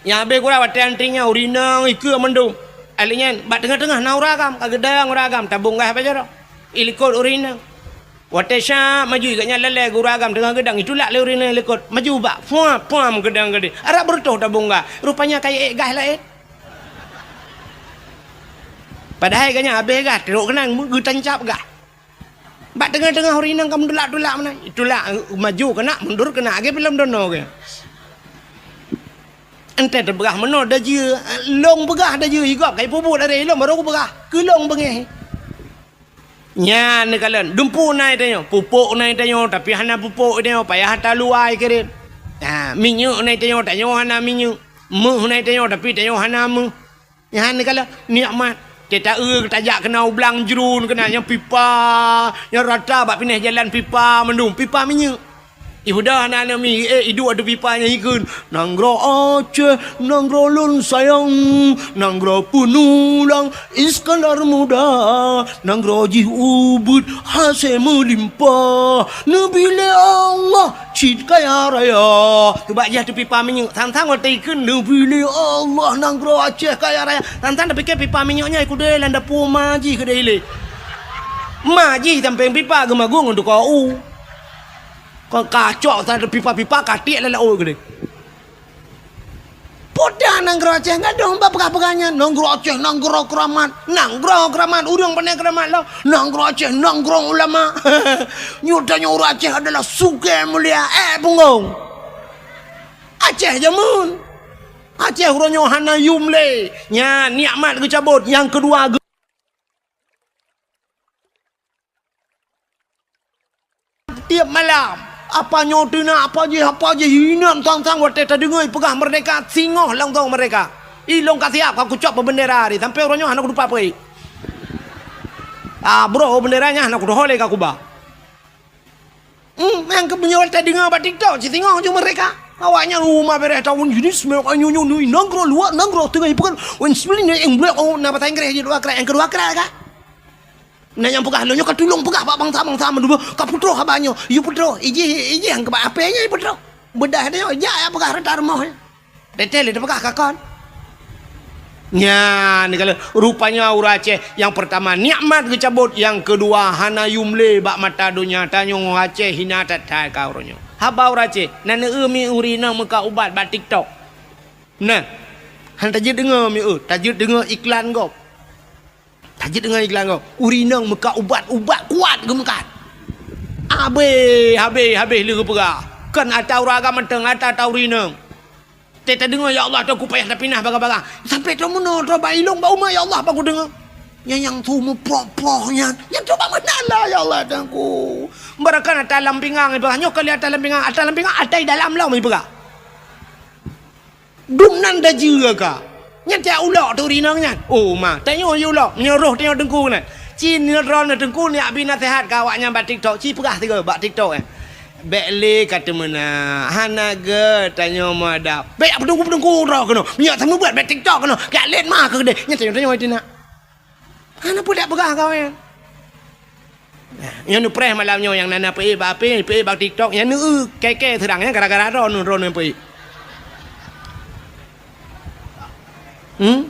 Nyang habéh kura watée antri nyan ureuëng inong ikeue mandum. Alek nyan bak teungoh-teungoh na ureuëng agam, ka geudong ureuëng agam tabong gas bak jaroe. Ilikot ureuëng inong. Watée syab maju gobnyan lalée gureuëng agam teungoh geudong itulak lé ureuëng inong ilikot. Maju bak puam-puam geudong geude. Arab beureutoh tabong gas. Rupanya ka ék gas laén. Padahai gobnyan habéh gas, trok keunong geutancab gas. Bak teungoh-teungoh ureuëng inong ka meutulak-tulak meunan. Tulak maju keunak, mundur keunak, lagée filem dono geuh. Eunteuk teupeugah meunoe dajeue, lông peugah dajeue, igob ka ipeubuet dari lông barô kupeugah, keu lông beungéh. Nyan neukalon, dumpeue na tanyoe, pupuk na tanyoe, tapi hana pupuk tanyoe, payah taluwa kirém. Ha, minyeuk na tanyoe, tanyoe hana minyeuk. Meuh na tanyoe, tapi tanyoe hana meuh. Nyan neukalon nikmat. Teuta eu tajak keunoe u blang jruen keunan nyang pipa, nyang rata bak pinéh jalan pipa mandum, pipa minyeuk. Ibuda na aneuk mi, eh, iduek ateueh pipa nyang ikheun, "Nanggroe Aceh, nanggroe lôn sayang, nanggroe peunulang Iskandar Muda, nanggroe jih ubit hasé meulimpah, neubri lé Allah cit kaya raya." Teuh bak jih ateueh pipa minyeuk, sang-sang watée ikheun, "Neubri lé Allah nanggroe Aceh kaya raya." Sang-sang tapike pipa minyeuk nyan ikudée lam dapu ma jih keudeh ilée. Ma jih sampéng pipa geumagun ngon tukoe u. Ka kacok sa pipa-pipa ka tiek lam laôt keudeh. Peue nanggroe Aceh gadôh bak peugah-peugah nyan, nanggroe Aceh nanggroe keuramat, nanggroe keuramat, ureuëng pane keuramat lom, nanggroe Aceh nanggroe ulama. Nyoe tanyoe ureuëng Aceh adalah sugée mulia, eh, punggong. Aceh jameun. Aceh uroe nyoe hana yum lé. Nyan nikmat geucabot, nyang keudua geu- Tiep malam, apa nyoe teunak, apa jih, apa jih, inong sang-sang watée tadeungoe peugah meurdeka, singoh langsong meurdeka. Ilong ka siap, ka kucok peubeundera ri, sampai uroe nyoe hana kutupa peue. Abroh bendera nyan hana kudoh lé ka kuba. Hmm, nyang keu meunyoe tadeungoe bak TikTok, sisingoh ju meureka. Awaknyan uma bereh tahun jenis, nyoe, nyoe, nyoe, nanggroe luwa, nanggroe teungoh ipeugah, wen sibling nyang blok, oh, na bahasa Inggréh jih dua krat, nyang keudua krat ka. Na nyang peugah lôn nyoe ka tulông peugah bak bansa-bansa meudua, ka peutroh haba nyoe, yue peutroh, ijih, ijih nyang keubah apé nyoe peutroh. Beudah nyoe, jak ya peugah rata rumoh nyoe. Teuntèe lé teupeugah ka kon. Nyan, kalau rupanya ureueng Aceh nyang peurtama nikmat geucabot, nyang keudua hana yum lé bak mata donya. Tanyoe Aceh hina that-that ka uroe nyoe. Haba ureueng Aceh, na neu-eu mi ureueng inong meukat ubat bak TikTok. Nah, hana tajeuet deungoe mi eu, tajeuet deungoe iklan gob. Tajeuet deungon iklan gob, ureueng inong meukat ubat, ubat kuat geumeukat. Habéh, habéh, habéh lé geupeugah. Kon ata ureueng agam mantong, ata, ata ureueng inong. Teuh tadeungoe, "Ya Allah, Teungku payah tapinah bagah-bagah." Sampoe troh meunoe, troh bak ilông, bak umat, "Ya Allah, bak kudeungoe." Nyang, nyang su meuproh-proh nyan, nyang troh bak meunan lah, "Ya Allah, Teungku." Barangkapeue ata lam pingang ipeugah, nyoe kali ata lam pingang, ata lam pingang, ata i dalam lom ipeugah. Dum nan dajeue ka. Nyan tiak ulok turi inong nyan. Oh, ma, tanyoe yue ulok. Meunyoe roh tanyoe teungku nyan. Ci nyoe droeneuh teungku nyak bi naseuhat keu awaknyan bak TikTok. Ci peugah sigoe bak TikTok, eh. Bèk lé ka teumeunak. Hana gèt tanyoe meuadab. Bèk peudungku-peudungku droe keunoe. Meunyoe tameubeuet bak TikTok keunoe. Keu lét ma keu keudeh. Nyan tanyoe, tanyoe teunak. Hana peue dak peugah keu awaknyan. Nyan neupreh malam nyoe nyang na, na peuék bak apé, peuék bak TikTok, nyan neu-eu kèe-kèe seurang nyan gara-gara droeneuh, droeneuh peuék. Hmm?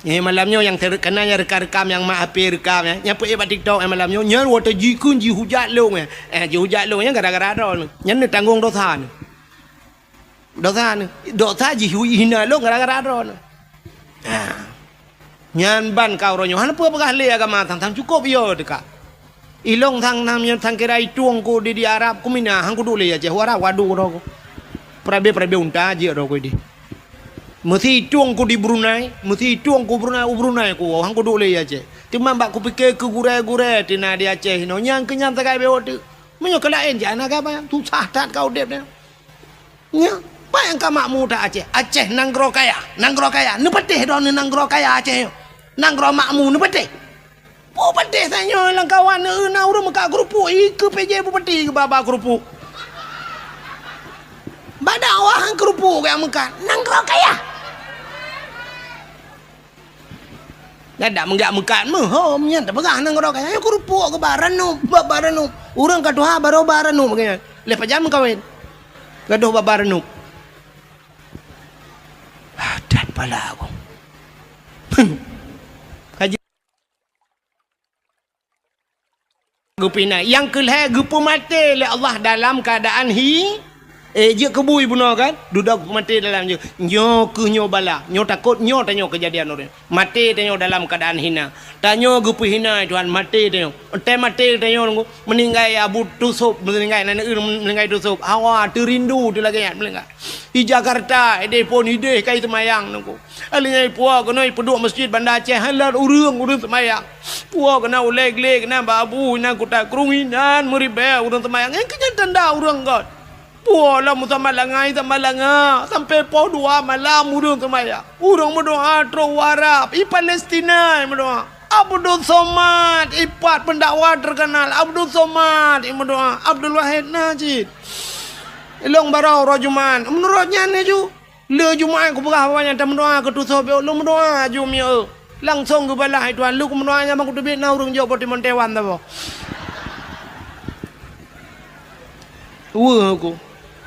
Nyan malam nyoe nyang ter-, kana nyang rekam-rekam nyang mak apé rekam nyan, nyan peuék bak TikTok nyan malam nyoe, nyan watèe jikheun jihujat lôn nyan. Eh, jihujat lôn nyan gara-gara droeneuh. Nyan neutanggong dosa neuh. Dosa neuh, dosa jih hina lôn gara-gara droeneuh. Ha. Nyan ban ka uroe nyoe hana peue peugah lé agama sang, sang cukôp yo teuka. Ilông sang nam nyan sang kira itueng ku di, di Arab ku mina hang kuduek lé Aceh, u Arab wadu droe ku. Peurabe-peurabe unta jeuet droe ku di. Meusi itueng ku di Brunei, meusi itueng ku Brunei, u Brunei ku hang kuduek lé Aceh. Teuma bak kupike keu gurèe-gurèe teuh na di Aceh inoe nyang keu nyan sagai bewok teuk. Meunyoe keu laén jak na gaba, susah that ka udép nyan. Nyoe, peue nyang ka makmu that Aceh? Aceh nanggroe kaya, nanggroe kaya. Neupatéh droeneuh nanggroe kaya Aceh nyoe. Nanggroe makmu neupatéh. Peue patéh tanyoe lam kawan neueu na ureueng meukat keurupuk, ikeue P J Bupati geuba-ba keurupuk. Bak dakwah han keurupuk geuyak meukat. Nanggroe kaya. Nyan dak meugak meukat meuhom nyan tapeugah nanggroe kaya. Nyoe keurupuk geuba ranup, ba, ba ranup. Ureueng ka tuha barô ba ranup geuh nyan. Lheueh pajan meukawen. Gadôh ba, ba ranup. Ah, that pala aku. Kaji Geupinah. Nyang keu lhèe geupeumaté lé Allah dalam keuadaan hi, eh, jeuet keu bui bunoe kan? Dudoe geupeumaté dalam jeuet. Nyoe keuh nyoe bala. Nyoe takot, nyoe tanyoe keujadian ureueng. Maté tanyoe dalam keuadaan hina. Tanyoe geupeuhina, Tuhan, maté tanyoe. Watèe maté tanyoe, meuninggai Abu Tusôb, meuninggai nan meuninggai Tusôb. Hawa teurindu teu lagèe nyan meuninggai. Di Jakarta, idéh phôn idéh ka iseumayang nangku. Alèh nyan ipuwoe keunoe ipeuduek meuseujid Banda Aceh, hai lôn ureueng, ureueng seumayang. Puwoe keunoe ulèe glé keunoe bak abu inan kuta krueng inan meuribèe ureueng seumayang. Nyang keu nyan tanda ureueng göt. Puwoe lom meusamat langa, samat langa, sampoe poh dua malam ureueng seumayang. Ureueng meudoa trôk u Arab, i Palestina meudoa. Abdul Somad, ipat peundakwa teukeunal, Abdul Somad, imeudoa. Abdul Wahid na cit. Ilông barô uroe Jumat. Meunurot nyan laju. Lé Jumat kupeugah awaknyan tameudoa keu Tusôb, lôn meudoa aju mieu. Langsong geubalah, "Hai Tuhan, lôn meudoa nyan ban kuteubiet na ureueng jok boh timon Taiwan saboh." Weueh aku.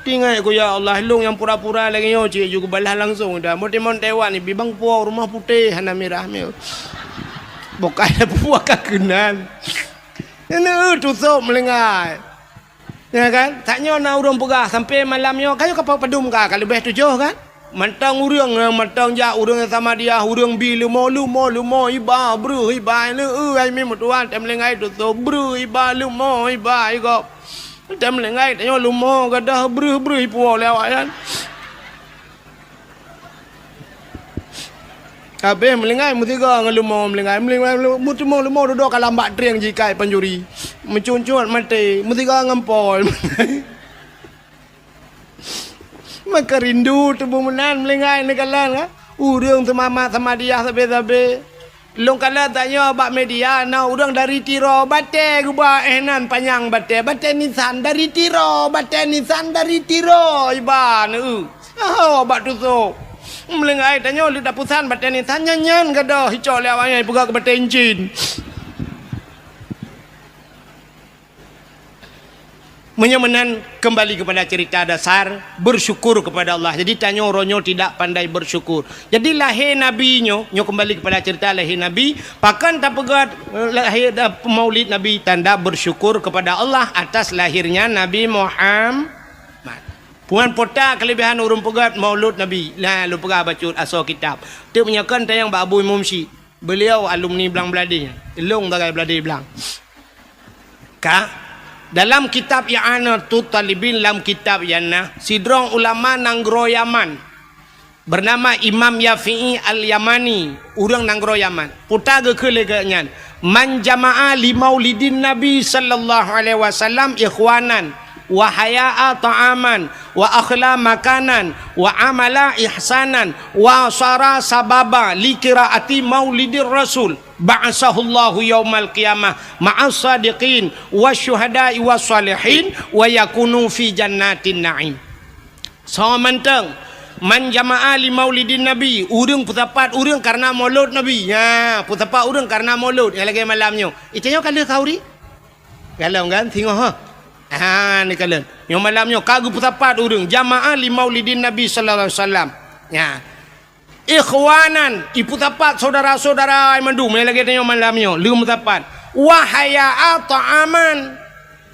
Teuingat aku, "Ya Allah, lôn nyang pura-pura lagèe nyoe cit ju geubalah langsong dah. Boh timon Taiwan ibi bang puwoe rumoh putéh hana mirah mieu." Bukai dah puwoe ka keunan. Nyan Tusôb meulinggai. Ya kan? Tanyoe na ureueng peugah sampoe malam nyoe, ka nyoe ka padum ka, ka leubeh tujoh kan? Mantong ureueng, eh, mantong jak ureueng Samadiyah, ureueng bi leumo, leumo, leumo, iba, breuh, iba, leueu, ai mi meutuan, tém linggai tutoe, breuh, iba, leumo, iba, igop. Tém linggai tanyoe leumo, gadoh, breuh, breuh, ipuwoe lé awaknyan. Habéh meulinggai meusigoe ngon leumo meulinggai, meulinggai meutimong leumo dudoe ka lam bak trieng jikai pancuri. Meucuncut maté meusigoe ngon pol. Maka rindu teubeuh meunan meulinggai neukalon ka. Ureueng seumamat Samadiyah sabé-sabé. Lôn kalon tanyoe bak media, na ureuëng dari Tiro, batée geuba, eh, nan panyang batée, batée nisan dari Tiro, batée nisan dari Tiro, iba neu. Oh, bak tusoe. Meulinggai tanyoe leuet tapusan batée nisan nyan, nyan gadôh icok lé awaknyan peugah keu batée incin. Meunyoe meunan, kembali kepada cerita dasar, bersyukur kepada Allah. Jadi, tanyoe uroe nyoe tidak pandai bersyukur. Jadi, lahé Nabi nyoe, nyoe kembali kepada cerita lahé Nabi, pakon tapeugét, eh, lahé, eh, maulid Nabi, tanda bersyukur kepada Allah atas lahirnya Nabi Muhammad. Puan pota kelebihan ureuëng peugét maulud Nabi. Nah, lôn peugah bacut asoe kitab. Teuk meunyoe kon tayang bak Abu Imum Syik. Beliau alumni Blang Blahdeh. Lôn sagai Blahdeh Blang. Ka, dalam kitab I'anatut Talibin, lam kitab nyan na, sidroe ulama nanggroe Yaman, bernama Imam Yafi'i Al-Yamani, ureuëng nanggroe Yaman. Peue ta geukheun lé geuh nyan, "Man jama'a li maulidin Nabi sallallahu alaihi wasallam ikhwanan, wa haya'a ta'aman, wa akhla makanan, wa amala ihsanan, wa sara sababa li qiraati maulidir Rasul, ba'asahullahu yaumal qiyamah ma'as sadiqin, wasyuhada'i wassalihin, wa yakunu fi jannatin na'im." Soe mantong, "Man jama'a li maulidin Nabi," ureuëng peusapat ureuëng karena maulud Nabi. Nya, peusapat ureuëng karena maulud nyang lagée malam nyoe. Itanyoe ka lheueh khauri? Galom kan? Singoh, ha? Ha, ni kalon. Nyoe malam nyoe ka geupeusapat ureuëng jama'a li maulidin Nabi sallallahu alaihi wasallam. Nya. Ikhwanan, ipeusapat saudara-saudara mandum nyang lagée tanyoe malam nyoe, lheueh meusapat. Wa haya'a ta'aman,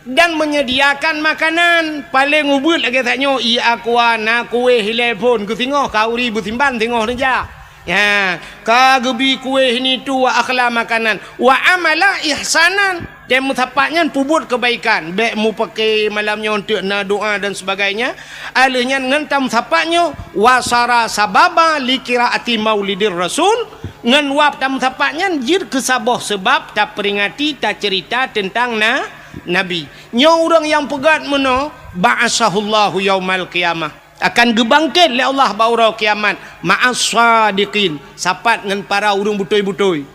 dan menyediakan makanan. Paleng ubeuet lagée tanyoe, i aqua, na kueh ilée phon, keu singoh khauri beusimban singoh neujak. Ya, ka geubi kueh ini tu wa akhla makanan. Wa amala ihsanan. Dan meusapat nyan peubuet keubaikan, bék mupake malam nyoe eunteuk na doa dan sebagainya. Aleuh nyan ngon tameusapat nyoe, wasara sababa li qiraati maulidir rasul, ngon wab tameusapat nyan jeuet keu saboh seubab taperingati, taceurita teuntang na, Nabi. Nyoe ureuëng nyang peugét meunoe, ba'asahullahu yaumal qiyamah, akan geubangket lé Allah bak uroe kiamat, ma'as sadiqin, sapat ngon para ureuëng beutôi-beutôi.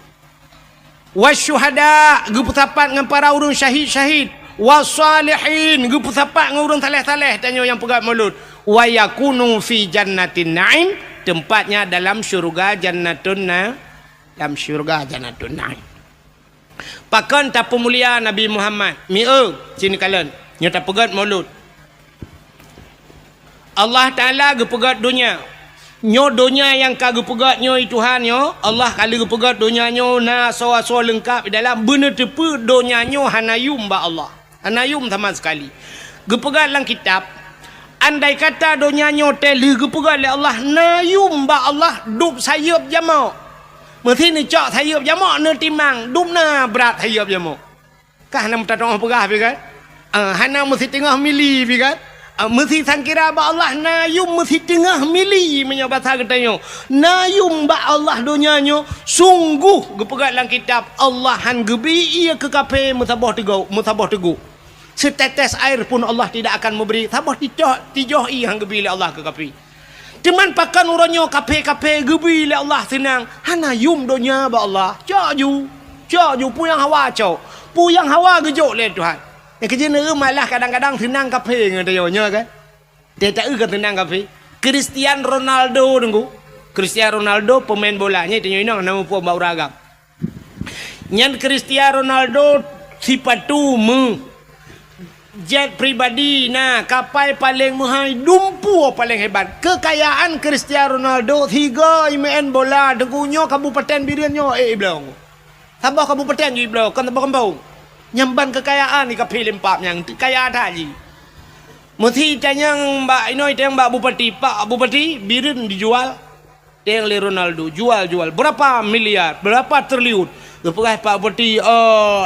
Wasyuhada, geupeusapat ngon para ureuëng syahid-syahid. Wasalihin, geupeusapat ngon ureuëng saleh-saleh, tanyoe nyang peugah mulod. Wa yakunu fi jannatin na'im, tempatnya dalam syurga Jannatun Na-, dalam syurga Jannatun Na'im. Pakon tapeumulia Nabi Muhammad? Mieu, sini kalon. Nyoe tapeugét mulod. Allah Taala geupeugét donya. Nyoe donya nyang ka geupeugét nyoe, Tuhan nyoe, Allah ka lheueh geupeugét donya nyoe na asoe-asoe leungkab di dalam, beuneuteupeu donya nyoe hana yum bak Allah. Hana yum sama sekali. Geupeugét lam kitab, andai kata donya nyoe teuh lheueh geupeugét lé Allah na yum bak Allah, dub sayeuep jamok. Meusi neucok sayeuep jamok, neutimang, dub na brat sayeuep jamok. Kah na meutatong peugah pi kan? Ah, hana meusiteungoh mili pi kan? Ah, meusi sangkira bak Allah na yum meusiteungoh mili, meunyoe basa geutanyoe. Na yum bak Allah donya nyoe, sungguh geupeugah lam kitab, Allah han geubi ié keu kafé meusaboh teugok, meusaboh teugok. Setetes air pun Allah tidak akan memberi, saboh tijoh, tijoh ié han geubi lé Allah keu kafé. Teuma pakon uroe nyoe kafé-kafé geubi lé Allah seunang, hana yum donya bak Allah. Cok ju, cok ju, peue nyang hawa cok, peue nyang hawa geujok lé Tuhan. Nyang keujeuet neueu malah kadang-kadang seunang kafé ngon tanyoe nyoe kan. Teuh taeu kan seunang kafé. Cristiano Ronaldo nunggu. Cristiano Ronaldo pemain bola nyoe tanyoe inong nama puang bak ureueng agam. Nyan Cristiano Ronaldo sipatu meu, jet pribadi na, kapai paleng meuhai, dumpu paleng hebat. Keukayaan Cristiano Ronaldo sigoe imeu'en bola teungku nyoe kabupaten Bireuen nyoe, eh, ibloe. Saboh kabupaten ju ibloe, kon saboh gampông. Nyan ban keukayaan di kafé limpat nyan, kaya that jih. Meusi tanyong bak inoe, tanyong bak bupati, "Pak Bupati, Bireuen dijual." Teng lé Ronaldo, jual, jual. Berapa miliar? Berapa triliun? Geupeugah Pak Bupati, eh,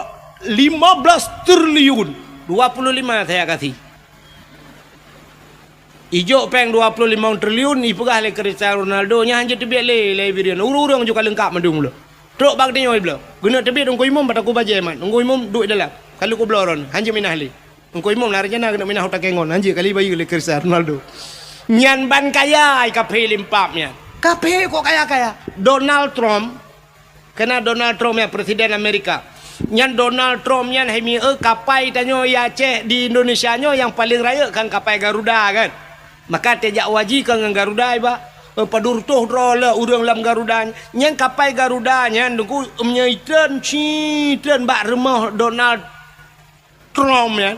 lima belas triliun. Dua puluh lima saya kasih. Ijok péng dua puluh lima triliun, ipeugah lé Cristiano Ronaldo, nyan hanjeuet teubiet lé, lé Bireuen. Ureueng-ureueng ju ka leungkap mandum lom. Trok bak geutanyoe ibloe. Geuneuk teubiet Teungku Imum, bak Teungku Bajée mat. Teungku Imum duek dalam. Ka lheueh kubloe droeneuh, hanjeuet minah lé. Teungku Imum na rencana keuneuk minah u Takengon, hanjeuet kali bayeue lé Cristiano Ronaldo. Nyan ban kaya, ai kafé limpat nyan. Kafé kok kaya-kaya? Donald Trump, Keunan Donald Trump nyan, Presiden Amerika. Nyan Donald Trump nyan hai mieu kapai tanyoe di Aceh, di Indonesia nyoe nyang paleng rayeuk kan kapai Garuda kan. Maka tajak haji ka ngon Garuda iba. Eh, padum reutôh droe le ureuëng lam Garuda. Nyan kapai Garuda nyan Teungku, meunyoe itreun, ci treun bak rumoh Donald Trump nyan.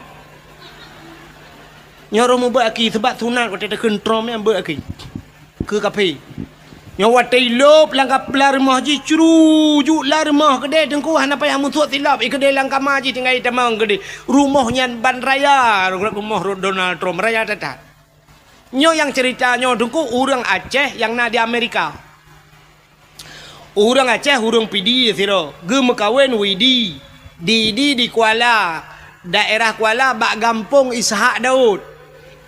Nyoe ureuëng mubuet aki, sabab sunat watée takheun Trump nyan buet aki. Keu kaphé. Nyoe watée ilop lam kap-, lam rumoh jih, crujuk lam rumoh keudeh Teungku, hana payah musok silop, i keudeh lam kama jih tinggai tamong keudeh. Rumoh nyan ban raya, rumoh Donald Trump, raya that-that. Nyoe nyang cerita nyoe Teungku, ureuëng Aceh nyang na di Amerika. Ureuëng Aceh, ureuëng Pidie sidroe, geumeukawen Widi, di, di, di Kuala, daerah Kuala bak gampông Ishak Daud.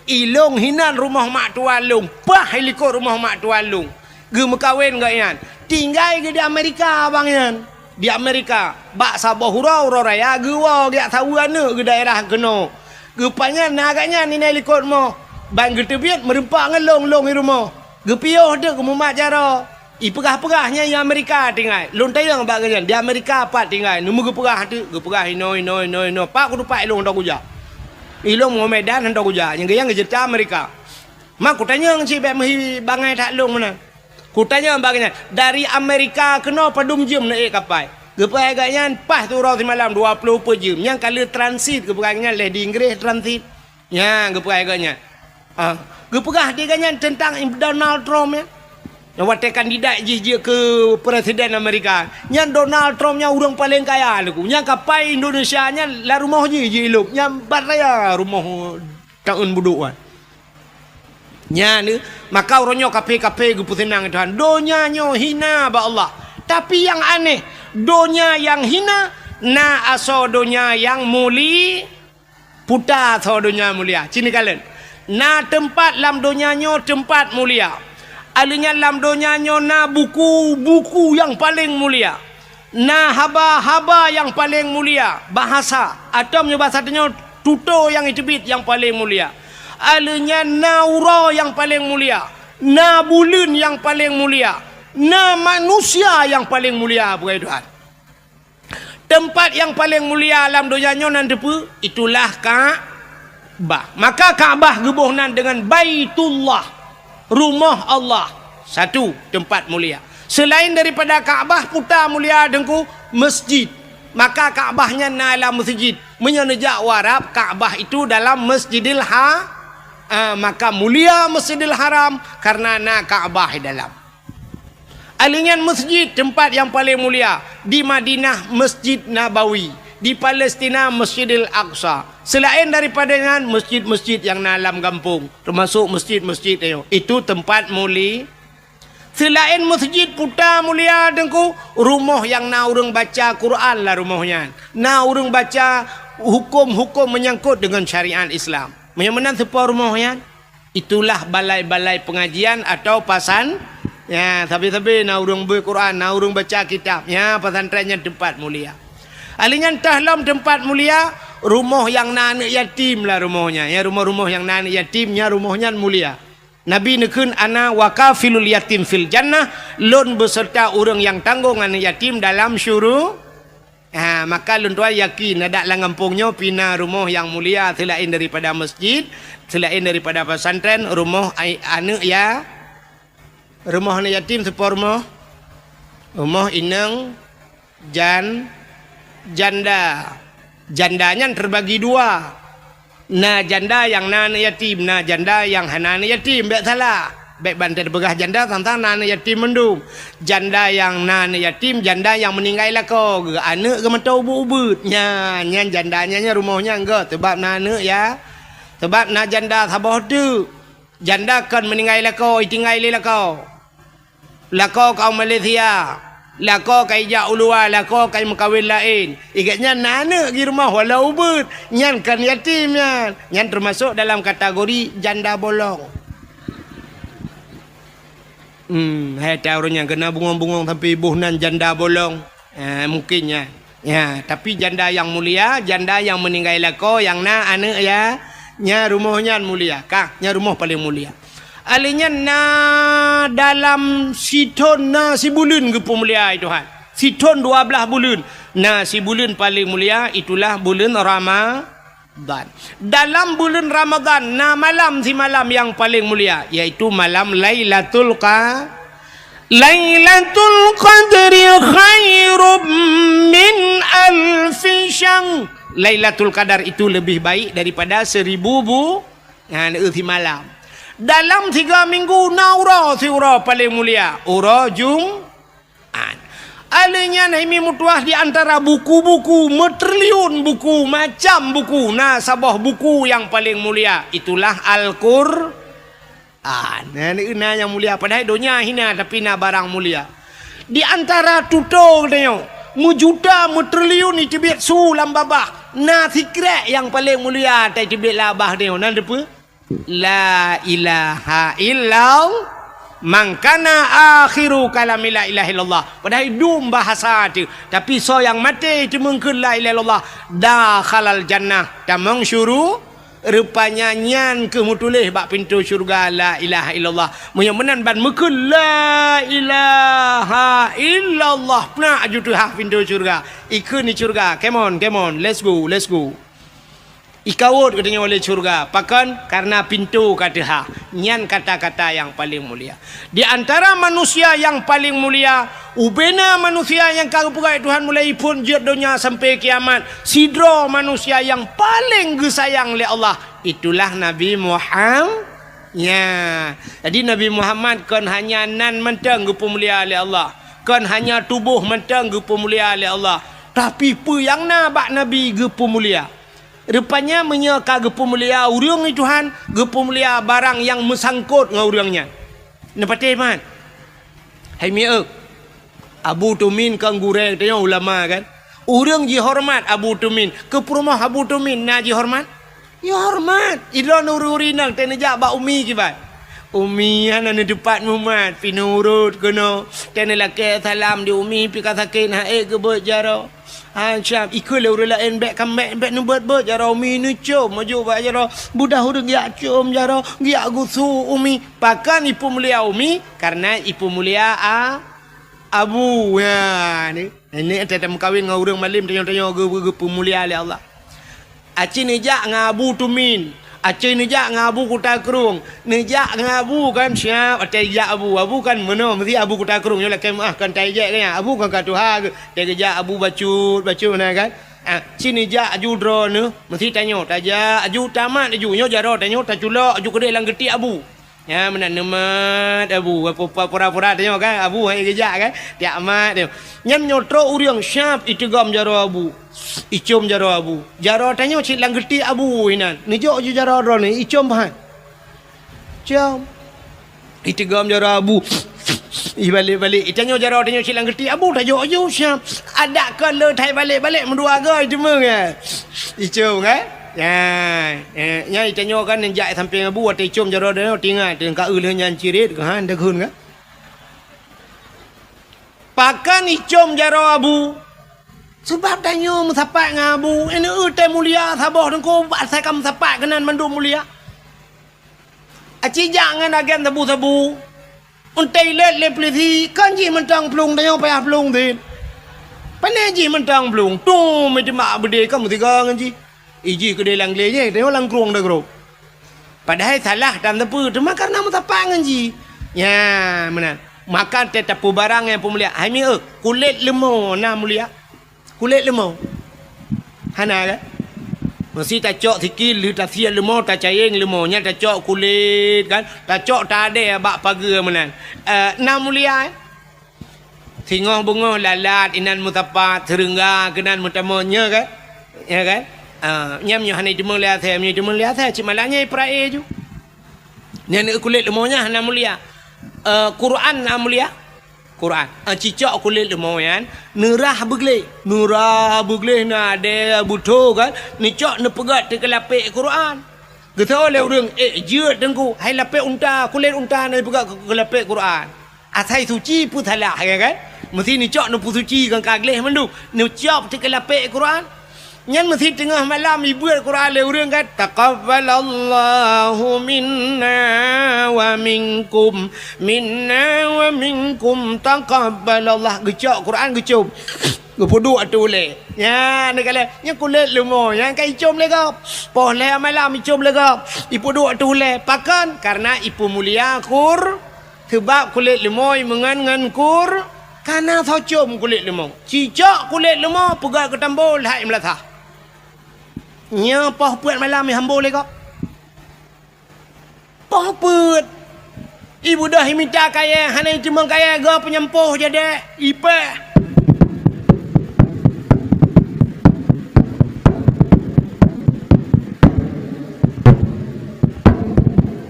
Ilong hinan rumoh mak tuan lôn, paih likot rumoh mak tuan lôn. Geumeukawen gobnyan. Tinggai geuh di Amerika abang nyan. Di Amerika, bak saboh uroe, uroe raya geuwoe geujak saweue aneuëk geuh daerah keunoe. Geupanyang na gobnyan inai likot rumoh. Ban geuteubiet meureumpok ngon lôn, lôn i rumoh. Geupiôh teuk geumumat jaroe. Ipeugah-peugah nyan i Amerika tinggai. Lôn tanyong bak gobnyan, di Amerika pat tinggai. Neumeu geupeugah teuk, geupeugah inoe, inoe, inoe, inoe. Pat kutupat ilong hana kujak. Ilong Medan hana kujak. Nyang geuh nyang geuceurita Amerika. Ma kutanyong cit bék meuhi bangai that lôn meunan. Kutanyong bak gobnyan, dari Amerika keunoe padum jeuem neuék kapai? Geupeugah gobnyan paih siuroe simalam dua ploh peuet jeuem. Nyan ka lheueh transit, geupeugah gobnyan lheueh di Inggréh transit. Nyan geupeugah gobnyan. Ah, geupeugah di gobnyan teuntang Donald Trump nyan. Nyang watée kandidat jih jeuet keu presiden Amerika. Nyan Donald Trump nyan ureuëng paleng kaya Teungku. Nyan kapai Indonesia nyan lam rumoh jih jilop. Nyan ban raya rumoh taun budok nyan. Nyan, maka uroe nyoe kaphé-kaphé geupeuseunang Tuhan. Donya nyoe hina bak Allah. Tapi nyang aneh, donya nyang hina na asoe donya nyang muli-, puta asoe donya mulia. Ci neukalon. Na teumpat lam donya nyoe teumpat mulia. Alheuh nyan lam donya nyoe na buku-buku nyang paleng mulia. Na haba-haba nyang paleng mulia, bahasa, atau meunyoe bahasa tanyoe tutoe nyang iteubiet nyang paleng mulia. Alheuh nyan na uroe nyang paleng mulia, na buleuen nyang paleng mulia, na manusia nyang paleng mulia, peugah Tuhan. Teumpat nyang paleng mulia lam donya nyoe nan teupeue? Itulah ka- Ka'bah. Maka Ka'bah geuboh nan deungon Baitullah, rumoh Allah, satu teumpat mulia. Seulaén daripada Ka'bah, puta mulia Teungku, masjid. Maka Ka'bah nyan na lam masjid. Meunyoe neujak u Arab, Ka'bah itu dalam Masjidil Ha-, ah, maka mulia Masjidil Haram karena na Ka'bah di dalam. Alheuh nyan masjid, teumpat nyang paleng mulia, di Madinah Masjid Nabawi, di Palestina Masjidil Aqsa. Seulaén daripada nyan, masjid-masjid nyang na lam gampông, teumasok masjid-masjid nyoe, itu teumpat muli-, seulaén masjid puta mulia Teungku, rumoh nyang na ureuëng baca Quran lam rumoh nyan, na ureuëng baca huköm-huköm meunyangkot deungon syariat Islam. Meunyoe meunan seupôt rumoh nyan, itulah balai-balai pengajian atau pasan-, ya, sabe-sabe na ureuëng bui Quran, na ureuëng baca kitab. Ya, pesantren nyan teumpat mulia. Alheuh nyan teuh lom teumpat mulia, rumoh nyang na aneuëk yatim lam rumoh nyan. Ya, rumoh-rumoh nyang na aneuëk yatim, nyan rumoh nyan mulia. Nabi neukheun, "Ana wa kafilul yatim fil jannah," lôn beuseurta ureuëng nyang tanggong aneuëk yatim dalam syuru-, Ha, maka lôn tuan yakin, adak lam gampông nyoe pih na rumoh nyang mulia seulaén daripada masjid, seulaén daripada pesantren, rumoh ai-, aneuëk ya-, rumoh aneuëk yatim seupôt rumoh, rumoh inong jan-, janda. Janda nyan teubagi dua. Na janda nyang na aneuëk yatim, na janda nyang hana aneuëk yatim, bék salah. Bék ban tapeugah janda sang-sang na aneuëk yatim mandum. Janda nyang na aneuëk yatim, janda nyang meuninggai lakoe geuh, aneuëk geuh mantong ubeuet-ubeuet. Nyan, nyan janda nyan, nyan rumoh nyan geuh, sabab na aneuëk ya. Sabab na janda saboh teuk. Janda kon meuninggai lakoe, itinggai lé lakoe. Lakoe ka u Malaysia, lakoe ka ijak u luwa, lakoe ka imeukawen laén. Igét nyan na aneuëk di rumoh walau ubeuet, nyan kon yatim nyan. Nyan teumasok dalam kategori janda bolong. Hmm, hai ta ureuëng nyang keuneuk bungong-bungong sampoe iboh nan janda bolong. Eh, mungkin nyan. Ya, tapi janda nyang mulia, janda nyang meuninggai lakoe, nyang na aneuëk ya, nya rumoh nyan mulia. Kah, nya rumoh paleng mulia. Alheuh nyan na dalam sithon na sibuleuen geupeumulia Tuhan. Sithon dua blaih buleuen. Na sibuleuen paleng mulia, itulah buleuen Ramadan. Dalam buleuen Ramadan na malam simalam nyang paleng mulia, yaitu malam Lailatul Qa-, Lailatul Qadri khairum min alfi syahr. Lailatul Qadar itu lebih baik daripada seribu bu-, ha, simalam. Dalam tiga minggu na uroe siuroe paleng mulia, uroe Jum-, An. Alheuh nyan hai mi meutuah di antara buku-buku, meutriliun buku, macam buku, na saboh buku nyang paleng mulia, itulah Al-Qur'an. Na, na nyang mulia, padahai donya hina, tapi na barang mulia. Di antara tutoe geutanyoe, meujuta, meutriliun iteubiet su lam babah, na sikrek nyang paleng mulia, tai teubiet lam babah tanyoe, na teupeue? La ilaha illallah. Man kana akhiru kalami la ilaha illallah. Padahai dum bahasa teuh. Tapi soe nyang maté teumeung kheun la ilaha illallah, dakhalal jannah, tamong syuru-, rupanya nyan keuh meutuléh bak pintoe syeuruga la ilaha illallah. Meunyoe meunan ban meukheun la ilaha illallah, peunak aju teuhah pintoe syeuruga. Ikheun di syeuruga, "Come on, come on, let's go, let's go." Ikawot geutanyoe lé syeuruga. Pakon? Kareuna pintoe ka teuhah. Nyan kata-kata nyang paleng mulia. Di antara manusia nyang paleng mulia, ubena manusia nyang ka geupeugét Tuhan mulai phon jeuet donya sampai kiamat, sidroe manusia nyang paleng geusayang lé Allah, itulah Nabi Muham-, nya. Jadi, Nabi Muhammad kon hanya nan mantong geupeumulia lé Allah, kon hanya tuboh mantong geupeumulia lé Allah, tapi peue nyang na bak Nabi geupeumulia. Rupanya meunyoe ka geupeumulia ureuëng di Tuhan, geupeumulia barang nyang meusangkot ngon ureuëng nyan. Neupatéh mat? Hai mieu, Abu Tumin kan gurée tanyoe ulama kan? Ureuëng jihoreumat Abu Tumin, keu peurumoh Abu Tumin na jihoreumat? Jihoreumat. Idroe ureuëng-ureuëng inong teuneujak bak umi kiban. Umi hana neuteupat mumat, pi nurot keunoe. Teuneulakée salam di umi, pi ka sakét hana ék geubeuet jaroe. Hai Syam, ikheun lé ureuëng laén, bék ka, bék, bék neubeuet-beuet jaroe umi, neucom aju bak jaroe. Beudah ureuëng geujak com jaroe, geujak geusu umi. Pakon ipeumulia umi? Kareuna ipeumulia a-, abu. Nya, ni. Ini ata tameukawen ngon ureuëng malem tanyoe-tanyoe geu-, geu-, geupeumulia lé Allah. Aci neujak ngon Abu Tumin. Aci neujak ngon Abu Kuta Krueng. Neujak ngon Abu kan siap, watée jak Abu. Abu kan meunoe, meusti Abu Kuta Krueng nyoe lakée meuáh kan tai jek kan. Abu kan ka tuha geuh. Watée geujak Abu bacut, bacut na kan. Ah, ci neujak aju droeneuh, meusti tanyoe, tajak aju tamat aju. Nyoe jaroe tanyoe taculok aju keudeh lam geuti Abu. Nyan meunan neumat Abu, pura-pura tanyoe kan, Abu hai geujak kan, tiak mat tanyoe. Nyan nyoe trok ureuëng siap iteugom jaroe Abu, icom jaroe Abu. Jaroe tanyoe cit lam geuti Abu inan, neujok ju jaroe droeneuh, icom pahat. Com. Iteugom jaroe Abu. Ibalek-balek, itanyoe jaroe tanyoe cit lam geuti Abu, tajok ju siap. Adak kon le thai balek-balek meudua goe iteumeueng ya. Icom kan? Ya, eh, nyan itanyoe kan neujak sampéng Abu, watée icom jaroe droeneuh, tingat, teungka eu lheueh nyan cirit, keuhan, deughun kan? Pakon icom jaroe Abu? Sabab tanyoe meusapat ngon Abu, ini eu tée mulia saboh teungku, asai ka meusapat keunan mandum mulia. Aci jak ngon agen sabu-sabu. Untée ilét lé peulisi, kon jih mantong plueng, tanyoe payah plueng sit. Pané jih mantong plueng, tum, iteumak beudé ka meusigoe ngon jih. Iji keudeh lam glé jih, tanyoe lam krueng dagroe. Padahai salah tan teupeu, teuma kareuna meusapat ngon jih. Nya, meunan. Maka teuh tapeubarang nyang peumulia. Hai mieu, kulét leumo na mulia. Kulét leumo. Hana kan? Meusti tacok sikil lheueh tasiet leumo, tacayeng leumo. Nyan tacok kulét kan? Tacok tadée bak pageue meunan. Eh, na mulia, eh? Singoh beungoh lalat inan meusapat, seureungga keunan meutamong, nya kan? Ya kan? Ah, nyan meunyoe hana jiteumeung lé asée, meunyoe jiteumeung lé asée, cit malah nyan ipeurak éh ju. Nyan kulét leumo nyan hana mulia. Eh, Quran na mulia? Quran. Ah, cicok kulét leumo nyan, neurah beugleh. Neurah beugleh na adée beutôi kan? Neucok neupeugét teukeulapék Quran. Geuteupeue lé ureuëng, "Eh, jeuet teungku, hai lapék unta, kulét unta na ipeugét keu, keu lapék Quran." Asai suci peue salah, ya kan? Meusti neucok neupeusuci ngon ka gleh mandum. Neucok teukeulapék Quran. Nyan meusi teungoh malam ibeuet Quran lé ureuëng kan, "Taqabbalallahu minna wa minkum, minna wa minkum, taqabbalallah." Geucok Quran geucom. Geupeuduek ateueh ulée. Nyan, neukalon, nyan kulét leumo, nyan ka icom lé gob. Poh lhée malam icom lé gob. Ipeuduek ateueh ulée. Pakon? Karena ipeumulia Qur-, seubab kulét leumo imeungon ngon Qur-, kana soe com kulét leumo. Cicok kulét leumo peugah keu tambo lhai meulasah. Nyoe poh peuet malam ihambo lé gob. Poh peuet. Ibeudôh imita kayée, hana iteumong kayée, gob peunyampôh jadék, ipéh.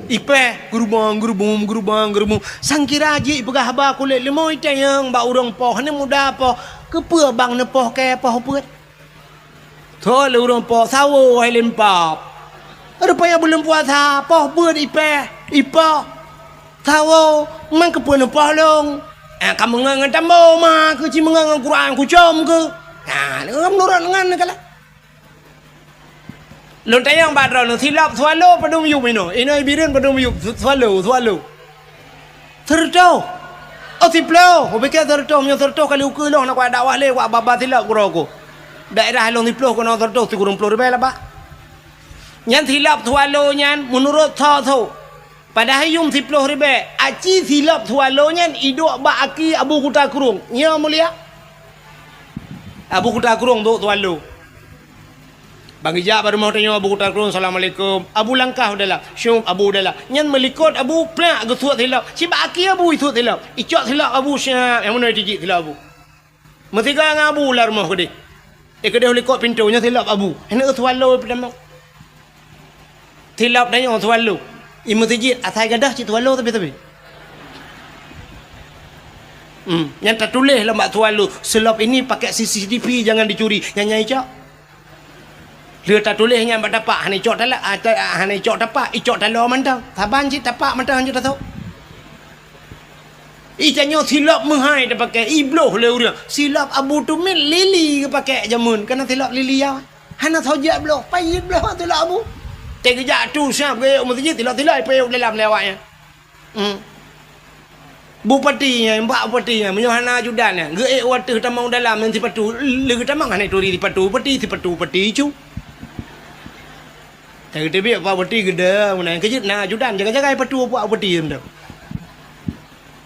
Ipéh, geurubong, geurubong, geurubong, geurubong. Sangkira jih ipeugah haba kulét leumo itanyong bak ureuëng poh, hana muda poh. Keupeue bang neupoh kayée poh peuet? Thon lé ureuëng poh, sawoe hai lempap. Rupanya buleuen puasa, poh beuet ipéh, ipoh. Sawoe, man keupeue neupoh lôn? Ah, ka meungon ngon tambo ma, keu ci meungon ngon Quran kucom keu. Ah, meunurot ngon neukalon. Lôn tanyong bak droeneuh, silop swallow padum yup inoe? Inoe Ibireuen padum yup? Swallow, swallow. Seureutoh. Oh, siploh. Kupike seureutoh, meunyoe seureutoh kali ukeue lôn, na kuat dakwah lé, kuat babah silop keudroe ku. Daerah lôn siploh keunoe seureutoh, sikureueng ploh ribée lah, Pak. Nyan silop swallow nyan meunurot tho-tho. Padahai yuem siploh ribée, aci silop swallow nyan iduek bak aki Abu Kuta Krueng. Nyoe mulia. Abu Kuta Krueng duek swallow. Bang geujak bak rumoh tanyoe Abu Kuta Krueng, "Assalamualaikum." Abu langkah u dalam. "Syup," Abu u dalam. Nyan meulikot Abu, plak geusuet silop. Cit bak aki Abu isuet silop. Icok silop Abu, syap, nyang meunoe tijik silop Abu. Meusigoe ngon Abu lam rumoh keudeh. Eh, keudeh u likot pintoe nyoe silop Abu. Hana swallow peutamong. Silop tanyoe swallow. I meuseujid asai gadôh cit swallow tapi-tapi. Hmm, nyan tatuléh lam bak swallow, "Silop ini pakai C C T V, jangan dicuri." Nyan, nyan icok. Lheueh tatuléh nyan bak tapak, hana icok tala-, ah, ta-, ah, hana icok tapak, icok taloe mantong. Saban cit tapak mantong hanjeuet tasôk. Ih, tanyoe silop meuhai tapakée, ibloh lé ureuëng. Silop Abu Tumit lili geupakée jameun, kana silop lili ya. Hana soe jak bloh, payet bloh silop Abu. Teugeujak tu siap geuyue meuseujid, silop-silop ipayet dalam lé awaknyan. Hmm. Bupati nyan, bak bupati nyan, meunyoe hana ajudan nyan, geuék u ateueh tamong dalam ngon sipatu, lé geutamong hana turi sipatu bupati, sipatu bupati cu. Nyang geuteubiet bak bupati geude, meunan keujeuet na ajudan jaga-jaga sipatu bak bupati tu.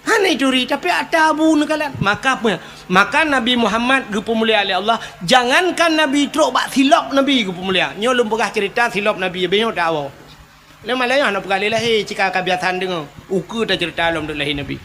Hana turi, tapi ata Abu neukalon. Maka apa? Maka Nabi Muhammad geupeumulia lé Allah, jangankan Nabi trok bak silop Nabi geupeumulia. Nyoe lôn peugah cerita silop Nabi, beuh nyoe tawoe. Lé malam nyoe hana peugah lé lahé, cit ka kabiasaan deungoe. Ukeue tacerita lom deuek lahé Nabi.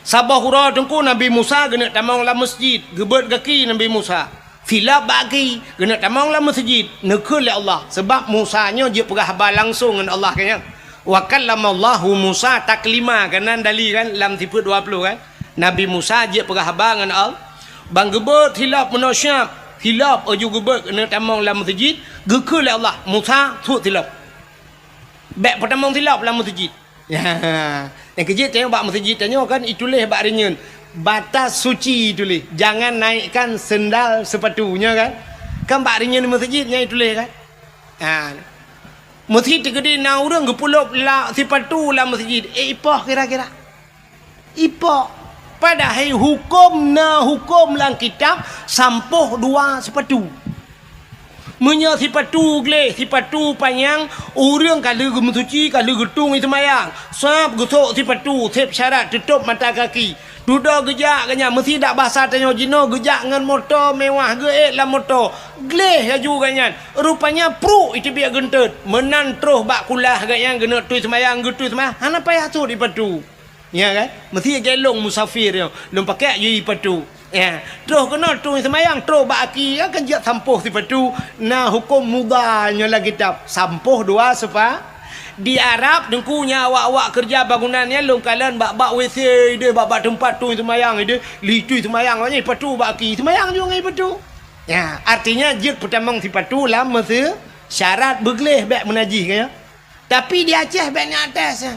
Saboh uroe teungku Nabi Musa geuneuk tamong lam meuseujid, geubeuet gaki Nabi Musa. Silop bak gaki, geuneuk tamong lam meuseujid, neukheun lé Allah. Sabab Musa nyoe jeuet peugah haba langsong ngon Allah, kan nyan. "Wa kallamallahu Musa taklima," kan nan dali kan lam sifeuet dua ploh kan. Nabi Musa jeuet peugah haba ngon Allah. Ban geubeuet silop meunoe siap, silop laju geubeuet keuneuk tamong lam meuseujid, geukheun lé Allah, "Musa, suet silop. Bék peutamong silop lam meuseujid." Ya, nyang keujeuet tanyoe bak meuseujid tanyoe kan ituléh bak rinyeun, "Batas suci" ituléh, "Jangan naikkan sendal sepatu," nyoe kan. Kan bak rinyeun meuseujid nyan ituléh kan. Ha. Meuseujid teukeudi na ureuëng geupeulop la-, sipatu lam meuseujid, eh, ipoh kira-kira. Ipoh. Padahai huköm na huköm lam kitab sampoh dua sipatu. Meunyoe sipatu gleh, sipatu panyang, ureuëng ka lheueh geumeusuci, ka lheueh geutung i seumayang, sab geusok sipatu, seb syarat teutôb mata kaki. Dudoe geujak geuhnyan, meusidak basa tanyoe jinoe geujak ngon moto mewah, geuék lam moto. Gleh laju geuhnyan, rupanya pruek iteubiet geunteut, meunan troh bak kulah geuhnyan geuneuk tui seumayang, geutui seumayang, hana payah sot sipatu. Ya kan? Meusti gelong musafir nyoe, lôn pakai aju sipatu. Ya, troh keunoe tui seumayang, troh bak aki, ya kan, jak sampoh sipatu. Na huköm mudha nyoe lam kitab, sampoh dua sepa-, di Arab, teungku, nyan awak-awak keureuja bangunan nyan lôn kalon bak-bak W C ideh, bak-bak teumpat tui seumayang ideh, li tui seumayang awaknyan sipatu bak aki, seumayang juga ngon sipatu. Ya, artinya jeuet peutamong sipatu lam meuse-, syarat beugleh bék meunajih, kan, ya. Tapi di Aceh bék nyan atas, ya.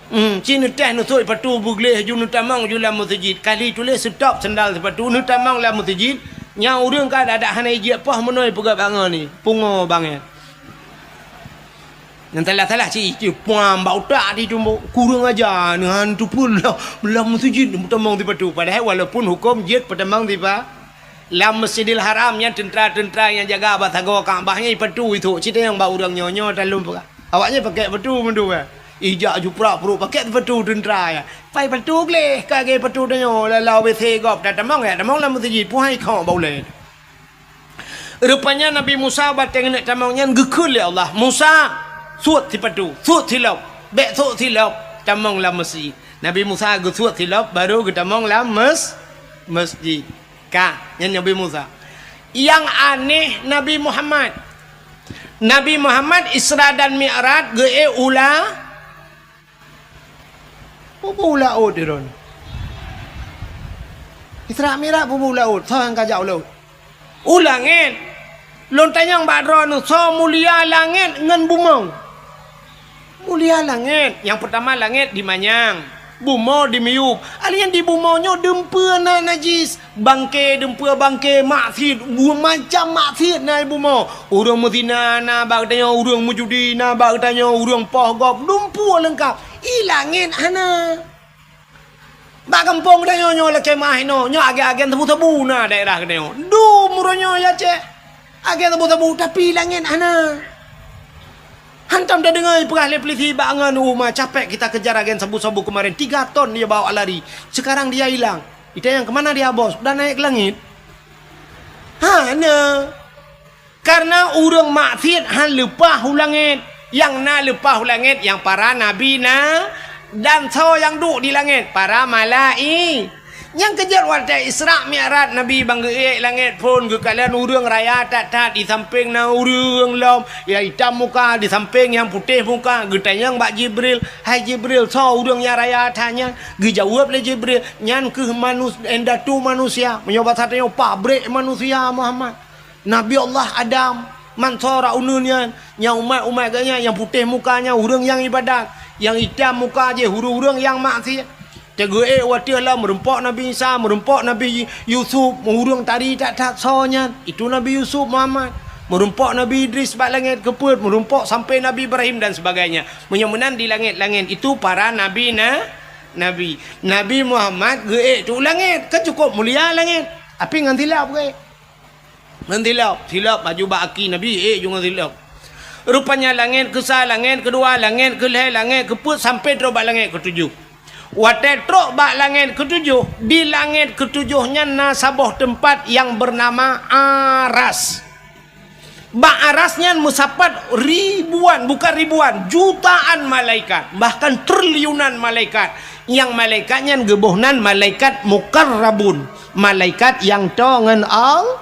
Hmm, ci neuteh neusok sipatu beugleh ju neutamong ju lam meuseujid. Kali tuléh stop sendal sipatu neutamong lam meuseujid. Nyang ureuëng ka adak hana ijak poh meunoe peugah bangon ni, pungo bangai. Nyang salah-salah cit, cit puam bak utak di tumbok. Kurang aja ni hantu pun lah, lam masjid peutamong sipatu. Padahai walaupun huköm jeuet peutamong sipa-, lam Masjidil Haram nyan teuntra-teuntra nyang jaga bak sagoe Ka'bah nyan ipatu ithok. Cit nyang bak ureuëng nyoe-nyoe talom peugah. Awaknyan pakai patu mandum, eh. Ijak juprak pruet pakai patu teuntra, ya. Pai patu gleh, ka lagée patu tanyoe, lalau W C gob, tatamong, ya, tamong lam masjid, puhai khok bak ulée. Rupanya Nabi Musa batée geuneuk tamong nyan geukheun lé Allah, "Musa, suet sipatu, suet silop, bék suet silop, tamong lam masjid." Nabi Musa geusuet silop, baru geutamong lam mes-, masjid. Ka, nyan Nabi Musa. Nyang aneh Nabi Muhammad. Nabi Muhammad Isra dan Mi'raj geuék u la-, peue-peue u laôt di droeneuh. Isra Mi'raj peue-peue u laôt, soe nyang kajak u laôt? U langét. Lôn tanyong bak droeneuh, soe mulia langét ngon bumoe? Mulia langét. Nyang peutama langét dimanyang, bumoe dimiyueb. Alheuh nyan di bumoe nyoe dumpeue na najis, bangke, dumpeue bangke, maksiet, macam maksiet na di bumoe. Ureuëng meuzina na bak geutanyoe, ureuëng meujudi na bak geutanyoe, ureuëng poh gob, dumpeue leungkap. I langét hana. Bak gampông geutanyoe nyoe lakée meuah inoe, nyoe agen-agen sabu-sabu na daerah geutanyoe. Dum uroe nyoe ya cek agen sabu-sabu, tapi langét hana. Hantom tadeungoe peugah lé polisi bak ngon uma, "Capek kita kejar agen sabu-sabu kemarin, tiga ton dia bawa lari. Sekarang dia hilang." Itanyong, "Kemana dia, Bos?" "Udah naik ke langit." Hana. Kareuna ureuëng maksiet han leupah u langét. Nyang na leupah u langét nyang para nabi na, dan soe nyang duek di langét? Para malai-, nyang keujeuet watée Isra Mi'raj Nabi ban geuék langét phon geukalon ureuëng raya that-that, di sampéng na ureuëng lom nyang itam muka, di sampéng nyang putéh muka. Geutanyong bak Jibril, "Hai Jibril, soe ureuëng nyang raya that nyan?" Geujaweueb lé Jibril, "Nyan kheueh manus-, indatu manusia, meunyoe basa tanyoe pabrék manusia, Muhammad." Nabi Allah Adam, man sora uneun nyan, nyang umat-umat geuh nyan, nyang putéh muka nyan ureuëng nyang ibadat, nyang itam muka jih ureuëng-ureuëng nyang maksiet. Teugeuék watée lom meurumpok Nabi Isa, meurumpok Nabi Yusuf, ureuëng tari that-that soe nyan, itu Nabi Yusuf Muhammad. Meurumpok Nabi Idris bak langét keupeuet, meurumpok sampai Nabi Ibrahim dan sebagainya. Meunyoe meunan di langét-langét itu para nabi na-, nabi. Nabi Muhammad geuék tu langét, kan cukup mulia langét. Tapi ngon silop geuék. Ngon silop, silop baju bak aki Nabi, ék ju ngon silop. Rupanya langét keusa, langét keudua, langét keulhée, langét keupeuet sampai trok bak langét keutujoh. Watée trok bak langét keutujoh, di langét keutujoh nyan na saboh teumpat nyang beunama Aras. Bak Aras nyan meusapat ribuan, bukan ribuan, jutaan malaikat, bahkan triliunan malaikat. Nyang malaikat nyan geuboh nan malaikat muqarrabun, malaikat nyang toe ngon Al-,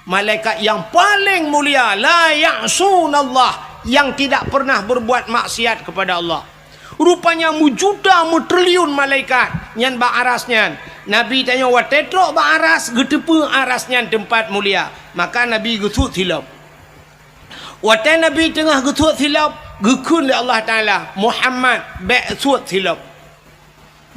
malaikat nyang paleng mulia, la ya'sunallah, nyang tidak pernah berbuat maksiat kepada Allah. Rupanya meujuta meutriliun malaikat nyan bak Aras nyan. Nabi tanyoe watée trok bak Aras, geuteupeue Aras nyan teumpat mulia. Maka Nabi geusuet silop. Watée Nabi teungoh geusuet silop, geukheun lé Allah Taala, "Muhammad, bék suet silop.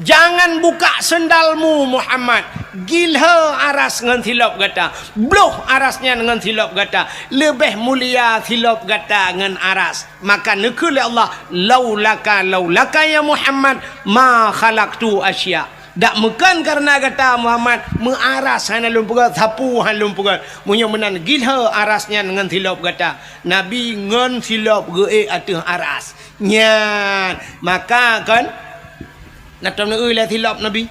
Jangan buka sendalmu, Muhammad. Gilhée Aras ngon silop gata. Bloh Aras nyan ngon silop gata. Leubeh mulia silop gata ngon Aras." Maka neukheun lé Allah, "Laulaka, laulaka ya Muhammad, ma khalaqtu asya." Dak meukon kareuna gata Muhammad, meu Aras hana lôn peugét, sapeue hana lôn peugét. Meunyoe meunan gilhée Aras nyan ngon silop gata. Nabi ngon silop geuék ateueh Aras. Nyan, maka kon na tom neueu lé silop Nabi.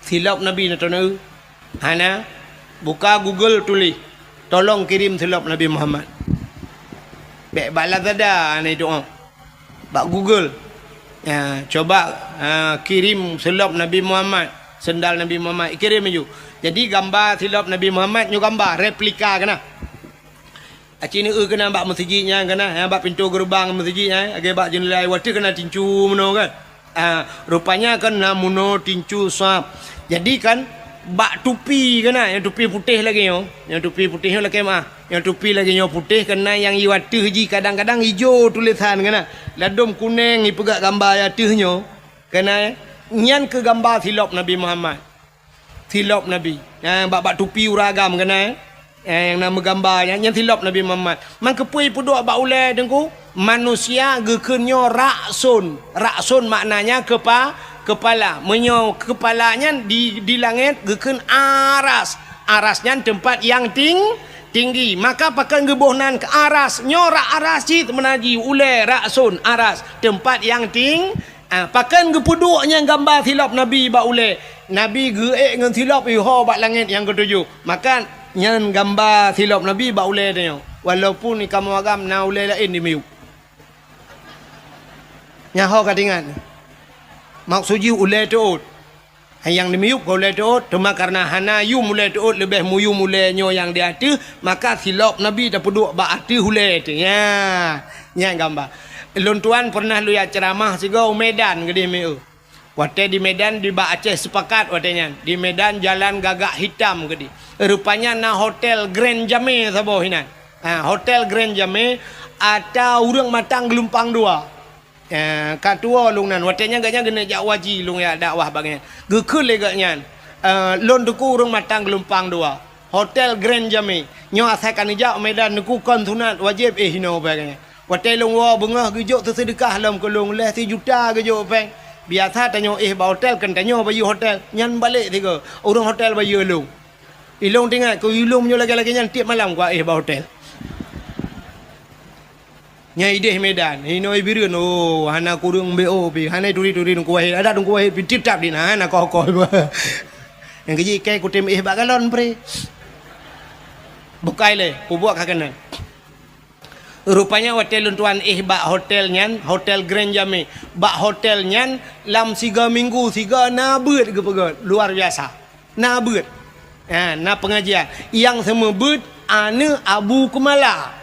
Silop Nabi na tom neueu. Hana, buka Google tuléh, "Tolong kirim silop Nabi Muhammad." Bék bak Lazada hana doá. Bak Google. Ya, coba, ha, kirim silop Nabi Muhammad, sendal Nabi Muhammad, kirim laju. Jadi gamba silop Nabi Muhammad nyoe gamba replika keunan. Aci neueu keunan bak meuseujid nyan keunan, ha, bak pintoe geureubang meuseujid nyan, lagée bak jeunela watée keunan tincu meunoe kan. Ah, rupanya kan na meunoe tincu sab. Jadi kan bak tupi keunan, nyang tupi putéh lagée nyoe, nyang tupi putéh nyoe lakée meuah. Nyang tupi lagée nyoe putéh keunan nyang ié ateueh jih kadang-kadang ijo tulésan keunan. Ladôm kuneng ipeugah gamba ateueh nyoe. Keunan nyan keu gamba silop Nabi Muhammad. Silop Nabi. Eh, bak, bak tupi ureueng agam keunan, eh. Eh, nyang na meugamba nyan, nyan silop Nabi Muhammad. Man keupeue peuduek bak ulèe Teungku? Manusia geukheun nyoe Ra'sun. Ra'sun maknanya kepa-, kepala. Meunyoe kepala nyan di, di langèt geukheun Aras. Aras nyan teumpat nyang ting-, tinggi. Maka pakon geuboh nan keu Aras. Nyoe rak Aras cit meunan jih ulèe Ra'sun, Aras. Teumpat nyang ting-, Ah, pakon geupeuduek nyan gamba silop Nabi bak ulèe? Nabi geuék ngon silop iho bak langèt nyang keutujoh. Maka nyan gamba silop Nabi bak ulèe tanyoe. Walaupun di kamoe agam na ulèe laén di miyueb. Nyan ho ka teuingat. Maksud jih ulèe teuôt. Nyang di miyueb ka ulèe teuôt, teuma kareuna hana yum ulèe teuôt, leubeh muyum ulèe nyoe nyang di ateueh, maka silop Nabi tapeuduek bak ateueh ulèe teuh. Nya, nyan gamba. Lôn tuan peureunah lôn jak ceuramah sigoe u Medan keudeh meu. Watèe di Medan, di bak Aceh Sepakat watèe nyan. Di Medan jalan Gagak Hitam keudeh. Rupanya na Hotel Grand Jamé saboh inan. Ha, Hotel Grand Jamé ata ureueng Matang Geulumpang Dua. Eh, ka tuwoe lôn nan, watèe nyan gobnyan geuneuk jak haji, lôn jak dakwah bak gobnyan. Geukheun lé gobnyan, eh, "Lôn Teungku ureueng Matang Geulumpang Dua, Hotel Grand Jamé. Nyoe asai ka neujak u Medan Teungku kon sunat, wajéb éh inoe," bak gobnyan. Watèe lôn woe beungoh geujok seuseudeukah lom keu lôn, lhèe sijuta geujok péng. Biasa tanyoe éh bak hotel, kon tanyoe bayeue hotel. Nyan balek sigoe, ureueng hotel bayeue lôn. Ilôn teuingat keu ilôn meunyoe lagèe-lagèe nyan tiep malam kuéh bak hotel. Nyang ideh Medan, inoe Bireuen, oh, hana kureueng B O pi, hana turi-turi Teungku Wahid, adak Teungku Wahid pi titap di na, hana koh-koh. Nyang keujih ikai kutem éh bak galon pre. Bukai lé, peubuet ka keunan. Rupanya watèe lôn tuan éh bak hotel nyan, Hotel Grand Jamé. Bak hotel nyan lam siga minggu siga na beuet geupeugöt, luar biasa. Na beuet. Ha, na pengajian. Nyang seumeubeuet aneuk Abu Keumala.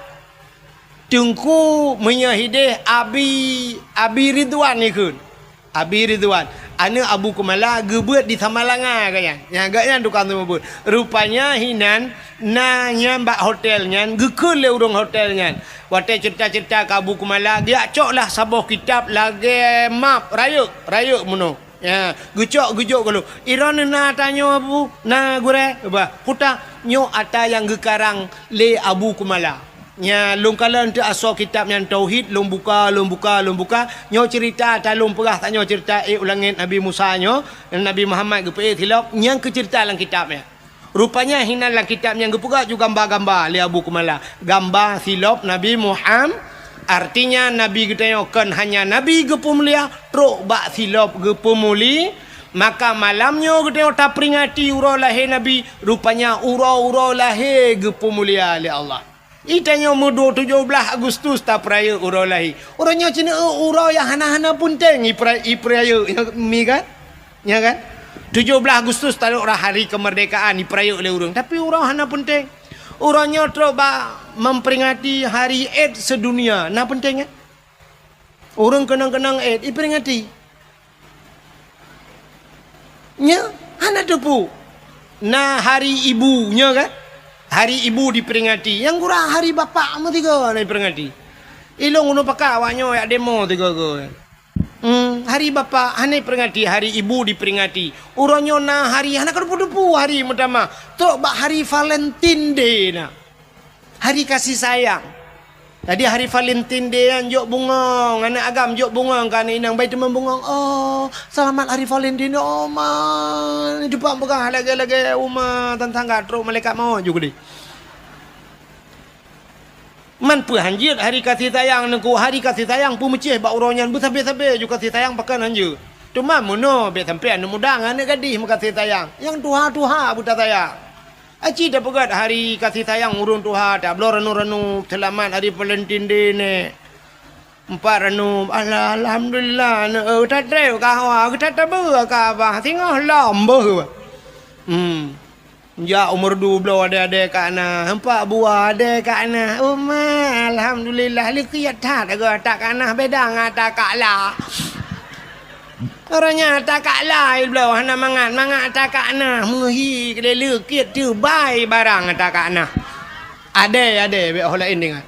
Teungku meunyoe hideh Abi, Abi Ridwan ikheun. Abi Ridwan, aneuk Abu Keumala geubeuet di Samalanga gobnyan. Nyang gobnyan tukang seumeubeuet. Rupanya hinan na nyan bak hotel nyan geukheun lé ureueng hotel nyan. Watèe ceurita-ceurita keu Abu Keumala, geujak cok lah saboh kitab lagèe map rayeuk, rayeuk meunoe. Ya, geucok geujok gohlom. Iron na tanyoe Abu, na gurèe, bah, puta nyoe ata nyang geukarang lé Abu Keumala. Nya lôn kalon teuh asoe kitab nyan tauhid, lôn buka, lôn buka, lôn buka. Nyoe ceurita ata lôn peugah tanyoe ceurita ék u langèt Nabi Musa nyoe, Nabi Muhammad geupeuék silop, nyang keu ceurita lam kitab nyan. Rupanya hinan lam kitab nyang geupeugah ju gamba-gamba lé Abu Keumala. Gamba silop Nabi Muham-, artinya Nabi geutanyoe kon hanya Nabi geupeumulia, trok bak silop geupeumuli-, maka malam nyoe geutanyoe taperingati uroe lahé Nabi, rupanya uroe-uroe lahé geupeumulia lé Allah. Itanyoe meuduek tujoh blaih Agustus tapeurayeuk uroe lahé. Uroe nyoe cit uroe nyang hana-hana peunteng ipera-, ipeurayeuk, nyoe mi kan? Nya kan? Tujoh blaih Agustus talok rah hari kemerdekaan ipeurayeuk lé ureueng, tapi uroe hana peunteng. Uroe nyoe trok bak memperingati hari AIDS sedunia, na peunteng kan? Ureueng keunong-keunong AIDS iperingati. Nya hana teupeu. Na hari ibu, nya kan? Hari ibu diperingati. Nyang gura hari bapak meusigoe na iperingati. Ilôn uneuk pakat awak nyoe jak demo sigoe-goe. Hmm, hari bapak hana diperingati, hari ibu diperingati. Uroe nyoe na hari hana ka teupeu-teupeu hari meutamah. Trok bak hari Valentine Day na. Hari kasih sayang. Jadi hari Valentine Day nyan jok bungong, aneuk agam jok bungong keu aneuk inong, bai teuma bungong. "Oh, selamat hari Valentine, oh ma." Teupang peugah lagèe-lagèe uma tantangga trok malaikat maut ju keudeh. Man peue han jeuet hari kasih sayang Teungku, hari kasih sayang peumeucéh bak uroe nyan beusabe-sabe ju kasih sayang pakon han jeuet. Teuma meunoe bèk sampoe aneuk muda ngon aneuk gadih meukasih sayang, nyang tuha-tuha beuta sayang. Aci tapeugöt hari kasih sayang ureueng tuha, tabloe ranup-ranup, seulamat hari Valentine Day nèk. Empat ranup, alah, alhamdulillah, aneuk, eh, tatrép ka hawa, geutat tabeue ka abah, singoh lom beuh. Hmm. Jak umur dua bloe adèe-adèe ka na, empat buah adèe ka na. Uma, alhamdulillah, likot that, agak tak ka na, beda ngon ata kakla. Uroe nyan ata kakla bloe hana mangat, mangat ata kakna, meuhi keudéh leukét teuh bai barang ata kakna. Adèe, adèe, bèk ho laén deungon.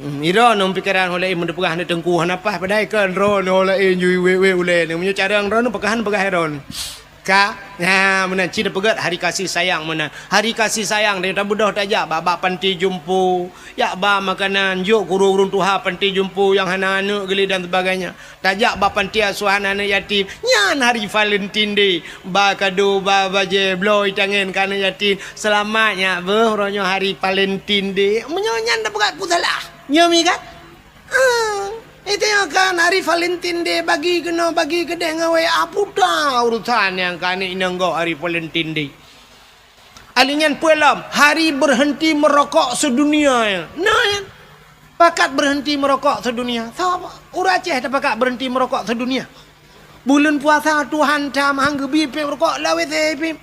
Hmm, droeneuh pikeran ho laén meupeugah neuh teungku hana paih, padahai kan droeneuh ho laén jui wék-wék ulée neuh. Meunyoe cara droeneuh peugah hana peugah droeneuh. Ka, nah, meunan cit peugét hari kasih sayang meunan. Hari kasih sayang, tanyoe tabeudôh tajak bak, bak panti jompo, jak ba makanan, jok keu ureuëng tuha panti jompo nyang hana aneuëk geuh lé dan sebagainya. Tajak bak panti asuhan aneuëk yatim, nyan hari Valentine Day. Ba kado, ba bajée, bloe tangen keu aneuëk yatim. Seulamat nyak beuh, uroe nyoe hari Valentine Day. Meunyoe nyan tapeugah peue salah. Nyoe mi kan? Ah, itu nyang kan hari Valentine Day, bagi keunoe, bagi keudeh ngon W A, puta urusan nyang ka aneuk inong gob hari Valentine Day. Ali nyan peue lom, hari berhenti merokok sedunia. Nah, nyan. Pakat berhenti merokok sedunia. Sapa? Ureuëng Aceh tapakat berhenti merokok sedunia. Buleuen puasa Tuhan tam hang geubi peuet rukok lawét peuet.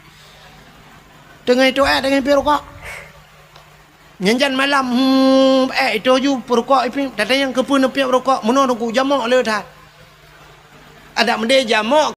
Teungoh itu, eh, teungoh peuet rukok. Nyan jan malam, hmm, eh, itu ju peuet rukok ipin. Tatanyong keupeue neupiep rukok, meunoe teungku jamok le that. Adak meudeh jamok